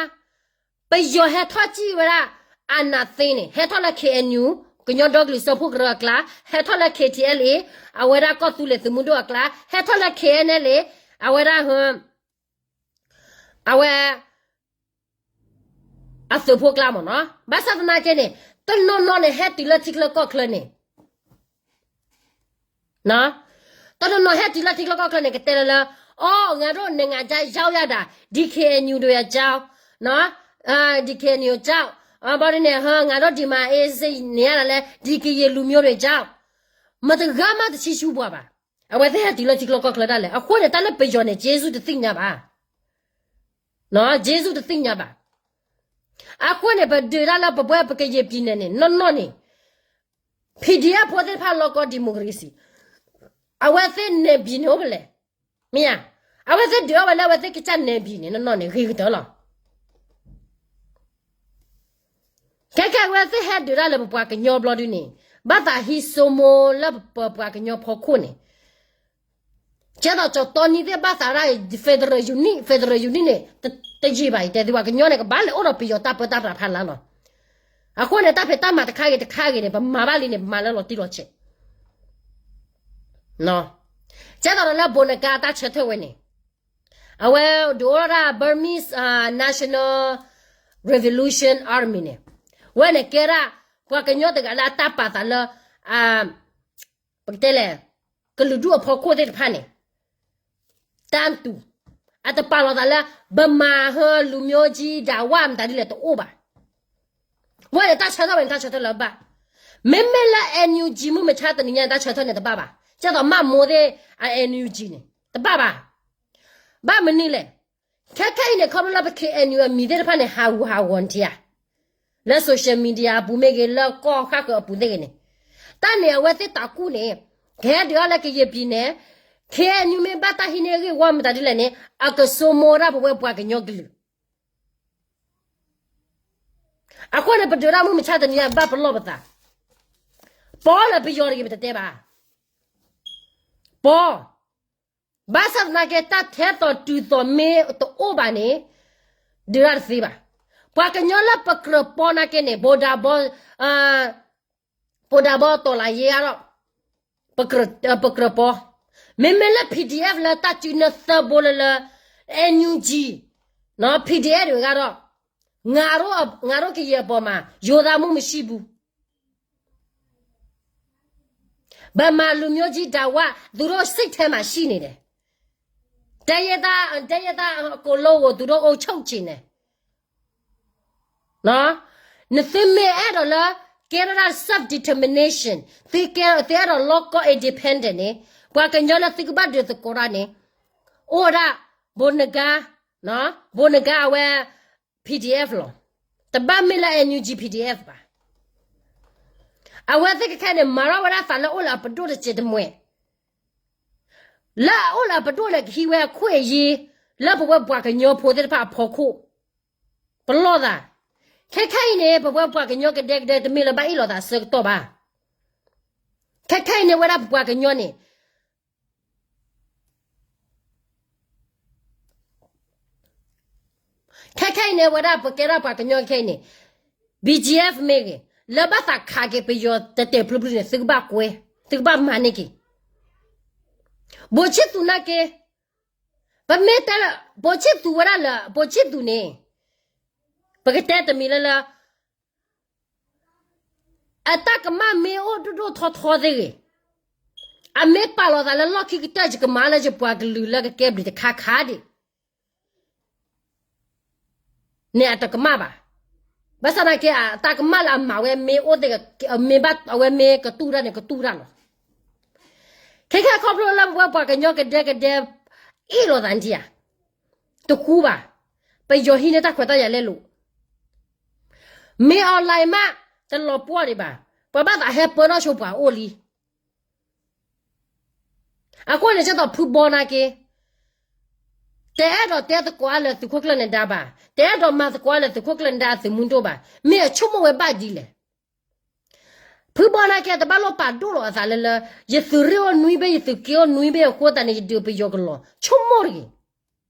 ပ ပယီၤဟဲထီၣ်စံၣ်ဝဲဒၣ် အာဏာသိမ်းန့ၣ် ဟဲထီၣ်လၢ K N U ကညီဒီကလုာ်စၢဖှိၣ်ကရၢအကျါ, ဟဲထီၣ်လၢ K T L A အဝဲဒၣ်ကီၢ်သူလ့ၤသုးမုၢ်ဒိၣ်အကျါ, ဟဲထီၣ်လၢ K N L A အဝဲဒၣ် အဝဲ အသုးဖိကျါမ့ၢ်နီၤ. ဘၣ်ဆၣ်သနာ်က့န့ၣ် တနီၤနီၤန့ၣ် ဟဲတုၤလၢထံချၢကီၢ်ချၢန့ၣ် တနီၤနီၤဟဲတုၤလၢထံချၢကီၢ်ချၢန့ၣ် ကတဲလၢလၢ အီ ငါတို့နိုင်ငံခြားရောက်ရတာ ဒီ K N U တွေအကြောင်း ဒီ K N U အကြောင်း ဘၣ်ဒ်န့ၣ် ငါတို့ဒီမှာ အေးစိနေရတာလဲ ဒီကရင်လူမျိုးတွေကြောင့် မတဂၤမးတဆံဆူပှၤဘၣ်. အဝဲသ့ၣ်ဟဲတုၤလၢထံချၢကီၢ်ချၢဒၣ်လဲာ် အဃိန့ၣ် တၢ်လၢပယီၤန့ၣ် ကျေးဇူးတသ့ၣ်ညါဘၣ်, ကျေးဇူးတသ့ၣ်ညါဘၣ်. အဃိန့ၣ် ပဒုးတၢ်လၢပဝဲပကရင်ပြည်နယ်န့ၣ် နီၢ်နီၢ်န့ၣ် PDF ဖိသ့ၣ်တဖၣ်လီၢ်ကီၢ် democracy အဝဲသ့ၣ် နယ်မြေ န့ၣ်အိၣ်ဖဲလဲၣ်, မ့ၢ်ဧါ, အဝဲသ့ၣ်ဒုးအီၣ်ဝဲလၢအဝဲသ့ၣ်ကစၢ် နယ်မြေ န့ၣ် နီၢ်နီၢ်န့ၣ် ဂ့ၤကတၢၢ်လီၤ. ခဲခဲအဝဲသ့ၣ်ဟဲဒုးတၢ်လၢပပှၤကညီဘျီဒုန့ၣ် ဘၣ်သးဟံးစိမိၤလၢပပှၤကညီဖီခိၣ်န့ၣ် ကဲသိးကၠီၤတီနံသ့ၣ်ဘၣ်သးဒၣ်အံၤ federal unit, federal unit န့ၣ် တယံာ်ဘၣ်အံၤ တဲသုပှၤကညီန့ၣ် ကဘၣ်လဲၤအိၣ်ဒီးပယီၤတၢ်ပၢတၢ်ပြးဖးလါလီၤ. အဃိန့ၣ် တၢ်ဖံးတၢ်မၤတခါဂ့ၤတခါဂ့ၤန့ၣ် ပမၤဘၣ်လံန့ၣ် ပမၤလၢလီၤတံၢ်လီၤဆဲး ကဲသိးဒီးလၢ ဘိးနကါ တၢ်ဆၢထၢၣ်ဝဲန့ၣ် အဝဲဒုးအိၣ်ထီၣ်ဒၣ် Burmese National Revolution Army န့ၣ် ဝဲန့ၣ်ကဲဒၣ် ပှၤကညီတဂၤလၢအတၢ်ပာ်သးလၢ ပကတဲလဲၣ် ကလုာ်ဒူၣ်အဖီခိၣ်သ့ၣ်တဖၣ်န့ၣ် တၢ်တူၢ် အတပာ်လီၤသးလၢ ဗမာဟဲ လူမျိုးကြီး ဒၣ်ဝၣ် မတၤဒ်လဲၣ်တအိၣ်ဘၣ်. ဝဲန့ၣ်တၢ်ဆၢထၢၣ်ဝဲန့ၣ် တၢ်ဆၢထၢၣ်လၢဘၣ်. မ့မ့ၢ်လၢ NUG မုၢ်မဆါတနံၤညါန့ၣ် တၢ်ဆၢထၢၣ်န့ၣ်တဘၣ်ဘၣ်. ကဲသိးမးမိၢ်သ့ၣ်အ NUG န့ၣ် တဘၣ်ဘၣ်. ဘၣ်မနုၤလဲၣ်. ခဲခဲအံၤန့ၣ် ခီဖျိလၢပ K N U အမံၤသ့ၣ်တဖၣ်န့ၣ် ဟးဂူာ်ဟးဂီၤနထံဧါ လၢ social media အပူၤမ့ၢ်ဂ့ၤ လၢကီၢ်ဃၣ်ဃၢၤအပူၤသ့ၣ်ဂ့ၤန့ၣ် တၢ်န့ၣ်အဝဲသ့ၣ်တၢ်ကူၣ်န့ၣ် ကဟဲဒုးအီၣ်လၢကယဲၢ်ပံၤန့ၣ် K N U မ့ၢ်ဘၣ်တၢ်ဟံးန့ၢ်အဂ့ၢ်ဝီမတၤဒ်လဲၣ်န့ၣ် အကစိမိၤဒၣ်ပဝဲပှၤကညီကလုာ်. အဃိန့ၣ် ပဒုးတၢ်မုၢ်မဆါတနံၤညါ ဘၣ်ပလီၢ်ပသး ပီလၢပယီၤတဂ့ၤ ပတတဲဘၣ် ပီ ဘၣ်ဆၣ်သနာ်က့ တၢ်ထဲသိးတုၤသိးမ့ၢ်တအိၣ်ဘၣ်န့ၣ် ဒုးတၢ်တသ့ဘၣ်. ပှၤကညီလၢပကြၢးပီနာ်က့န့ၣ် ဗိုလ်ဒၣ်ဘီ ဗိုလ်ဒၣ်ဘီ တော်လှန်ရေး အါထီၣ် ပကြၢးပီ, မ့မ့ၢ်လၢ PDF လၢတၢ်စုနၢသၢဘိလၢလၢ NUG, PDF တဂၤဒီး ငါတို့ကရင်အပေါ်မှာ ရိုးသားမှုမရှိဘူး. ဗမာလူမျိုးကြီး ဒၣ်ဝၣ် သူတို့စိတ်ထဲမှာရှိနေတယ်. တိုင်းရင်းသား တိုင်းရင်းသားအကုန်လုံးကို သူတို့အုပ်ချုပ်ချင်တယ်. နသုမ့ၢ်အဲၣ်ဒိးလၢ ကဲထီၣ်ဒၣ် self determination, သုကဲ သုအဲၣ်ဒိးလီၢ်ကီၢ် independent န့ၣ် ပှၤကညီလၢသုကဘၣ်ဒုးသကိးတၢ်န့ၣ် အိၣ်ဝဲဒၣ် ဗိုလ်နဂါ ဗိုလ်နဂါ အဝဲ PDF လီၤ. တဘၣ်မ့ၢ်လၢ NUG PDF ဘၣ်. အဝဲသ့ၣ်ခဲခဲန့ၣ် မၤထီၣ်ဝဲဒၣ်သးလၢအိၣ်လၢအပဒိၣ်တစဲးတမှဲး လၢအအိၣ်လၢအပဒိၣ်န့ၣ် ကဟံးဝဲအခွင့်အရေး လၢပဝဲပှၤကညီဖိသ့ၣ်တဖၣ်အဖီခိၣ် ပလီၢ်သး. ခဲခဲအံၤန့ၣ် ပဝဲပှၤကညီကဒဲကဒဲ တမ့ၢ်လၢဘၣ်အ့ၣ်လိာ်သးအဆၢကတီၢ်ဘၣ်. ခဲခဲအံၤန့ၣ် ဝဲဒၣ်ပပှၤကညီန့ၣ် ခဲခဲအံၤန့ၣ် ဝဲဒၣ်ပကဲထီၣ်ပှၤကညီခဲအံၤန့ၣ် BGF မ့ၢ်ဂ့ၤ လၢဘၣ်သးခးက့ၤပယီၤတဲာ်တဲာ်ဖျုဖျုန့ၣ် သုကဘၣ်ကွဲ, သုကဘၣ်မၤန့ၢ်က့ၤ. ဘိၣ်ဆံၣ်သူနာ်က့, ပမ့ၢ်တဲလၢ ဘိၣ်ဆံၣ်သူဝဲဒၣ်လၢ ဘိၣ်ဆံၣ်သူန့ၣ် ပကတဲတမံၤလၢလၢ အတၢ်ကမၣ်မ့ၢ်အိၣ်ဒိၣ်ဒိၣ်ထီထီသ့ၣ်ဂ့ၤ, အမ့ၢ်ပာ်လီၤသးလၢလီၢ်ခံကတၢၢ် ယကမၤလၢယပှၤကလုာ်လၢကကဲဘျုးတခါခါဒံး န့ၣ်အတကမၣ်ဘၣ်. ဘၣ်ဆၣ်သနာ်က့ အတၢ်ကမၣ်လၢအမၤဝဲမ့ၢ်အိၣ်သ့ၣ်ဂ့ၤ, မ့ၢ်ဘၣ်အဝဲမ့ၢ်ကတူၢ်တၢ်န့ၣ် ကတူၢ်တၢ်လီၤ. ခဲခဲခီဖျိလၢပဝဲပှၤကညီကဒဲကဒဲ အ့ၣ်လိာ်သးန့ၣ်ဧါ, တဃူဘၣ်. ပယီၤဟံးန့ၢ်တၢ်ခွဲးတၢ်ယာ်လဲလိာ် မ့ၢ် online မး တလီၤပှီၢ်ဒံးဘၣ်. ပှၤဘၣ်သးဟဲပၢထီၣ်ဆိပှၤအိၣ်လံ. အဃိန့ၣ် ကဲသိးဖုဘီနာ်က့, တအဲၣ်ဒိးတဲသကိးအါလၢသုးခိၣ်ကျၢၢ်နဒါဘၣ်, တအဲၣ်ဒိးမၤသကိးအါလၢသုးခိၣ်ကျၢၢ်နဒါအသုးမုၢ်ဒိၣ်ဘၣ်, မ့ၢ်အဆိကမိၣ်ဝဲဘၣ်ဒ်လဲၣ်. ဖုဘီနာ်က့ တဘၣ်လိၣ်ပာ်ဒိၣ်လီၤအသးလၢလၢ ယသုးရ့ၣ်အိၣ်နွံဘ့ၣ် ယသုးက့အိၣ်နွံဘ့ၣ်အဃိသတးန့ၣ် ယဒုးပယီၤကလီၤ, ဆိကမိၣ်တဂ့ၤ.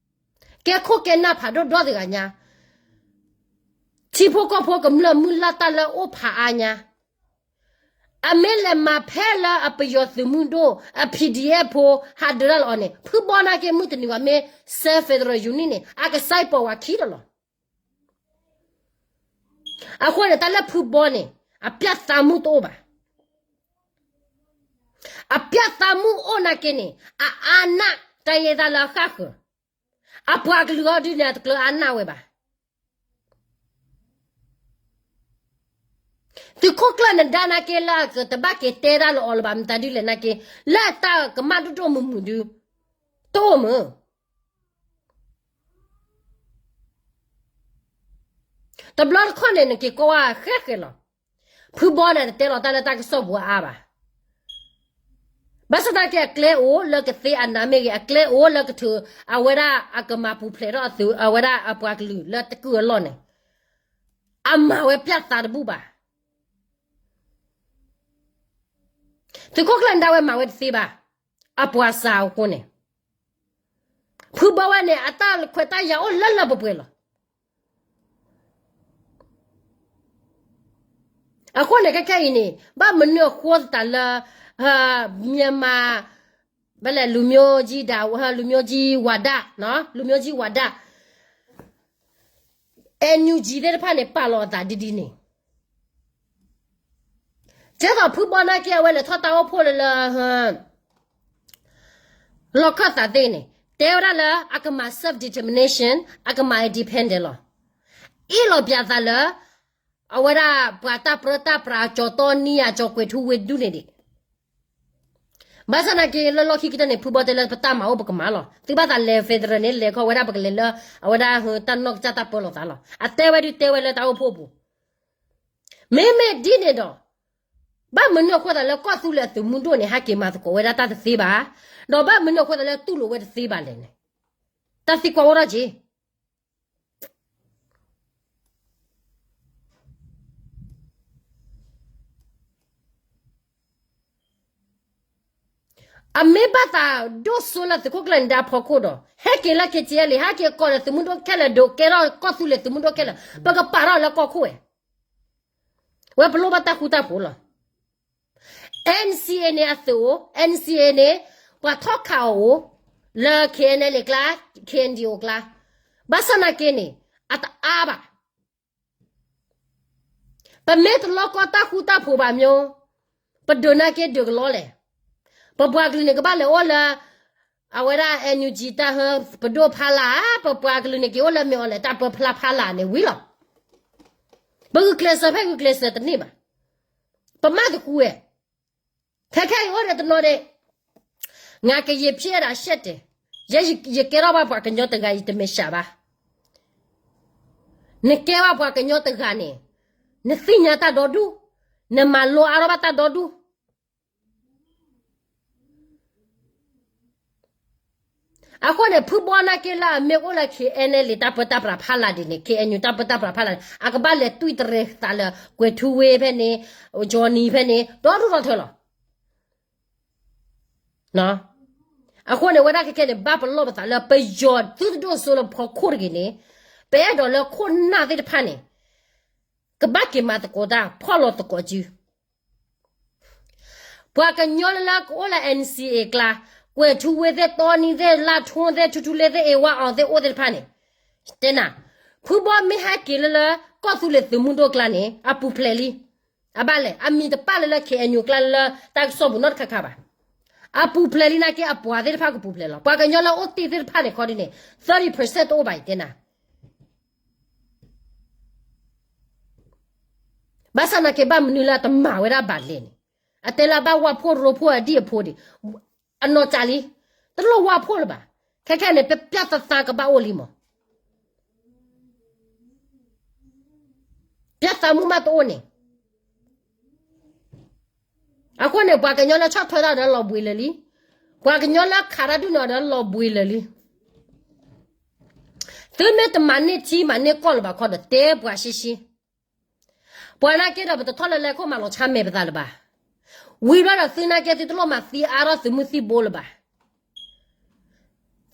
ကဲခိၣ်ကဲနၢ်ဖးဒိၣ်ဒီတဂၤညါ, ထံဖိကီၢ်ဖိကမျၢၢ်မုၢ်လၢ်တၢ်လၢအိၣ်ဖးအါညါ, အမ့ၢ်လဲၤမၤဖဲလၢအပယီၤသုးမုၢ်ဒိၣ် အ PDF ဖိဟးဒုးတၢ်လီၤအီၤန့ၣ် ဖုဘီနာ်က့မုၢ်တနံၤဝဲမ့ၢ် self federal unit န့ၣ် အကစၢ်ပီၢ်ဝဲခံဒီးလီၤ. အဃိန့ၣ် တၢ်လၢဖုဘီန့ၣ် အပျၢ်သးမူတအိၣ်ဘၣ်. အပျၢ်သးမူအိၣ်နာ်က့န့ၣ် အအါနၢ်တၢ်ယဲၢ်တၢ်လၢအဃၣ်ဃၢၤ, အပှၤကလုာ်အီၤဒုန့ၣ် အတကျၢၤအါနၢ်ဝဲဘၣ်. သုးခိၣ်ကျၢၢ်နဒါနာ်က့လၢအကတဘၣ်က့ၤတဲတၢ်လၢအီၤလၢၤဘၣ် မတၤဒ်လဲၣ်နာ်က့, လၢအတၢ်ကမၣ်ဒိၣ်ဒိၣ်မုၢ်မုၢ်ဒု တအိၣ်မုၢ် တဘျီတခီၣ်န့ၣ် နက့ၤကွၢ်ဝဲဃဲဃဲလီၤ. ဖုဘီန့ၣ် တတဲလီၤတၢ်လၢတၢ်ကစီၣ်ပူၤအါအါဘၣ်. ဘၣ်ဆၣ်သနာ်က့ အကျဲအိၣ်လၢကသ့အနးမ့ၢ်ဂ့ၤ, အကျဲအိၣ်လၢကထုး အဝဲဒၣ်အကမၤပူၤဖျဲးထီၣ်အသုး အဝဲဒၣ်အပှၤကလုာ်လၢတကုၢ်အလီၢ်န့ၣ် အမၤဝဲပျၢ်သးတဘူၣ်ဘၣ်. သုးခိၣ်ကျၢၢ်နဒါဝဲမၤဝဲတသ့ဘၣ်. အပှၤစှၤအဃိန့ၣ် ဖုဘီဝဲန့ၣ် အတၢ်ခွဲးတၢ်ယာ်အိၣ်လၢလၢပှဲၤပှဲၤလီၤ. အဃိန့ၣ် ခဲခဲအံၤန့ၣ် ဘၣ်မနုၤအဃိသတးလၢ မြန်မာ ဘၣ်လဲၣ် လူမျိုးကြီးဝါဒ လူမျိုးကြီးဝါဒ NUG သ့ၣ်တဖၣ်န့ၣ် ပာ်လီၤအသးဒ်ဒ်န့ၣ် ကဲသိးဖုဘီနာ်က့အဝဲလဲၤထီၣ်တၢ်အိၣ်ဖှိၣ်လၢလၢ လီၢ်ခၢၣ်သးသ့ၣ်န့ၣ် တဲဝဲဒၣ်လၢအကမၤ self determination အကမၤ independent လီၤ. အ့ၣ်လိာ်ပၠးသးလၢ အဝဲဒၣ်ပှၤတၢ်ပြၢတၢ်ပြး ကၠီၤတီနံယၤ ကၠီၤကွဲၤထူဝ့ဒူၣ်န့ၣ်ဒံး ဘၣ်ဆၣ်သနာ်က့ လၢလီၢ်ခံကတၢၢ်န့ၣ် ဖုဘီတဲလၢပတၢ်မၤအိၣ်ပကမၤလီၤ. သုဘၣ်သးလဲၤ federal န့ၣ် လဲၤခီဝဲဒၣ်ပကလဲၤလၢ အဝဲဒၣ်တၢ်နီၢ်ကစၢ်တၢ်ပၢလီၤသးလီၤ. အတဲဝဲဒုးတဲဝဲလၢတၢ်အိၣ်ဖှိၣ်ပူၤ မ့မ့ၢ်ဒ်န့ၣ်ဒီး ဘၣ်မနုၤအဃိသတးလၢကီၢ်သူလ့ၤအသုးမုၢ်ဒိၣ်န့ၣ် ဟဲက့ၤမၤသကိးဝဲဒၣ်တၢ်တသ့ဘၣ်, ဒီးဘၣ်မနုၤအဃိသတးလၢတူၢ်လိာ်ဝဲတသ့ဘၣ်လဲၣ်န့ၣ် တၢ်သံကွၢ်အိၣ်ထီၣ်က့ၤ အမ့ၢ်ဘၣ်သးဒိၣ်စိလၢသုးခိၣ်ကျၢၢ်နဒါဖီခိၣ်ဒီး ဟဲက့ၤလၢ KTLA ဟဲက့ၤကိးဒီးသုးမုၢ်ဒိၣ်ခဲလၢာ် ဒုးကဲထီၣ်ကီၢ်သူလ့ၤသုးမုၢ်ဒိၣ်ခဲလၢာ် ပကပာ်ထီၣ်လၢကီၢ်ခိၣ်ဝဲ ဝဲပလိၣ်ဘၣ်တၢ်ဃူတၢ်ဖိးလီၤ. NCA န့ၣ်အသုးအိၣ် NCA န့ၣ် ပှၤထီၣ်ခးအီၤအိၣ် လၢ KNLA ကျါ KNDO ကျါ ဘၣ်ဆၣ်သနာ်က့န့ၣ် အတအါဘၣ်. ပမ့ၢ်တလီၢ်ကီၢ်တၢ်ဃူတၢ်ဖိးဘၣ်မၠိ ပဒုးနာ်က့ဒုးကလီလဲၣ်. ပပှၤကလုာ်န့ၣ်ကဘၣ်လဲၤအိၣ်လၢ အဝဲဒၣ် NUG တၢ်ဟၢပဒိၣ်ဖးလာ် ပပှၤကလုာ်န့ၣ်က့ၤအိၣ်လၢမ့ၢ်အီၤလဲၣ် တၢ်ပၢဖျါဖးလာ်န့ၣ်ဝံၤလီၤ. ပဂုာ်ကျဲးစၢးဖဲဂုာ်ကျဲးစၢးတန့ၢ်ဘၣ်. ပမၢ်တဃူဝဲ ခဲခဲအံၤအိၣ်ဒီးတနီၤဒဲး ငါကရင်ဖြစ်ရတာရှက်တယ်, ယဲယကဲထီၣ်ဘၣ်ပှၤကညီတဂၤအံၤတမဲာ်ဆှးဘၣ်. နကဲဘၣ်ပှၤကညီတဂၤန့ၣ် နသ့ၣ်ညါတၢ်ဒီဒူၣ်, နမၤလိအါထီၣ်ဘၣ်တၢ်ဒီဒူၣ်. အဃိန့ၣ် ဖုဘီနာ်က့လၢအမ့ၢ်အိၣ်လၢ KNLA တၢ်ပၢတၢ်ပြးဖးလာ်ဒ်န့ၣ် KNU တၢ်ပၢတၢ်ပြးဖးလာ်န့ၣ် အကဘၣ်လဲၤတွံၢ်တရဲသးလၢ ကွဲၤထူဝ့ဖဲန့ၣ် ကၠီနံၤဖဲန့ၣ် ဒီဒူၣ်ဒီထၢလီၤ. အဃိန့ၣ် ဝဲဒၣ်ခဲခဲန့ၣ် ဘၣ်ပလီၢ်ပသးလၢပယီၤသုတဒိၣ်စိလၢဖီခိၣ်တဂ့ၤန့ၣ် ပအဲၣ်ဒိးလၢခိၣ်နၢ်သ့ၣ်တဖၣ်န့ၣ် ကဘၣ်က့ၤမၤသကိးတၢ် ဖီၣ်လီၤသကိးစု ပှၤကညီလၢလၢကအိၣ်လၢ NCA အကျါ, ကွဲၤထူဝ့သ့ၣ် တီနံသ့ၣ် လါထူသ့ၣ် ထူထူလ့သ့ၣ် အ့ဝါအီၤသ့ၣ်အိၣ်သ့ၣ်တဖၣ်န့ၣ်, တဲနၤ, ဖုဘီမ့ၢ်ဟဲက့ၤလၢလၢ ကီၢ်သူလ့ၤသုးမုၢ်ဒိၣ်ကျါန့ၣ် အပူၤဖျဲးလံ. အဘၣ်လဲၣ်, အမံၤတပာ်လၢလၢ KNU ကျါလၢတၢ်ကစီၣ်ပူၤနီတခါခါဘၣ်. အပူၤဖျဲးလံနာ်က့ အပှၤသ့ၣ်တဖၣ်ကပူၤဖျဲးလီၤ. ပှၤကညီလၢအိၣ်တ့ၢ်သ့ၣ်တဖၣ်န့ၣ်ခီဒ်န့ၣ် သၢၣ်တံၢ် percent တအိၣ်ဘၣ်အံၤတဲနၤ ဘၣ်ဆၣ်နာ်က့ ဘၣ်မနုၤလၢအတမၤဝဲဒၣ်ဘၣ်လဲၣ်န့ၣ်, အတဲလၢဘၣ်ဝၣ်ဖှိၣ်ရိဖှိၣ်အဒံၣ်အဖိဒံး, အနီၢ်ကၢ်လံ, တလိၣ်ဝၣ်ဖှိၣ်လၢၤဘၣ်. ခဲခဲန့ၣ် ပပျၢ်သးသးကဘၣ်အိၣ်လံမး. ပျၢ်သးမူမးတအိၣ်န့ၣ် အဃိန့ၣ် ပှၤကညီလၢဆီၣ်ထွဲတၢ်ဒီးလီၤဘှံးလၢာ်လံ, ပှၤကညီလၢခးတၢ်ဒုၣ်န့ၣ်ဒီးလီၤဘှံးလၢာ်လံ. သုမ့ၢ်တမၤန့ၢ်ထံမၤန့ၢ်ကီၢ်လၢၤဘၣ်ခီဒီး တဲပှၤရှဲရှဲ ပှၤနာ်က့ဒီး ပတထီၣ်လၢလဲၤခိၣ်မၤလီၤဆါမဲာ်ပသးလၢၤဘၣ်. ဝံၤဘျီဒီးသုနာ်က့ သုတလိၣ်မၤသံအါထီၣ်သုးမုၢ်သံၣ်ဘိလၢၤဘၣ်.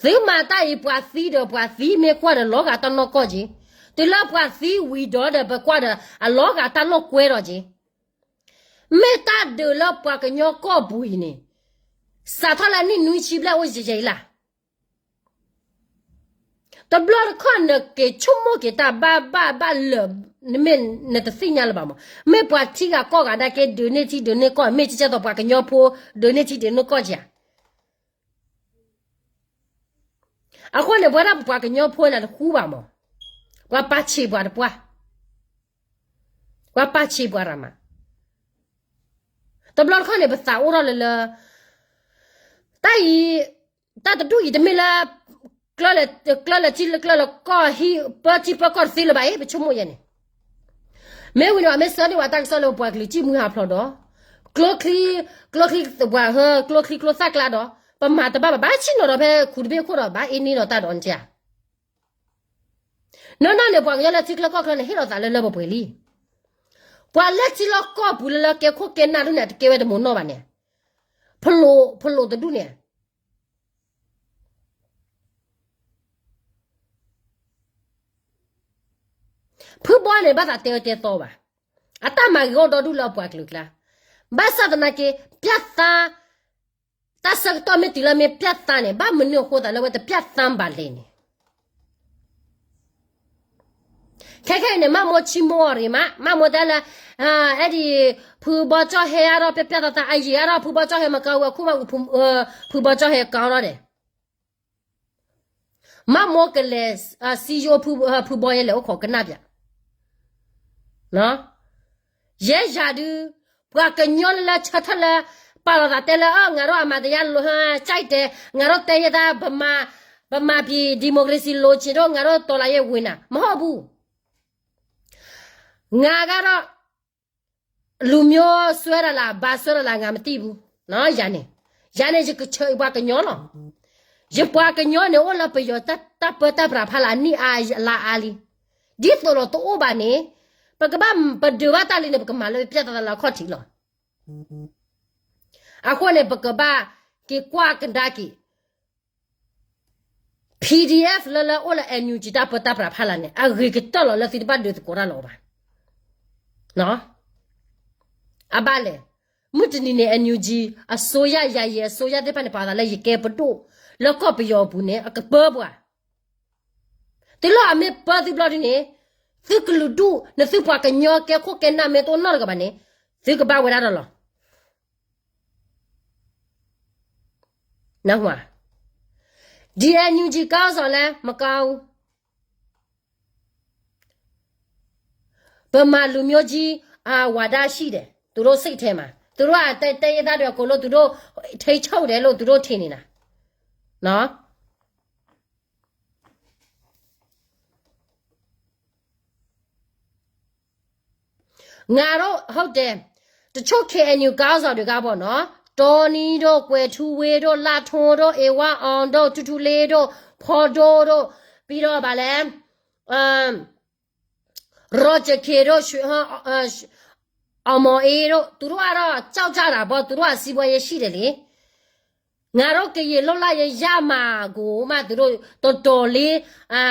သုမၤတၢ်အံၤ ပှၤသံဒီးပှၤသံမ့ၢ်ကွၢ်ဒီးလီၤဂာ်တၢ်နီၢ်ကီၢ်က့ၤ တုၤလၢပှၤသံဝံၤဒီးဒီး ပကွၢ်ဒီး အလီၤဂာ်တၢ်လိာ်ကွဲဒီးက့ၤ, မ့ၢ်တၢ်ဒုးလၢပှၤကညီကီၢ်ပူၤအံၤန့ၣ်, စးထီၣ်လၢနံၣ်နွံဆံဘျဲၣ်အိၣ်ယဲၢ်ယဲၢ်လၢ် တဘျီတခီၣ်နက့ၤဆိကမိၣ်က့ၤတၢ်ဘၣ်ဘၣ်ဘၣ်လၢာ်, နမ့ၢ်နတသ့ၣ်ညါလၢၤဘၣ်မး, မ့ၢ်ပှၤထံဂၤကီၢ်ဂၤဒၣ်က့ ဒုးန့ၢ်ထံဒုးန့ၢ်ကီၢ်, မ့ၢ်ကကဲသိးပှၤကညီဖိ ဒုးန့ၢ်ထံဒုးန့ၢ်ကီၢ်ကဧါ. အဃိန့ၣ် ပဝဲဒၣ်ပှၤကညီဖိန့ၣ်တဃူဘၣ်မး, ပှၤပာ်ဆံးပှၤတပှၢ်, ပှၤပာ်ဆံးပှၤရၤမး, တဘျီတခီၣ်န့ၣ် ပသးအိၣ်ထီၣ်လၢလၢ တၢ်အံၤ, တၢ်တဒူၣ်အံၤတမ့ၢ်လၢ ကျၢၢ်လဲၤထံလၢကျၢၢ်လဲၤကီၢ် ဟံၣ်ပၢထံပၢကီၢ်တသ့လၢၤဘၣ်အံၤ ပဆိကမိၣ်ယဲန့ၣ်, မ့ၢ်ဝံၤန့ၣ် မ့ၢ်ဆၢန့ၢ်ဝဲတၢ်ကစီၣ်လၢပပှၤကလုာ်စံၣ်မှံဟးဖျိးဒီး, ကျိချံ, ကျိချံပှၤဟၢ ကျိချံကျိသၣ်ကျါဒီး ပမၤတဘၣ်ဘၣ် ဘၣ်ဆ့ၣ်နီၤဒီးဖဲခူတဘ့ၣ်ခိၣ်ဒီး ဘၣ်အ့န့ဒီးတၢ်ဒီးနတၢ် နီၢ်နီၢ်န့ၣ် ပှၤကညီလၢထံချၢကီၢ်ချၢန့ၣ် ဟ့ၣ်လီၤသးလၢလၢပှဲၤပှဲၤလံ. ပှၤလၢထံလီၢ်ကီၢ်ပူၤလၢလၢကဲခိၣ်ကဲနၢ်ဒ်န့ၣ် တကဲဝဲတမိၢ်နီၢ်ဘၣ်န့ၣ်, ဖလိး, ဖလိးတဒူၣ်န့ၣ်, ဖုဘီန့ၣ် ဘၣ်သးတဲအၢတဲသီဘၣ်, အတၢ်မၤဂ့ၤအိၣ်ဒီဒူၣ်လၢအပှၤကလုာ်ကျါ, ဘၣ်ဆၣ်သနာ်က့ ပြတ်သား, တၢ်ဆၢကတီၢ်မ့ၢ်တုၤလၢမ့ၢ်ပြတ်သားန့ၣ် ဘၣ်မနုၤအဃိသးလၢဝဲတပြတ်သားဘၣ်လဲၣ်န့ၣ် ခဲခဲအံၤန့ၣ် မၢ်မိၢ်ဆံမိၢ်အီၤရ့မး, မၢ်မိၢ်တဲလၢ, အဲဒ်အံၤ, ဖုဘီကၠီၣ်ဟဲအါထီၣ် ပြတ်သား အယံာ်အါထီၣ် ဖုဘီကၠီၣ်ဟဲမၤကဝဲ အခိၣ်မး, ဖုဘီကၠီၣ်ဟဲကအါထီၣ်ဒီး, မၢ်မိၢ်ကလဲၤစံယိ ဖုဘီယဲလဲၤအိၣ်ခိးကနၣ်ပၠး ယဲယၤဒုး, ပှၤကညီလၢလၢဆၢထၢၣ်လၢ ပာ်လီၤသးတဲလၢ အၢ ငါတို့အမတရ ကြိုက်တယ်, ငါတို့တဲယဲဒၣ် ဗမာပြည် ဒီမိုကရေစီ လိုချင်တယ်, ငါတို့တော်လှန်ရေးဝင်တာ မဟုတ်ဘူး. ငါကတော့ လူမျိုးစွဲတာလား ဘာစွဲတာလား ငါမသိဘူး. ယၤန့ၣ်, ယၤန့ၣ် ယကဆၢအံၤပှၤကညီလီၤ. ယပှၤကညီန့ၣ် အိၣ်လၢပယီၤတၢ်ပၢတၢ်ပြးဖးလၢအနံၣ်အါလါအါလံ. ဒ်သိးဒီးတအိၣ်ဘၣ်န့ၣ်, ပကဘၣ်ပဒုးဘၣ်တၢ်လံန့ၣ် ပကမၤလၢပပြတ်သားလၢအခီၣ်ထံးလီၤ. အဃိန့ၣ် ပကဘၣ်က့ၤကွၢ်ကဒါက့ၤ PDF လၢလၢအိၣ်လၢ NUG တၢ်ပၢတၢ်ပြးဖးလၢ်န့ၣ် အဂ့ၤကတၢၢ်လီၤလၢသုတဘၣ်ဒုးသကိးတၢ်လၢၤဘၣ်. အဘၣ်လဲၣ်, မုၢ်တနံၤန့ၣ် NUG အစိုးရ ယာယီအစိုးရသ့ၣ်တဖၣ်န့ၣ် ပာ်သးလၢယကဲပဒိၣ်လၢကီၢ်ပယီၤအပူၤန့ၣ် အကပၢပှၤ တုၤလီၤအမ့ၢ်ပၢသုဘျီဒ်န့ၣ်, သုကလုာ်ဒူၣ် နသုပှၤကညီကဲခိၣ်ကဲနၢ်မ့ၢ်တအိၣ်နီတဂၤဘၣ်န့ၣ်, သုကဘၣ်ဝဲဒၣ်ဒီးလီၤ. နၢ်ဟူဧါ. ဒီး NUG ကီၢ်စီၤလဲၣ် မကီၢ် ဗမာလူမျိုးကြီး အာ ဝါဒရှိတယ်, သူတို့စိတ်ထဲမှာ, သူတို့က တ တိုင်းရင်းသားတွေအကုန်လုံး သူတို့ ထိန်းချုပ်တယ်လို့ သူတို့ထင်နေတာ. ငါတို့ ဟုတ်တယ်, တချို့ KNU ခေါင်းဆောင်တွေကပေါ့နော်, တောနီတို့, ကွယ်ထူးဝေးတို့, လှထွန်းတို့, အေဝါအောင်တို့, ထူထူလေးတို့, ဖော်တို့တို့, ပြီးတော့ဗာလဲၣ်, ရော်ဂျာ် ခ့တို့, ရွှေ, အ, အ, အောင်မောင်အေးတို့, သူတို့ကတော့ ကြောက်ကြတာပေါ့, သူတို့က စီးပွားရေးရှိတယ်လေ. ငါတို့ ကရင်လွတ်လပ်ရေးရမှာကိုမှ သူတို့ တော်တော်လေး အာ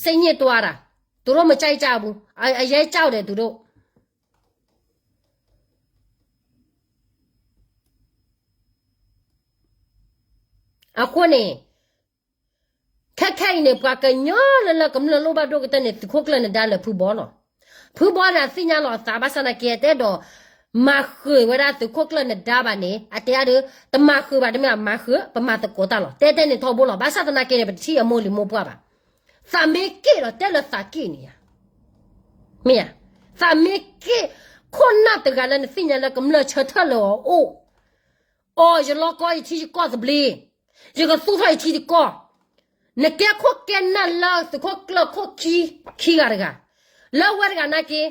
စိတ်ညစ်သွားတာ, သူတို့ မကြိုက်ကြဘူး, အ, အရမ်းကြောက်တယ် သူတို့. အဃိန့ၣ် ခဲခဲအံၤန့ၣ် ပှၤကညီလၢလၢကမျၢၢ် လိၣ်ဘၣ်ဒိၣ်ကတၢၢ်န့ၣ် သုးခိၣ်ကျၢၢ်နဒါလၢဖုဘီလီၤ. ဖုဘီန့ၣ် အသ့ၣ်ညါလီၤအသး ဘၣ်ဆၣ်သနာ်က့ တအဲၣ်ဒိးမၤဃုာ်ဝဲဒၣ်သုးခိၣ်ကျၢၢ်နဒါဘၣ်န့ၣ်, အတဲအါဒုး တမၤဃုာ်ဘၣ်, တမ့ၢ်မၤဃုာ်, ပမၤသကိးတၢ်လီၤ. တဲတဲန့ၣ်ထီဘိလီၤ. ဘၣ်ဆၣ်သနာ်က့န့ၣ် ပတထံၣ်အမိၢ်လံၤမိၢ်ပှၢ်ဘၣ်. သးမ့ၢ်က့ၣ်ဒီး တဲလၢသးက့ၣ်န့ၣ်ဧါ. မ့ၢ်ဧါ. သးမ့ၢ်က့ၣ်, ခိၣ်နၢ်တဂၤလၢနသ့ၣ်ညါလၢကမျၢၢ်ဆၢထၢၣ်လၢအီၤအိၣ်, အိ ယလီၤကီယထံယကီၢ်သဘျ့, ယကသူၣ်ထီၣ်ယထံယကီၢ်, နကဲခိၣ်ကဲနၢ်လၢသုးခိၣ်ကျၢၢ်ခိၣ်ခံဂၤတဂၤ, လၢဝဲတဂၤနာ်က့,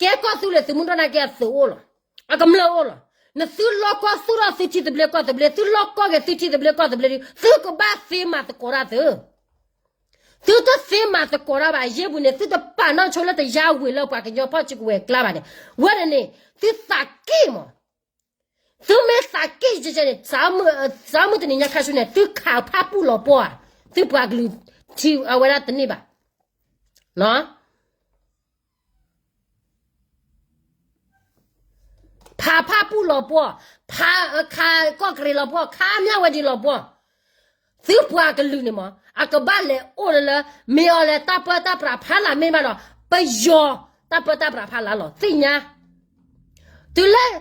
ကဲကီၢ်သူလ့ၤသုးမုၢ်ဒိၣ်နာ်က့ အသုးအိၣ်လီၤ. အကမျၢၢ်အိၣ်လီၤ. နသုလီၤကီသူၣ်ထီၣ်သုထံသဘျ့ကီၢ်သဘျ့, သုလီၤကီက့ၤသုထံသဘျ့ကီၢ်သဘျ့ဒီး သုကဘၣ်သ့မၤသကိးတၢ်သု သုတသ့မၤသကိးတၢ်ဘၣ်. ယဲၢ်ပူၤန့ၣ် သုတပာ်နီၣ်ဆိလၢတယါဝ့ၤလၢပှၤကညီဖီၣ်စုကဝဲၤကျါဘၣ်န့ၣ်, ဝဲန့ၣ်န့ၣ် သုသးက့ၣ်မး. သုမ့ၢ်သးက့ၣ်ကဲကဲန့ၣ်, စးမုၢ်တနံၤညါခါဆူန့ၣ် သုခးဖးပူၣ်လီၤပှီၢ်ဧါ, သုပှၤကလုာ်ထံအဝဲဒၣ်တန့ၢ်ဘၣ်. ဖးဖးပူၣ်လီၤပှီၢ်, ဖးခးကီၢ်ကရ့ၣ်လီၤပှီၢ်, ခးမၠၣ်ဝဲဒံးလီၤပှီၢ်, သုပှၤကလုာ်န့ၣ်မး အကဘၣ်လဲၤအိၣ်လၢ မ့ၢ်အီၤလဲၤတၢ်ပၢတၢ်ပြးဖးလၢ်မ့ၢ်ဘၣ်ဒီး ပယီၤတၢ်ပၢတၢ်ပြးဖးလၢ်လီၤ သ့ၣ်ညါ တုၤလၢ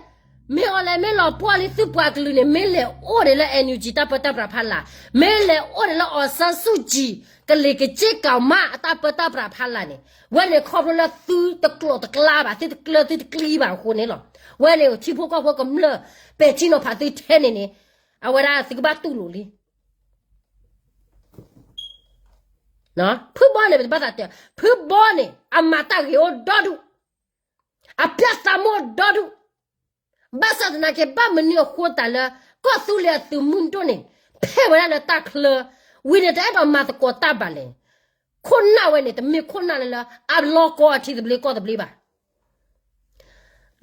မ့ၢ်အီၤလဲၤမ့ၢ်လီၤပှီၢ်လံ သုပှၤကလုာ်န့ၣ် မ့ၢ်လဲၤအိၣ်ဒံးလၢ NUG တၢ်ပၢတၢ်ပြးဖးလၢ်, မ့ၢ်လဲၤအိၣ်ဒံးလၢ အောင်ဆန်းစုကြည် ကလံၤကစ့ၢ်ကီးမးအတၢ်ပၢတၢ်ပြးဖးလၢ်န့ၣ် ဝဲန့ၣ်ခီဖျိလၢသုတကျိာ်တကျါဘၣ် သုတကျၢသုတကျံဘၣ်အဃိန့ၣ်လီၤ. ဝဲန့ၣ်ထံဖိကီၢ်ဖိကမျၢၢ် ပဲာ်ထံနီၤဖးသုထဲန့ၣ်န့ၣ် အဝဲဒၣ်သုကဘၣ်တူၢ်လိာ်လံ ဖုဘီန့ၣ် ပတဘၣ်သးတဲ, ဖုဘီန့ၣ် အမၤတၢ်ဂ့ၤအိၣ်ဒီဒူၣ်, အပျဲၢ်သးမူအိၣ်ဒီဒူၣ်, ဘၣ်ဆၣ်သနာ်က့ ဘၣ်မနုၤအဃိသတးလၢ ကီၢ်သူလ့ၤအသုးမုၢ်ဒိၣ်န့ၣ် ဖဲဝဲဒၣ်လၢတၢ်ချၢ, ဝံၤန့ၣ်တအဲၣ်ဒိးမၤသကိးတၢ်ဘၣ်လဲၣ်, ခိၣ်နၢ်ဝဲန့ၣ် တမ့ၢ်ခိၣ်နၢ်လၢလၢ အလီၢ်ကီအထံသဘျ့ကီၢ်သဘျ့ဘၣ်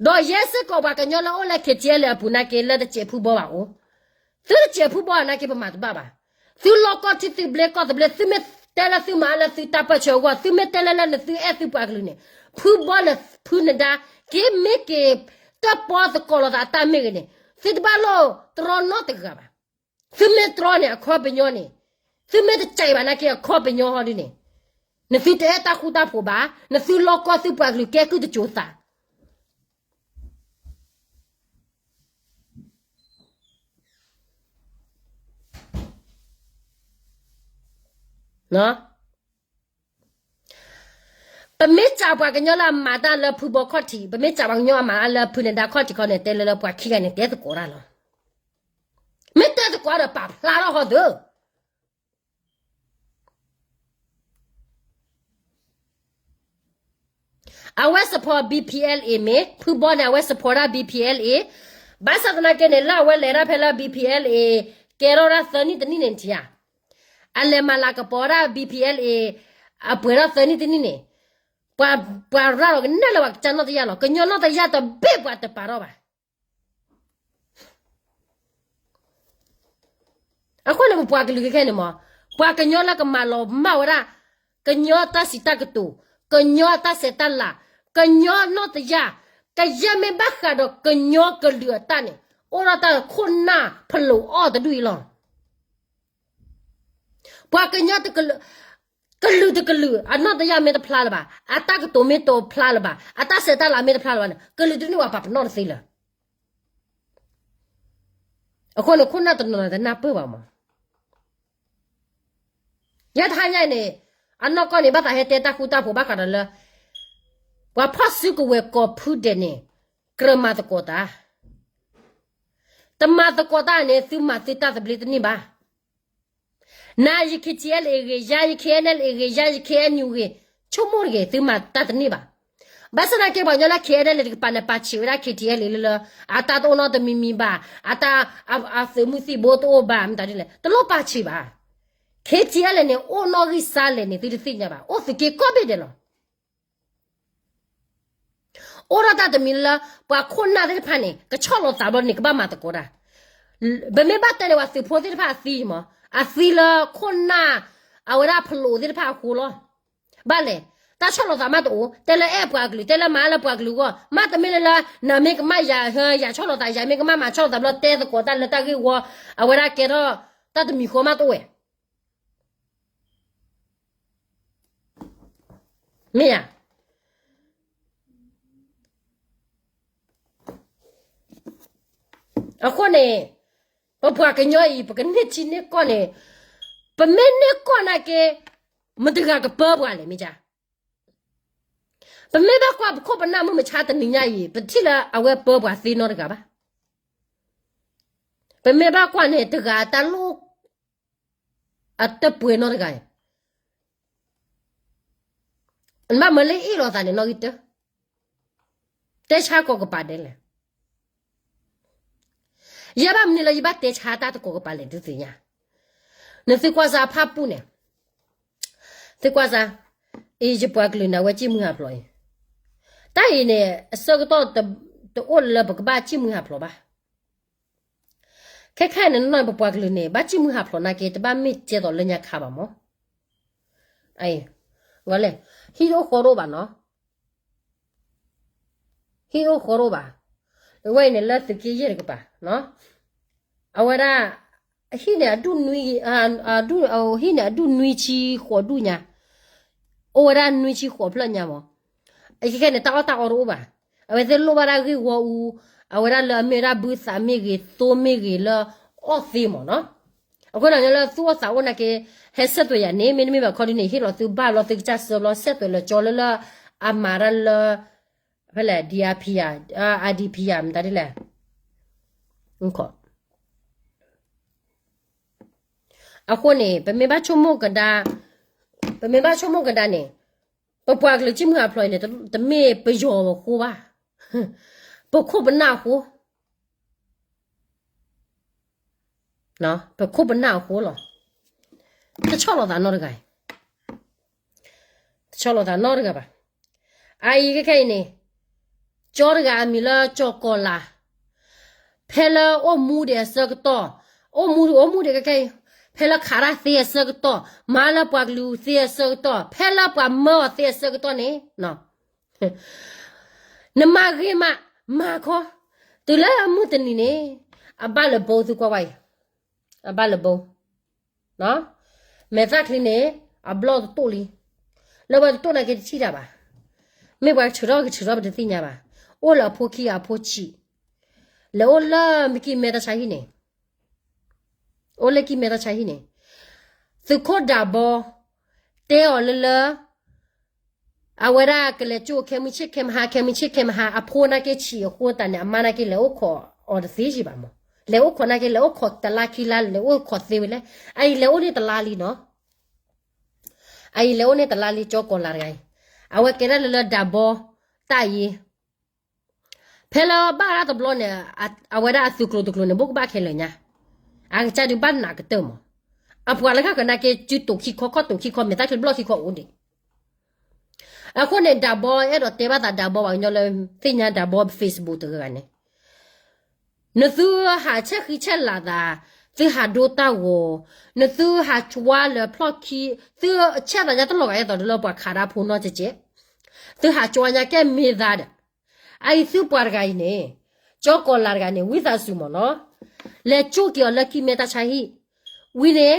ဒီးယဲစ့ၢ်ကီးပှၤကညီလၢအိၣ်လၢ KTLA အပူၤနာ်က့ လၢတစဲးဖုဘီဘၣ်အိၣ်, သုတစဲးဖုဘီနာ်က့ပမၤတဘၣ်ဘၣ်, သုလီၢ်ကီၢ်ထံသဘျ့ကီၢ်သဘျ့ သုမ့ၢ်တဲလၢသုမၤအါလၢသုတၢ်ပၢၢ်ဆၢအဂီၢ် သုမ့ၢ်တဲလၢလၢနသုအဲၣ်သုပှၤကလုာ်န့ၣ်, ဖုဘီလၢဖုနဒါ က့မ့ၢ်က့ၤတၢ်ပီသကိးလိာ်သးအတၢ်မ့ၢ်ဂ့ၤန့ၣ်, သုတဘၣ်လိၣ်တြီနီတဂၤဘၣ်, သုမ့ၢ်တြီန့ၣ် အခီပညီန့ၣ်, သုမ့ၢ်တစဲးဘၣ်နာ်က့အခီပညီဟီဒ်န့ၣ်, နသုတအဲၣ်တၢ်ဃူတၢ်ဖိးဘၣ်, နသုလီၢ်ကီၢ်သုပှၤကလုာ်ကဲကုၢ်တစိၤသး ပမ့ၢ်စံးပှၤကညီလၢအမၤတၢ်လၢဖုဘီခီၣ်ထံး, ပမ့ၢ်စံးပှၤကညီအမၤတၢ်လၢဖုနဒါခီၣ်ထံးခီန့ၣ် တဲလၢလၢပှၤခံဂၤန့ၣ် တဲသကိးတၢ်လီၤ. မ့ၢ်တဲသကိးဒီးပာ်ဖျါထီၣ်ဃီသု အဝဲ support BPLA မ့ၢ် ဖုဘီန့ၣ် အဝဲ support ဒၣ် BPLA, ဘၣ်ဆၣ်သနာ်က့န့ၣ် လၢအဝဲလဲၤဒၣ်ဖဲလၢ BPLA ကဲထီၣ်ဒၣ်သၢနံၣ်တနံၣ်န့ၣ်ထံဧါ, အလဲၤမၤလၤကပီၤဒၣ် BPLA အပှဲၤထီၣ်သၢနံၣ်တနံၣ်န့ၣ်, ပှၤရၤလီၤကနဲၣ်လၢပှၤကစၢ်နီၣ်တယၢ်လီၤ. ကညီနီၣ်တယၢ်တဘ့ၣ်ပှၤတပာ်ထီၣ်ဘၣ် အဃိန့ၣ် ပပှၤကလုာ်ခဲခဲန့ၣ်မး, ပှၤကညီလၢကမၤလီၤမၢ်ဝဲဒၣ် ကညီတၢ်စံးတၢ်ကတိၤ, ကညီတၢ်ဆဲးတၢ်လၤ, ကညီနီၣ်တယၢ်, ကယဲၢ်မ့ၢ်ဘၣ်ဃးဒီးကညီကလုာ်အတၢ်န့ၣ်, အိၣ်ဒီးတၢ်ခိၣ်နၢ်ဖလိးအီၣ်တဒူၣ်အံၤလီၤ. ပှၤကညီတကလုာ်, ကလုာ်တကလုာ် အနီၣ်တယၢ်မ့ၢ်တဖျါလၢၤဘၣ်, အတၢ်ကတိၤမ့ၢ်တဖျါလၢၤဘၣ်, အတၢ်ဆဲးတၢ်လၤမ့ၢ်တဖျါလၢၤဘၣ်န့ၣ် ကလုာ်တဒူၣ်န့ၣ်ပှၤပာ်ပနီၣ်တသ့လၢၤ. အဃိန့ၣ် ခိၣ်နၢ်တနီၤတနၢ်ပၢၢ်ဘၣ်မး. ယဲတဟါညါအံၤန့ၣ်, အနီၢ်ကီၢ်န့ၣ် ဘၣ်သးဟဲတဲတၢ်ဃူတၢ်ဖိးဘၣ်ဃးဒီးလၢ ပှၤဖီၣ်စုကဝဲၤကိးဖုဒဲးန့ၣ် ကြၢးမၤသကိးတၢ်, တမၤသကိးတၢ်န့ၣ် သုမၤသုတၢ်သဘျ့တန့ၢ်ဘၣ်. နၤယ KTLA ဂ့ၤ, ယၤယ KNLA ဂ့ၤ, ယၤယ KNU ဂ့ၤ, ဆိကမိၣ်တဂ့ၤ, သုမၤတၢ်တန့ၢ်ဘၣ်. ဘၣ်ဆၣ်သနာ်က့ ပှၤကညီလၢ KNLA တကပၤန့ၣ် ပာ်ဆံးဝဲဒၣ် KTLA လၢလၢ အတၢ်တအိၣ်နီတမံၤမံၤဘၣ်, အတၢ်, အသုးမုၢ်သံၣ်ဘိတအိၣ်ဘၣ် မတၤဒ်လဲၣ် တလိၣ်ပာ်ဆံးဘၣ်. KTLA န့ၣ် အိၣ်နီၣ်ဂံၢ်စၢ်လဲၣ်န့ၣ် သုတသ့ၣ်ညါဘၣ်, အိၣ်သုးက့ကိးဘ့ၣ်ဒဲးလီၤ. အိၣ်ဒီးတၢ်တမံၤလၢ ပှၤခိၣ်နၢ်သ့ၣ်တဖၣ်န့ၣ် ကဆီၣ်လီၤသးဘျီန့ၣ် ကဘၣ်မၤသကိးတၢ်. ပမ့ၢ်ဘၣ်တဲန့ၣ် ပှၤသုးဖိသ့ၣ်တဖၣ်အသံမး, အသံလၢခိၣ်နၢ် အဝဲဒၣ်ဖလိးသ့ၣ်တဖၣ်အဃိလီၤ. ဘၣ်လဲၣ်, တၢ်ဆီၣ်လီၤသးမးတအိၣ်, တဲလၢအဲၣ်ပှၤကလုာ်, တဲလၢမၤလၢပှၤကလုာ်အဂီၢ်, မးတမ့ၢ်လၢလၢ နၤမ့ၢ်ကမၣ်ယၤ, ယၤဆီၣ်လီၤသး, ယၤမ့ၢ်ကမၣ်မၤဆီၣ်လီၤသးဘျီ တဲသကိးတၢ်လၢတၢ်ဂ့ၢ်ဝီ, အဝဲဒၣ်ကဲထီၣ်တၢ်တမံၤဃီမးတအိၣ်ဝဲ မ့ၢ်ဧါ. အဃိန့ၣ် ပပှၤကညီအံၤ ပကန့ၢ်ထံန့ၢ်ကီၢ်န့ၣ်, ပမ့ၢ်န့ၢ်ကီၢ်နာ်က့ မတဂၤကပၢပှၤလဲၣ် မ့ၢ်ဧါ. ပမ့ၢ်ဘၣ်ကွၢ်ပခိၣ်ပနၢ်မုၢ်မဆါတနံၤညါအံၤ ပထံၣ်လၢအဝဲပၢပှၤသ့နီတဂၤဘၣ်. ပမ့ၢ်ဘၣ်ကွၢ်န့ၣ် တဂၤအတၢ်လိၣ် အတပှဲၤနီတဂၤအံၤ နဘၣ်မၤလၢအ့ၣ်လိာ်သးန့ၣ်နီၣ်ဂံၢ်တၢ, တဲဆါကိးကပၤဒဲးလဲၣ်. ယဲဘၣ်မနုၤလၢယဘၣ်တဲဆါတၢ်တကိးကပၤလဲၣ် ဒုးသ့ၣ်ညါ, နသုကွၢ်စၢ်ဖၣ်ပူၣ်န့ၣ်, သုကွၢ်စၢ်, အံၤယပှၤကလုာ်န့ၣ် အဝဲစံၣ်မုၢ်ဟးဖျိးအံၤ, တၢ်အံၤန့ၣ် အဆၢကတီၢ် တအိၣ်လၢပကဘၣ်စံၣ်မုၢ်ဟးဖျိးဘၣ်. ခဲခဲအံၤန့ၣ် ပပှၤကလုာ်န့ၣ် ဘၣ်စံၣ်မုၢ်ဟးဖျိးနာ်က့ တဘၣ်မ့ၢ်ကဲသိးလၢညါခါဘၣ်မး. အံၤ, လဲၣ်, ဟံၣ်တအိၣ်ဃီတအိၣ်ဘၣ်နီၤ, ဟံၣ်တအိၣ်ဃီတအိၣ်ဘၣ်, အဝဲအံၤန့ၣ်လၢသုးက့ယဲၢ်တကပၤ, အဝဲဒၣ် ဟံၣ်န့ၣ်အဒူၣ်နွံ, ဟံၣ်န့ၣ်အဒူၣ်နွံဆံဃိးဒူၣ်ညါ, အိၣ်ဝဲဒၣ်နွံဆံဃိးဖျၢၣ်ညါမး, အခဲခဲန့ၣ် တၢ်အီၣ်တၢ်အီတအိၣ်ဘၣ်, အဝဲသ့ၣ်လိၣ်ဘၣ်ဒၣ်ဂ့ၢ်ဝီအူ, အဝဲဒၣ်လၢအမ့ၢ်ဝဲဒၣ်ဘုသးမ့ၢ်ဂ့ၤ သိမ့ၢ်ဂ့ၤလၢအီၣ်သ့မးနီၤ, အဃိန့ၣ်လၢသူၣ်အိၣ်သးအိၣ်နာ်က့, ဟဲဆဲးသွဲးယၤန့ၣ် မ့တမ့ၢ်ဘၣ်ခီဒုန့ၣ် ဟ့ၣ်လီၤသုဘၣ်လီၤသုကစၢ်စၢဘျီ ဆဲးသွဲးလၢကၠီလၢလၢ, အမၤတၢ်လၢ, ဖဲလဲၣ် ဒီအါဖံယၤ, အါဒံဖံယၤ မတၤဒ်လဲၣ် အဃိန့ၣ် ပမ့ၢ်ဘၣ်ဆိကမိၣ်ကဒါ, ပမ့ၢ်ဘၣ်ဆိကမိၣ်ကဒါန့ၣ်, ပပှၤကလုာ်ကံၢ်မုၢ်အဖျိအံၤန့ၣ် တမ့ၢ်ပယီၤအဃိဘၣ်, ပခိၣ်ပနၢ်အဃိ, ပခိၣ်ပနၢ်အဃိလီၤ, တဆီၣ်လီၤသးနီတဂၤအံၤ, တဆီၣ်လီၤသးနီတဂၤဘၣ်, အအံၤခဲခဲအံၤန့ၣ်, ကၠီတဂၤအမံၤလၢကၠီကီၤလၤ ဖဲလၢအိၣ်မူဒံးအဆၢကတီၢ်, အိၣ်မူ, အိၣ်မူဒံးခဲခဲအံၤ, ဖဲလၢခးတၢ်သ့အဆၢကတီၢ်, မၤလၢပှၤကလုာ်သ့အဆၢကတီၢ်, ဖဲလၢပှၤမၢအီၤသ့အဆၢကတီၢ်န့ၣ်, နမၤဂ့ၤမး, မၤခီ, တုၤလၢမုၢ်တနံၤန့ၣ်, အဘၣ်လၢဘိသုကွၢ်ဝဲအံၤ, အဘၣ်လၢဘိ မဲာ်သၣ်ချံန့ၣ်, အဘျီၣ်တတိၣ်လံ, လၢပှၤတတိၣ်နာ်က့တထံၣ်တၢ်ဘၣ်, မ့ၢ်ပှၤကထုးထီၣ်ကထုးထီၣ်ပတသ့ၣ်ညါဘၣ်, အိၣ်လၢအဖိခံဂၤအဖိဆံး, လဲၤအိၣ်လၢမ့ၢ်ကံၢ်မဲတၢ်ဆါဟံၣ်န့ၣ်, အိၣ်လၢကံၢ်မဲတၢ်ဆါဟံၣ်န့ၣ်, သုးခိၣ်ဒးဘီ, တဲအီၤလၢလၢ အဝဲဒၣ်ကလဲၤကၠိခဲမုၢ်ဆ့ၣ်ခဲမုၢ်ဟါ ခဲမုၢ်ဆ့ၣ်ခဲမုၢ်ဟါ အဖိနာ်က့ဆံးအဃိသတးန့ၣ် အမါနာ်က့လဲၤအိၣ်ခိးအီၤတသ့ယံၤဘၣ်မး, လဲၤအိၣ်ခိးနာ်က့ လဲၤအိၣ်ခိးတလါခံလါ လဲၤအိၣ်ခိးသ့ဝဲလဲၣ်, အအံၤလဲၤအိၣ်န့ၢ်တလါလံနီၤ, အအံၤလဲၤအိၣ်န့ၢ်တလါလံကၠီကီၤလၤတဂၤအံၤ, အဝဲကဲဒၣ်လၢလၢဒးဘီ, တၢ်အံၤ ဖဲလၢဘၣ်ရၣ်တဘျီန့ၣ်, အဝဲဒၣ်အသုးကျိၤတကျိၤန့ၣ် ဘိၣ်ကဘၣ်ခဲလၢာ်ညါ, အကစၢ်ဒုးဘၣ်နးကတၢၢ်မး, အပှၤလၢဃၣ်ဃၢၤနာ်က့ စုတိာ်ခံခီခီၣ်တိာ်ခံခီ မဲာ်သၣ်ချံဘျီၣ်ခံခီအိၣ်ဒံး, အဃိန့ၣ် ဒးဘီအဲၣ်ဒိးတဲဘၣ်သးဒးဘီပှၤကညီလၢ သ့ၣ်ညါဒးဘီ Facebook တဂၤဂၤန့ၣ်, နသုဟးဆဲးဃံဆဲးလၤသး, သုဟးဒိတၢ်ဂီၤ, နသုဟးကွၢ်လၢဖျီၣ်ခံ, သုဆဲးသးညါတလီၤဂာ် အဲၣ်ဒိးလၢပှၤခးဒၣ်ဖိနီၢ်ကဲကဲ, သုဟးကွၢ်ညါကဲမ့ၢ်သးဒီး, အအံၤသုပှၤတဂၤအံၤန့ၣ်, ကၠီကီၤလၤတဂၤန့ၣ် ဝံသးစူၤမးနီၤ, လဲၤကၠိက့ၤအီၤလၢကံၢ်မဲတၢ်ဆါဟံၣ်, ဝံၤန့ၣ်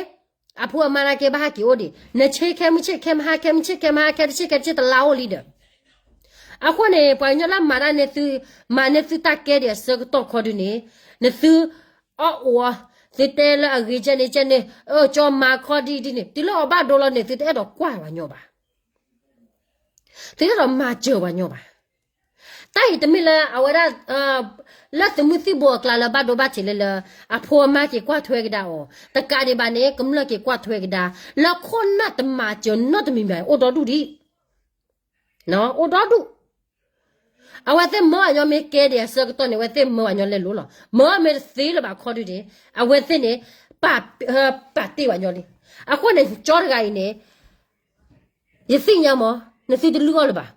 အဖိအမါနာ်က့ဘၣ်ဟဲက့ၤအိၣ်ဒံး နဆ့ခဲမုၢ်ဆ့ၣ်ခဲမုၢ်ဟါ ခဲမုၢ်ဆ့ၣ်ခဲမုၢ်ဟါ ခဲတဆ့ၣ်ခဲတဆ့ၣ်တလါအိၣ်လံဒီး, အဃိန့ၣ် ပှၤကညီလၢမၤတၢ်န့ၣ်သု, မၤန့ၢ်သုတၢ်ကဲဒံးအဆၢကတီၢ်ခီဒုန့ၣ်, နသုအီၣ်အိၣ်, သုတဲလၢအဂ့ၤကဲန့ၣ်ကဲန့ၣ်, အၢ ကၠီမၤခီဒ်ဒ်န့ၣ် တုၤလၢအီၤဘၣ်ဒိလီၤန့ၣ် သုတအဲၣ်ဒိးကွၢ်ပှၤညီဘၣ် သုတအဲၣ်ဒိးမၤစၢၤပှၤညီဘၣ်. တၢ်အံၤတမ့ၢ်လၢအဝဲဒၣ်, လၢသုးမုၢ်သံၣ်ဘိအကျါလၢဘၣ်ဒိဘၣ်ထံးလၢလၢ, အဖိအမါက့ၤကွၢ်ထွဲကဒါအီၤ, တကးဒံးဘၣ်န့ၣ် ကမျၢၢ်က့ၤကွၢ်ထွဲကဒါ, လၢခိၣ်နၢ်တမၤစၢၤနီတမံၤမံၤ အိၣ်ဒီဒူၣ်ဒံး, အိၣ်ဒီဒူၣ် အဝဲသ့ၣ်မၢအညီမ့ၢ်ကဲဒံးအဆၢကတီၢ်န့ၣ် အဝဲသ့ၣ်မၢပှၤညီလဲၤလိၤလီၤ. မၢမ့ၢ်တသ့လၢၤဘၣ်ခီဒုန့ၣ်, အဝဲသ့ၣ်န့ၣ်, ပာ်တ့ၢ်ပှၤညီလံ. အဃိန့ၣ် ကၠီတဂၤအံၤန့ၣ်, ယသ့ၣ်ညါမး, နသုတလုၢ်အီၣ်လၢၤဘၣ်.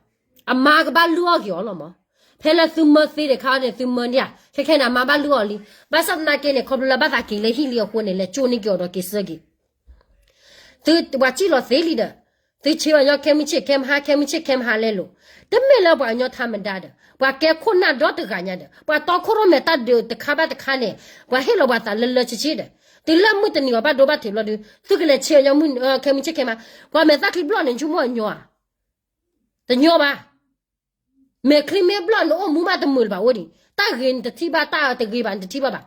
အမါကဘၣ်လုၢ်အီၣ်က့ၤအီၤလီၤမး. ဖဲလၢသုမၢသ့တခါန့ၣ် သုမၢန့ၢ်ဧါ, ခဲခဲန့ၣ် အမါဘၣ်လုၢ်အီၣ်လံ. ဘၣ်ဆၣ်သနာ်က့န့ၣ် ခီဖျိလၢဘၣ်သးက့ၤလၢဟံၣ်လံအဃိန့ၣ် လဲၤကၠိန့ၢ်က့ၤအီၤဒီးက့ၤဆၢက့ၤ သုပှၤစံၣ်လီၤသ့လံဒီး, သုဆ့ပှၤညီခဲမုၢ်ဆ့ၣ်ခဲမုၢ်ဟါ ခဲမုၢ်ဆ့ၣ်ခဲမုၢ်ဟါလဲၤလိၤ, တမ့ၢ်လၢပှၤကညီထါမဒါဒီး ပှၤကဲခိၣ်နၢ်ဒီတဂၤညါဒီး ပှၤတီခိၣ်ရိၣ်မဲာ်တၢ်ဒုးတခါဘၣ်တခါန့ၣ်, ပှၤဟ့ၣ်လီၤပှၤသးလၢလၢဆ့ဆ့ဒီး, တုၤလၢမုၢ်တနံၤအီၤဘၣ်ဒိဘၣ်ထံးဘျီဒုး သုကလဲၤဆ့ပှၤညီမုၢ်ခဲမုၢ်ဆ့ၣ်ခဲမုၢ်ဟါ, ပှၤမဲာ်သၣ်ချံဘျီၣ်န့ၣ် ဆိကမိၣ်အညီဧါ, တညီဘၣ်. မဲာ်ချံမ့ၢ်ဘျီၣ်န့ၣ် အိၣ်မူဘၣ်တမုာ်လၢၤဘၣ်အိၣ်ဒံး, တၢ်ဂ့ၤနတထံၣ်ဘၣ် တၢ်တဂ့ၤဘၣ်နတထံၣ်ဘၣ်ဘၣ်.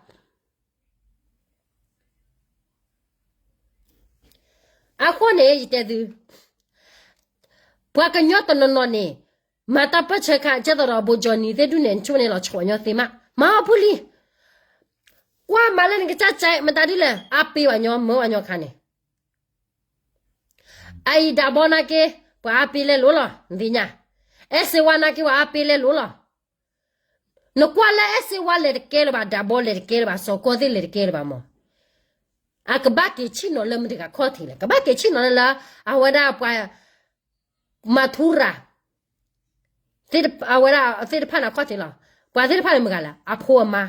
အဃိန့ၣ် ယတဲသု, ပှၤကညီတနီၤနီၤန့ၣ်, မၤတၢ်ပၢၢ်ဆၢခါ ကဲသိးဒီးဘိကၠီနံၤသ့ၣ်ဒူၣ်န့ၣ် နဆိကမိၣ်န့ၣ်လီၤဆီညီသ့မး, မၤအီၣ်ဖုလံ, ကွၢ်မၤလၢနကစၢ်ကဲ မတၤဒ်လဲၣ် အါပ့ၤပှၤညီ မၢပှၤညီခါန့ၣ် အအံၤဒးဘီနာ်က့, ပှၤအါပ့ၤလဲၤလိၤလီၤ, နသ့ၣ်ညါ, အဲၣ်စ့ဝါနာ်က့ ပှၤအါပ့ၤလဲၤလိၤလီၤ. နကွၢ်လၢအဲၣ်စ့ဝါလဲၤတကဲလၢၤဘၣ်, ဒးဘီလဲၤတကဲလၢၤဘၣ်, စီၤကီၢ်သ့ၣ်လဲၤတကဲလၢၤဘၣ်မး, အကဘၣ်က့ၤဆ့ၣ်နီၤလၢမတၤတဂၤခီၣ်ထံးလဲၣ်, ကဘၣ်က့ၤဆ့ၣ်နီၤလၢလၢ, အဝဲဒၣ်ပှၤ မၤထူရၤ အဝဲဒၣ်သ့ၣ်တဖၣ်န့ၣ်ခီၣ်ထံးလီၤ. ပှၤသ့ၣ်တဖၣ်န့ၣ်မတၤတဂၤလဲၣ်, အဖိအမါ.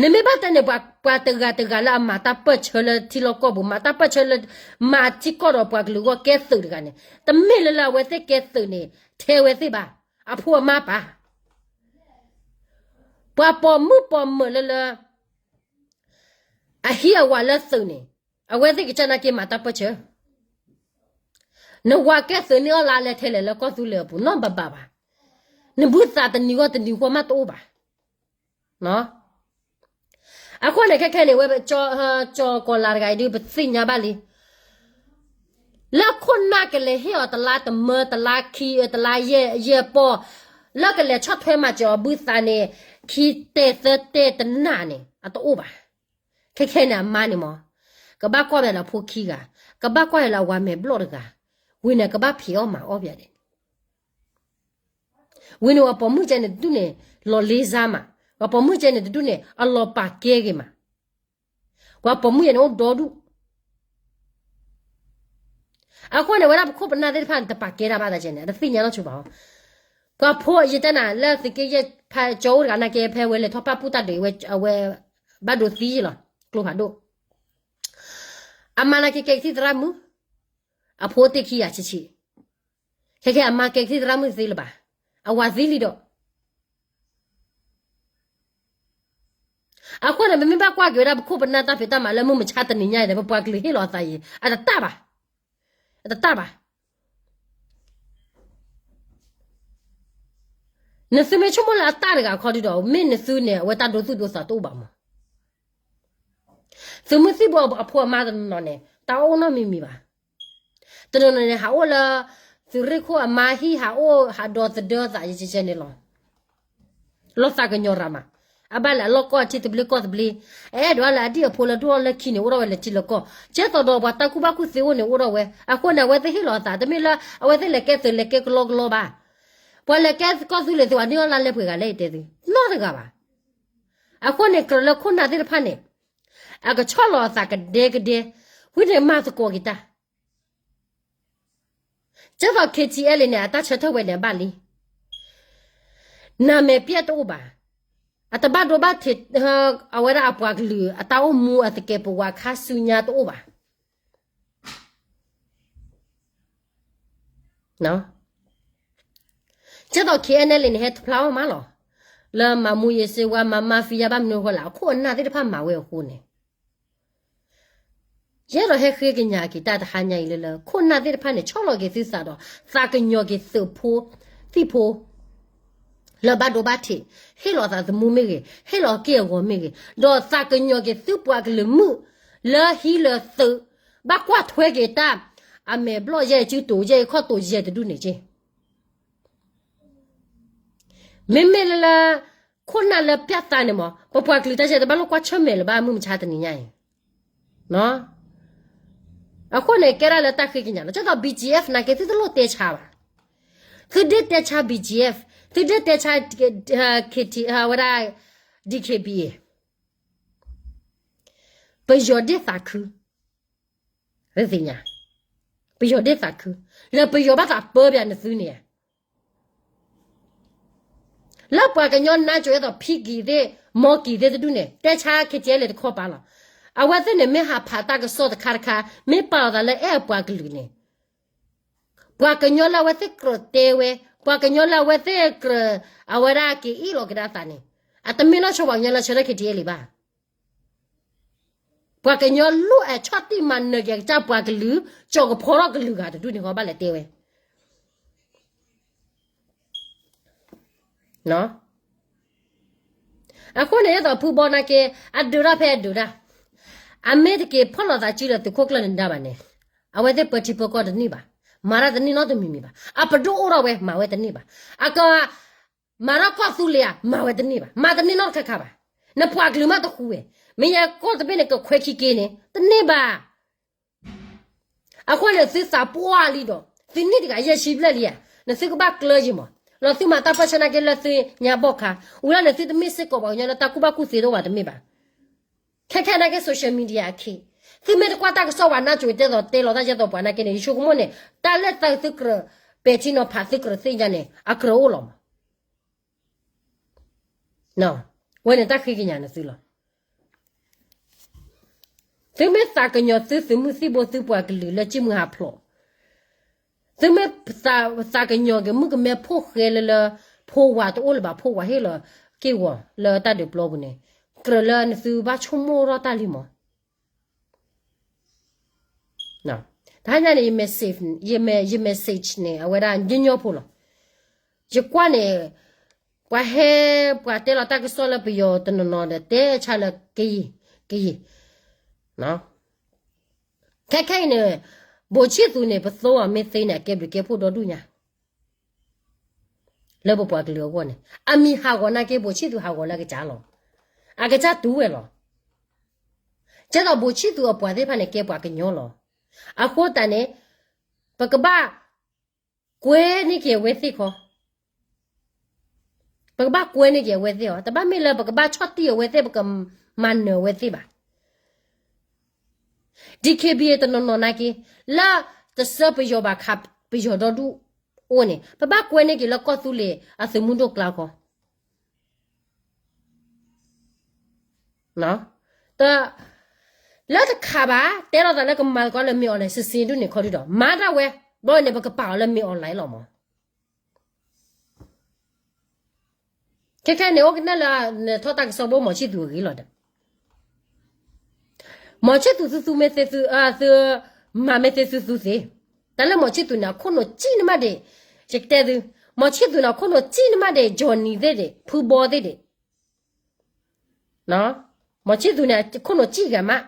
နမ့ၢ်ဘၣ်တဲန့ၣ် ပှၤတဂၤတဂၤလၢအမၤတၢ်ပၢၢ်ဆၢလၢထံလီၢ်ကီၢ်ပူၤ မၤတၢ်ပၢၢ်ဆၢလၢ မၤထံကီၢ်ဒီးပှၤကလုာ်အဂီၢ်ကဲသုးတဂၤန့ၣ် တမ့ၢ်လၢလၢအဝဲသ့ၣ်ကဲသုးန့ၣ် ထဲဝဲသ့ၣ်ဘၣ် အဖိအမါပၢ် ပှၤပိာ်မုၣ်ပိာ်မၢၤလၢလၢ အဟံးအဝၤလၢသုးန့ၣ် အဝဲသ့ၣ်ကစၢ်နာ်က့မၤတၢ်ပၢၢ်ဆၢ နဝၤကဲသုးန့ၢ်အီၣ်လါလဲထဲလဲၣ်လၢကီၢ်သူလ့ၤအပူၤ နီတဘျီဘၣ်. နဘုသးတနံၤဂီၢ်တနံၤဂီၢ်မးတအိၣ်ဘၣ်. အဃိန့ၣ် ခဲခဲန့ၣ် ဝဲ ကၠီကီၤလၤတဂၤအံၤဒုး ပသ့ၣ်ညါဘၣ်လံ လၢခိၣ်နၢ်ကလဲၤဟ့ၣ်အီၤတလါတမၢ တလါခံ တလါယဲၢ်ယဲၢ်ပီၢ် လၢကလဲၤဆီၣ်ထွဲမၤစၢၤအီၤဘုသးန့ၣ် ခံတဲာ်သၢတဲာ်တနၢ်န့ၣ် အတအိၣ်ဘၣ်. ခဲခဲန့ၣ်အမါန့ၣ်မ့ၢ် ကဘၣ်ကွၢ်ဝဲလၢအဖိခံဂၤ ကဘၣ်ကွၢ်ဝဲလၢအဝၤမဲာ်ဘျီၣ်တဂၤ ဝံၤန့ၣ် ကဘၣ်ဖံးအီၣ်မၤအီၣ်ပျဲဒဲးန့ၣ် ဝံၤန့ၣ် ပှၤပိာ်မုၣ်ကဲန့ၣ်တဒူၣ်န့ၣ် လီၤလ့စါမး, ပှၤပိာ်မုၣ်ကဲန့ၣ်တဒူၣ်န့ၣ် အလီၤပာ်ကဲဂ့ၤမး, ပှၤပိာ်မုၣ်ယဲန့ၣ်အိၣ်ဒီဒူၣ်. အဃိန့ၣ် ဝဲဒၣ်ပခိၣ်ပနၢ်သ့ၣ်တဖၣ်န့ၣ် တပာ်ကဲတၢ်ဘၣ်သးကဲန့ၣ် တသ့ၣ်ညါနီတဘျီဘၣ်. ပှၤဖိယတဲနၤ လၢသုးက့ယဲၢ်ဖးကၠီအိၣ်တဂၤနာ်က့ ဖဲဝဲလဲၤထီၣ်ပာ်ပူၣ်တၢ်ဒုးဝဲ အဝဲဘၣ်ဒိသံလီၤ ကျိဖးဒိၣ် အမါနာ်က့ကဲကသံၣ်သရၣ်မုၣ်, အဖိတ့ၢ်ခံဂၤဆံးဆံး, ခဲခဲအမါကဲကသံၣ်သရၣ်မုၣ်တသ့လၢၤဘၣ်, အဝၤသံလံဒီး. အဃိန့ၣ် ပမ့ၢ်ဘၣ်ကွၢ်က့ၤဝဲဒၣ်ပခိၣ်ပနၢ်တၢ်ဖံးတၢ်မၤလၢမုၢ်မဆါတနံၤညါအံၤဒီး ပပှၤကလုာ်ဟ့ၣ်လီၤအသးအံၤ အတတၢ်ဘၣ်, အတတၢ်ဘၣ်. နသုမ့ၢ်ဆိကမိၣ်လၢအတၢ်တဂၤအခီဒုဒီး မ့ၢ်နသုန့ၣ် အဝဲတၢ်ဒိသူၣ်ဒိသးတအိၣ်ဘၣ်မး. သုးမုၢ်သံၣ်ဘိအဖိအမါတနီၤန့ၣ် တၢ်အိၣ်နီတမံၤမံၤဘၣ်. တနီၤနီၤန့ၣ် ဟးအိၣ်လၢ သုးရ့ၣ်ခိၣ်အမါဟံၣ် ဟးအိၣ်ဟးဒီသဒၢသးယကဲန့ၣ်လီၤ. လီၤသးကညီၤရၤမး, အဘၣ်လဲၣ်အလီၢ်ကီၢ်အထံသဘျ့ကီၢ်သဘျ့, အအဲၣ်ဒိးလၢအဒံၣ်အဖိလၢဒိၣ်ထီၣ်လၢခံန့ၣ် အိၣ်ထီၣ်ဝဲလၢထံလၢကီၢ်, ကဲသိးဒီးပှၤတၢ်ကူၣ်ဘၣ်ကူၣ်သ့အိၣ်န့ၣ်အိၣ်ထီၣ်ဝဲ, အဃိန့ၣ် အဝဲသ့ၣ်ဟ့ၣ်လီၤအသး တမ့ၢ်လၢအဝဲသ့ၣ်လဲၤကဲသုးလဲၤကဲကလီကလီဘၣ်. ပှၤလဲၤကဲကီၢ်သူလ့ၤသုး ပှၤန့ၢ်အီၣ်လါလဲပှဲၤဂၤလဲၣ်အံၤတဲသု, နီတဂၤဘၣ်. အဃိန့ၣ် ကြၢးလၢခိၣ်နၢ်သ့ၣ်တဖၣ်န့ၣ် အကဆီၣ်လီၤအသးကဒဲကဒဲ, ဝံၤန့ၣ်မၤသကိးက့ၤတၢ် ကဲသိး K T L A န့ၣ် အတၢ်ဆၢထၢၣ်ဝဲန့ၣ် အဘၣ်လံ. နမဲာ်ပျဲၢ်တအိၣ်ဘၣ်. အတဘၣ်ဒိဘၣ်ထံး အဝဲဒၣ်အပှၤကလုာ် အတၢ်အိၣ်မူအသကဲးပဝးခါဆူညါတအိၣ်ဘၣ်. ကဲသိး K N L A န့ၣ် ဟဲတဖျါအီၣ်မးလီၤ. လၢမၤမူယ့ၤစ့ဝါ မၤ mafia ဘၣ်မနုၤအဃိလဲၣ် အခိၣ်အနၢ်သ့ၣ်တဖၣ်မၤဝဲအဃိန့ၣ် ယအဲၣ်ဒိးဟဲဃ့ကညးက့ၤတၢ်တဟါညါအံၤလၢလၢ ခိၣ်နၢ်သ့ၣ်တဖၣ်န့ၣ် ဆီၣ်လီၤက့ၤသုသးဒီး သးကညီၤက့ၤသုးဖိ သံၣ်ဖိ လၢဘၣ်ဒိဘၣ်ထံး, ဟ့ၣ်လီၤသးသမူမ့ၢ်ဂ့ၤ, ဟ့ၣ်လီၤက့ၢ်အဂီၤမ့ၢ်ဂ့ၤ, ဒီးသးကညီၤက့ၤသုပှၤကလုာ်မုၣ် လၢဟံးလၢသုး, ဘၣ်ကွၢ်ထွဲက့ၤတၢ်, အမဲာ်ဘျီၣ်ယဲၢ်စုတိၤယဲၢ်ခီၣ်တိၤယဲၢ်တဒူၣ်န့ၣ်က့ မ့မ့ၢ်လၢလၢ ခိၣ်နၢ်လၢပျၢ်သးန့ၣ်မး ပပှၤကလုာ်တၢ်ယဲၢ်တဘၣ်လိာ်ကွၢ်ဆၢၣ်မဲာ်လၢၤဘၣ် မုၢ်မဆါတနံၤညါအံၤ. အဃိန့ၣ် ကဲဒၣ်လၢတၢ်ဃ့ကညးလီၤ. ကဲသိး B G F နာ်က့ သုတလိၣ်တဲဆါဘၣ်. သုဒ့တဲဆါ B G F, သုဒ့တဲဆါ K T, ဝဲဒၣ် D K B A, ပယီၤဒ့ၣ်သးခု, သ့ၣ်ညါ, ပယီၤဒ့ၣ်သးခု, လၢပယီၤဘၣ်သးပၢဘၣ်နသုန့ၣ် လၢပှၤကညီနါစိၤအသိး ဖံကံၤသ့ၣ် မီကံၤသ့ၣ်တဒူၣ်န့ၣ် တဲဆါ K T L A တခီပၤလီၤ. အဝဲသ့ၣ်န့ၣ် မ့ၢ်ဟးဖးတၢ်ကစီၣ်တခါတခါ မ့ၢ်ပာ်လီၤသးလၢအဲၣ်အပှၤကလုာ်န့ၣ် ပှၤကညီလၢအဝဲသ့ၣ်ကြၢးတဲဝဲ, ပှၤကညီလၢအဝဲသ့ၣ်ကြၢး အဝဲဒၣ်က့ၤအ့ၣ်လီၤကဒါသးန့ၣ် အတမ့ၢ်လီၤဆီပှၤကညီလၢဆၢထၢၣ် K T L A ဘၣ်. ပှၤကညီလိၣ်အဲၣ်ဆီၣ်တံၢ်မၤနၢၤက့ၤအကစၢ်ပှၤကလုာ် ကၠီၤကဖီထီၣ်ကလုာ်ဂၤတဒူၣ်န့ၣ် ဃီဘၣ်လဲၤတဲဝဲ အဃိန့ၣ် ဒ်သိးဖုဘီနာ်က့ အဒုးတၢ်ဖဲအဒုးတၢ်, အမ့ၢ်တက့ၤဖီၣ်လိာ်သးစုဒီးသုးခိၣ်ကျၢၢ်နဒါဘၣ်န့ၣ်, အဝဲသ့ၣ်ပၢထံပၢကီၢ်တန့ၢ်ဘၣ်, မၤတၢ်တန့ၢ်နီတမံၤမံၤဘၣ်. အပဒိၣ်အိၣ်ထီၣ်ဝဲ မၤဝဲတန့ၢ်ဘၣ်. အက မၤထီၣ်ကီၢ်သူလ့ၤဧါ, မၤဝဲတန့ၢ်ဘၣ်, မၤတန့ၢ်နီတခါခါဘၣ်. နပှၤကလုာ်မးတဃူဝဲ, မ့ၢ်ယဲကီၢ်တဘ့ၣ်န့ၣ် ကခွဲခံက့န့ၣ် တန့ၢ်ဘၣ်. အဃိန့ၣ် သုသးပှၢ်လံဒီး သုန့ၢ်တဂၤယဲၢ်ဆံဘျဲၣ်လံဧါ, နသုကဘၣ်ကျၢၤယံၤမး, လီၤသုမၤတၢ်ပၢၢ်ဆၢနာ်က့လၢသုညါဘီၣ်ခါ, ဝံၤလီၤန့ၣ် သုတမ့ၢ်စ့ၢ်ကီးပှၤကညီလၢတၢ်ကူၣ်ဘၣ်ကူၣ်သ့တအိၣ်ဘၣ်တမ့ၢ်ဘၣ်. ခဲခဲနာ်က့ social media အခ့, သုမ့ၢ်တကွၢ်တၢ်ကစီၣ်ဝဲနါစိၤတဲသိးတဲလီၤတၢ်ယဲၢ်သိးပှၤနာ်က့န့ၣ် ယဆိကမိၣ်န့ၣ် တၢ်လၢတၢ်သုကြၢး ပဲာ်ထံနီၤဖးသုကြၢးသ့ၣ်ညါန့ၣ် အကြၢးအိၣ်လီၤမး. ဝဲန့ၣ်တၢ်ဃ့ကညးနသုလီၤ. သုမ့ၢ်သးကညီၤသုသုးမုၢ်သံၣ်ဘိသုပှၤကလုာ်လၢကံၣ်မုၢ်ဟးဖျိး, သုမ့ၢ်သးကညီၤက့ၤမုၣ်ကမဲဖိဃဲလၢလၢ ဖိဝၤတအိၣ်လၢၤဘၣ် ဖိဝၤဟ့ၣ်လီၤက့ၢ်ဂီၤလၢတၢ်ဒုးပျီပူၤန့ၣ်, ကြၢးလၢနသုဘၣ်ဆိကမိၣ်ထီၣ်တၢ်လံမး. တဟါညါန့ၣ် ယ message န့ၣ် အဝဲဒၣ်ညီညီဖိလီၤ. ယကွၢ်န့ၣ် ပှၤဟဲ ပှၤတဲလီၤတၢ်ကစီၣ်လၢပယီၤတနီၤနီၤဒီး တဲဆါလၢကယံာ် ကယံာ် ခဲခဲအံၤန့ၣ် ဘိၣ်ဆံၣ်သူန့ၣ် ပသိအီၤမ့ၢ်သ့န့ၣ် အကဲဘျုးကဲဖှိၣ်ဒီဒူၣ်ညါ လၢပပှၤကလုာ်အဂီၢ်န့ၣ် အမံၤဟးဂီၤနာ်က့ ဘိၣ်ဆံၣ်သူဟးဂီၤလၢအကစၢ်လီၤ. အကစၢ်တူၢ်ဝဲလီၤ. ကဲသိးဘိၣ်ဆံၣ်သူအပှၤသ့ၣ်တဖၣ်န့ၣ် ကဲပှၤကညီလီၤ. အဃိသတးန့ၣ် ပကဘၣ်ကွဲန့ၢ်က့ၤအဝဲသ့ၣ်ခီ, ပကဘၣ်ကွဲန့ၢ်က့ၤအဝဲသ့ၣ်အီၤ, တဘၣ်မ့ၢ်လၢပကဘၣ်ဆီၣ်တံၢ်အဝဲသ့ၣ် ပကမၤနၢၤအဝဲသ့ၣ်ဘၣ်. ဒ် DKBA တနီၤနီၤနာ်က့ လၢတဆၢပယီၤဘၣ်ခးပယီၤဒီဒူၣ်အိၣ်န့ၣ် ပဘၣ်ကွဲန့ၢ်က့ၤလၢကီၢ်သူလ့ၤအသုးမုၢ်ဒိၣ်ကျါခီ လၢတခးဘၣ် တဲလိာ်သးလၢကမၤသကိးလၢမ့ၢ်အီၤလဲၣ် စံးစ့ဒူၣ်န့ၣ်ခီဒုဒီး မၤဒၣ်ဝဲ ဘျီန့ၣ် ပကပာ်အီၤလၢမ့ၢ်အီၤလဲၣ်လီၤမး. ခဲခဲန့ၣ် အိၣ်ကနၣ်လၢ နထီၣ်တၢ်ကစီၣ်ဘိ မီၤဆံၣ်သူအဂ့ၢ်လီၤဒီး မီၤဆံၣ်သူသုသုမ့ၢ်သ့သု သုမၤမ့ၢ်သ့သုသုသ့, တၢ်လၢမီၤဆံၣ်သူန့ၣ် အခိၣ်နူာ်စံၣ်န့ၢ်မးဒံး, ယကတဲသု, မီၤဆံၣ်သူန့ၣ် အခိၣ်နူာ်စံၣ်န့ၢ်မးဒံး Johnny သ့ၣ်ဒံး ဖုဘီသ့ၣ်ဒံး, မီၤဆံၣ်သူန့ၣ် အခိၣ်နူာ်စံၣ်ဂၤမး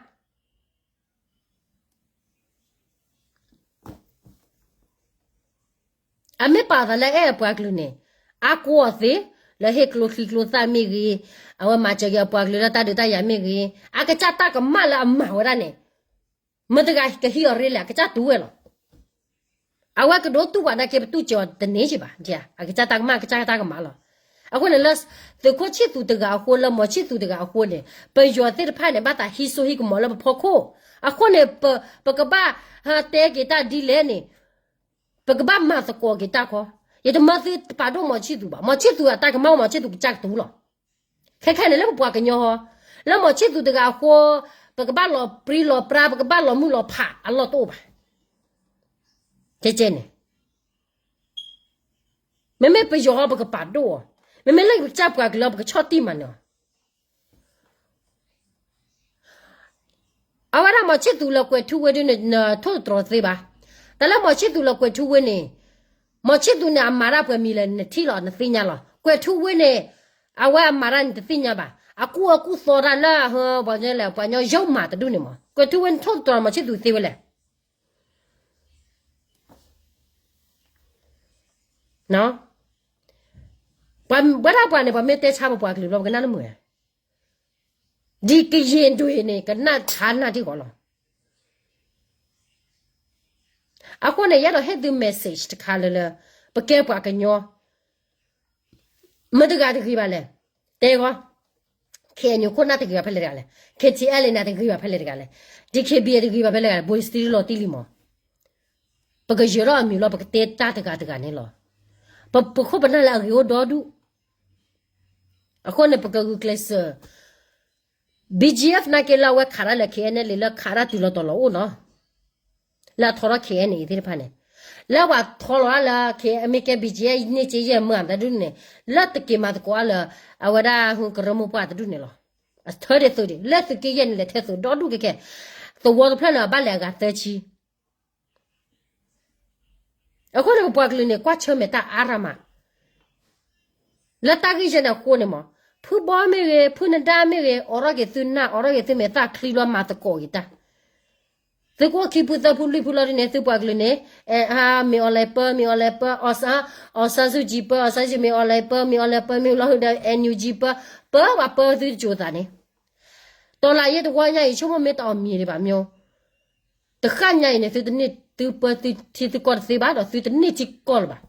အမ့ၢ်ပာ်သးလၢအဲၣ်အပှၤကလုာ်န့ၣ် အါကိးအီၤသ့, လၢဟ့ၣ်ကျိချံကျိသၣ်မ့ၢ်ဂ့ၤ, အဝဲမၤစၢၤက့ၤအပှၤကလုာ်လၢတၢ်ဒုးတၢ်ယၤမ့ၢ်ဂ့ၤ, အကစၢ်တၢ်ကမၣ်လၢအမၤဝဲဒၣ်န့ၣ်, မတၤတဂၤကဟံးအီၤရ့လဲၣ် အကစၢ်တူၢ်ဝဲလီၤ. အဝဲကဒိးတူၢ်ဘၣ်နာ်က့ ပတူၢ်စၢၤအီၤတန့ၢ်က့ဘၣ်, အကစၢ်တၢ်ကမၣ် အကစၢ်တၢ်ကမၣ်လီၤ. အဃိန့ၣ်လၢ သုးခိၣ်ဆံၣ်သူးတဂၤအဃိ လၢမီၤဆံၣ်သူးတဂၤအဃိန့ၣ် ပယီၤသ့ၣ်တဖၣ်န့ၣ် ဘၣ်သးဟံးစိဟံးကမီၤလၢပဖီခိၣ်, အဃိန့ၣ် ပကဘၣ်တဲက့ၤတၢ်ဒ်လဲၣ်န့ၣ် ပကဘၣ်မၤသကိးက့ၤတၢ်ခီ, ယတမၢသုတပာ်ဒိၣ်မီၤဆံၣ်သူးဘၣ်, မီၤဆံၣ်သူးအတၢ်ကမၣ် မီၤဆံၣ်သူးကစၢ်ကတူၢ်လီၤ. ခဲခဲန့ၣ်လၢပပှၤကညီဟီ, လၢမီၤဆံၣ်သူးတဂၤအဃိ ပကဘၣ်လီၤပြံလီၤပြါ ပကဘၣ်လီၤမုၢ်လီၤဖးအလီၢ်တအိၣ်ဘၣ်. ကဲကဲန့ၣ် မ့မ့ၢ်ပယီၤဟီ ပကပာ်ဒိၣ်အီၤ, မ့မ့ၢ်လၢပကစၢ်ပှၤကလုာ်လီၤ ပကဆီၣ်တံၢ်မၤနၢၤအီၤ အဝဲဒၣ်မီၤဆံၣ်သူးလၢကွဲးထူဝ့ဒုန့ၣ် နထိၣ်သတြီၤသ့ဘၣ်. တၢ်လၢမီၤဆံၣ်သူးလၢကွဲးထူဝ့န့ၣ်, မီၤဆံၣ်သူးန့ၣ် အမၤတၢ်ပှဲၤမံၤလဲၣ် နထံၣ်လီၤ နသ့ၣ်ညါလီၤ. ကွဲးထူဝ့န့ၣ် အဝဲအမၤတၢ်န့ၣ်တသ့ၣ်ညါဘၣ်. အကူၣ်အၢကူၣ်သီတၢ်လၢ ပှၤကညီလဲၣ် ပှၤကညီယိမးတဒူၣ်န့ၣ်မး ကွဲးထူဝ့န့ၣ် ထိၣ်သတြီၤမီၤဆံၣ်သူးသ့ဝဲလဲၣ် ပှၤဝဲဒၣ်ပှၤန့ၣ် ပှၤမ့ၢ်တဲဆါပပှၤကလုာ်ဘျီ ပကနၣ်တမုာ်ဧါ. ဒ်ကယဲၢ်ဒွဲၣ်န့ၣ် ကနၣ်ဆါနၢ်ထံၣ်ဃီလီၤ. အဃိန့ၣ် ယအဲၣ်ဒိးဟ့ၣ်သု message တခါလၢလၢ ပကဲပှၤကညီ မတၤတဂၤတဂ့ၤဘၣ်လဲၣ်. တဲဂီၤ KNU ခိၣ်နၢ်တဂ့ၤဘၣ်ဖဲလဲၣ်တဂၤလဲၣ်, KTLA န့ၣ် တဂ့ၤဘၣ်ဖဲလဲၣ်တဂၤလဲၣ်, DKBA တဂ့ၤဘၣ်ဖဲလဲၣ်တဂၤလဲၣ်, ဘိးစတံလီၤတံၢ်လံမး ပကယၢၤထီၣ်အမံၤလီၤ ပကတဲတၢ်တဂၤတဂၤန့ၣ်လီၤ. ပခိၣ်ပနၢ်လၢအဂ့ၤအိၣ်ဒီဒူၣ်. အဃိန့ၣ် ပကဂုာ်ကျဲးစၢး BGF နာ်က့လၢအဝဲခးတၢ်လၢ KNLA လၢခးတၢ်တုၤလီၤတီၤလီၤအိၣ်နီၤ, လၢအထီထီၣ် KNA သ့ၣ်တဖၣ်န့ၣ်, လၢပှၤထီလီၤအါလၢ K မ့ၢ်ကဲ BGF န့ၢ်က့ယဲၢ်မၢအတဒူၣ်န့ၣ်, လၢတက့ၤမၤသကိးအါလၢ အဝဲဒၣ်ဟူကရၢမိၢ်ပှၢ်တဒူၣ်န့ၣ်လီၤ. အထၢဒ်သိးဒံး လၢသုးက့ယဲၢ်န့ၣ် လဲၤထဲသိးဒီဒူၣ်ကဲကဲ, သဝီတဖျၢၣ်န့ၣ် အဘၣ်လဲၤအဂၤသၢဆံ အဃိန့ၣ် ပပှၤကလုာ်န့ၣ် ကွၢ်ဆၢၣ်မဲာ်တၢ်အါရၣ်မး, လၢတၢ်ဂ့ၢ်ယဲၢ်န့ၣ်အဃိန့ၣ်မး, ဖုဘီမ့ၢ်ဂ့ၤ ဖုနဒါမ့ၢ်ဂ့ၤ အိးထီၣ်က့ၤသုနၢ် အိးထီၣ်က့ၤသုမဲာ်သၣ်ချံလီၤမၤသကိးက့ၤတၢ်, သုကအိၣ်ခံဖုသၢဖုလွံၢ်ဖုလီၤဒ်န့ၣ် သုပှၤကလုာ်န့ၣ်, မ့ၢ်အီၤလဲၤပၢ မ့ၢ်အီၤလဲၤပၢ အီၣ်ဆန်းစုကြည်ပၢ အီၣ်ဆန်းစုကြည် မ့ၢ်အီၤလဲၤပၢ မ့ၢ်အီၤလဲၤပၢ မ့ၢ်လီၤဟုဒီး NUG ပၢ, ပၢဝဲပၢသုတစိၤသးန့ၣ်, တော်လှန်ရေးတဝီညါအံၤ ဆိကမိၣ်မ့ၢ်တအီၣ်မံၤဒံးဘၣ်မ့ၢ် တဃၣ်ညါအံၤန့ၣ် သုတန့ၢ်သုပၢသုထံသုကီၢ်တသ့ဘၣ်ဒီး သုတန့ၢ်ထံကီၢ်လၢၤဘၣ်.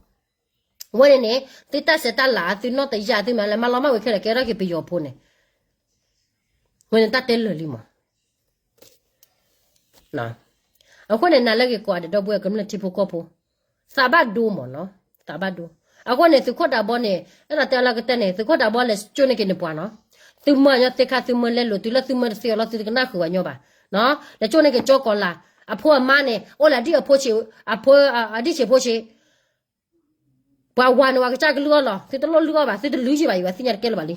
အဝဲန့ၣ်န့ၣ် သုတၢ်ဆဲးတၢ်လၤ သုနီၢ်တယၢ် သုမၤလၢမၤလီၤမၢ်ဝဲခဲလၢာ် ကဲထီၣ်က့ၤပယီၤဖိန့ၣ်, အဝဲန့ၣ်တၢ်တဲလၢာ်လံမး. အဃိန့ၣ် နၤလၢဂ့ၤကိးဂၤဒဲး ဒီပုၢ်ဝဲၢ်ကမျၢၢ်ထံဖိကီၢ်ဖိ, သးဘၣ်ဒိမးနီၤ, သးဘၣ်ဒိ. အဃိန့ၣ် သုးခိၣ်ဒးဘီန့ၣ် အဲၣ်ဒိးတဲအီၤလၢကတၢၢ်န့ၣ် သုးခိၣ်ဒးဘီလဲၤကၠိန့ၢ်က့ၤနပှၤနီၤ, သုမၢအညီသ့ခါ သုမၢလဲလိာ် တုၤလၢသုမၢတသ့အီၤလီၤ သုတကနၣ်ဃုာ်ဝဲညီဘၣ်. လဲၤကၠိန့ၢ်က့ၤကၠီကီၤလၤ, အဖိအမါန့ၣ် အိၣ်လၢအဒံၣ်အဖိဆံး, အဖိ, အဒံၣ်ဆံးဖိဆံး, ပှၤဝၤန့ၣ်ဝဲကစၢ်ကလုၢ်အီၣ်လီၤ, သုတလိၣ်လုၢ်အီၣ်ဘၣ်, သုတလုၢ်ယံၤဘၣ်ယံၤဘၣ် သ့ၣ်ညါတကဲလၢၤဘၣ်လံ.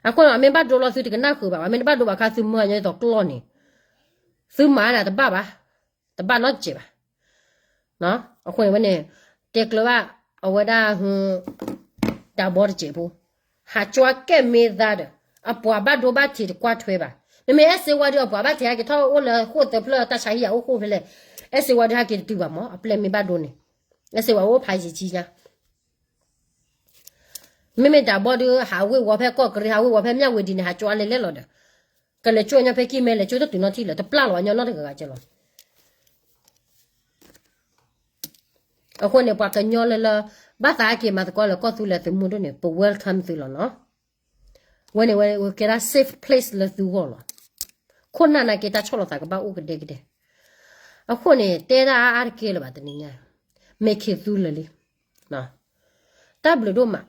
အဃိန့ၣ် အမ့ၢ်ဘၣ်ဒိလီၤ သုတကနၣ်ဃုာ်ဘၣ်, အမ့ၢ်တဘၣ်ဒိဘၣ်ခါ သုမၢအညီသိးကျီၢ်န့ၣ်, သုမၤဒၣ်တဘၣ်ဘၣ်, တဘၣ်နီတစဲးဘၣ်. အဃိန့ၣ်ဝဲန့ၣ် တဲကျၢၤဘၣ် အဝဲဒၣ် တၢ်ဘီတစဲးဖိ, ဟးကၠီကဲမ့ၢ်သးဒီး အပှၤဘၣ်ဒိဘၣ်ထံးတကွၢ်ထွဲဘၣ်. မ့မ့ၢ်အဲၣ်စ့ဝါဒီး အပှၤဘၣ်ထံးဟဲက့ၤထီၣ်အိၣ်လၢဃိၣ်သၢဖျၢၣ် တၢ်ဆါဟံၣ်အအိၣ်ဃိၣ်ဖဲလဲၣ်, အဲၣ်စ့ဝါဒီးဟဲက့ၤတတုၤဘၣ်မး, အပျဲၢ်မ့ၢ်ဘၣ်ဒိန့ၣ်, အဲၣ်စ့ဝါအိၣ်ဖးယံာ်ကံညါ မ့မ့ၢ်တၢ်ဘီဒီး ဟးဝ့ၤဝီၤဖဲကီၢ်ကရံ ဟးဝ့ၤဝီၤဖဲမၠၣ်ဝ့ၤဒ်န့ၣ် ဟးကၠီအလဲလဲလီၤဒီး, ကလဲၤကၠိညီဖဲကံၢ်မဲ လဲၤကၠိတတုၤနီထံၣ်လၢၤ တပျၢ်လီၤအညီနီတဂၤဂၤကဲလီၤ. အဃိန့ၣ် ပှၤကညီလၢလၢ ဘၣ်သးဟဲက့ၤမၤသကိးလၢကီၢ်သူလ့ၤသုးမုၢ်ဒိၣ်န့ၣ် ပ welcome သုလီၤနီၤ. ဝဲန့ၣ်ဝဲကဲဒၣ် safe place လၢသုဂီၢ်လီၤ. ခိၣ်နၢ်နာ်က့ တၢ်ဆီၣ်လီၤသးကဘၣ်အိၣ်ကဒဲကဒဲ. အဃိန့ၣ် တဲဒၣ်အါအါတကဲလၢၤဘၣ်တနံၤညါ, မ့ၢ်ခ့သူလၢာ်လံ. တၢ်ဘျုးဒိၣ်မး.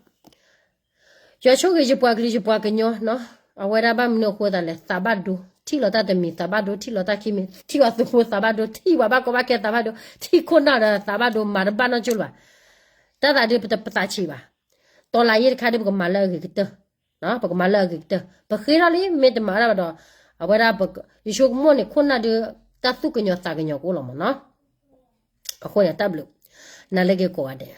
ယွၤဆိၣ်ဂ့ၤယပှၤကလုာ်ယပှၤကညီနီၤ, အဝဲဒၣ်ဘၣ်မနုၤအဃိသးလဲၣ်, သးဘၣ်ဒိ, ထံၣ်လီၤတၢ်တမံၤသးဘၣ်ဒိ, ထံၣ်လီၤတၢ်ခံမံၤ, ထံၣ်ပှၤသုးဖိသးဘၣ်ဒိ, ထံၣ်ပှၤဘၣ်ကီဘၣ်ခဲသးဘၣ်ဒိ, ထံၣ်ခိၣ်နၢ်ဒီးသးဘၣ်ဒိ မၤတဘၣ်နီတကၠိလၢၤဘၣ်. တၢ်သးဒုးပတပသးဆံးဘၣ်. တီၤလၤယ့တခါဒုး ပကမၤလၢအဂ့ၤကတၢၢ်, ပကမၤလၢအဂ့ၤကတၢၢ်, ပဃ့ထီၣ်လံ မ့ၢ်တမၤဒၣ်ဘၣ်ဒီး, အဝဲဒၣ် ယဆိကမိၣ်န့ၣ် ခိၣ်နၢ်ဒုး တၢ်သူၣ်ကညီၤသးကညီၤကအိၣ်လီၤမးနီၤ. အဃိန့ၣ် တၢ်ဘျုး, နၤလၢက့ၤကိးဂၤဒဲး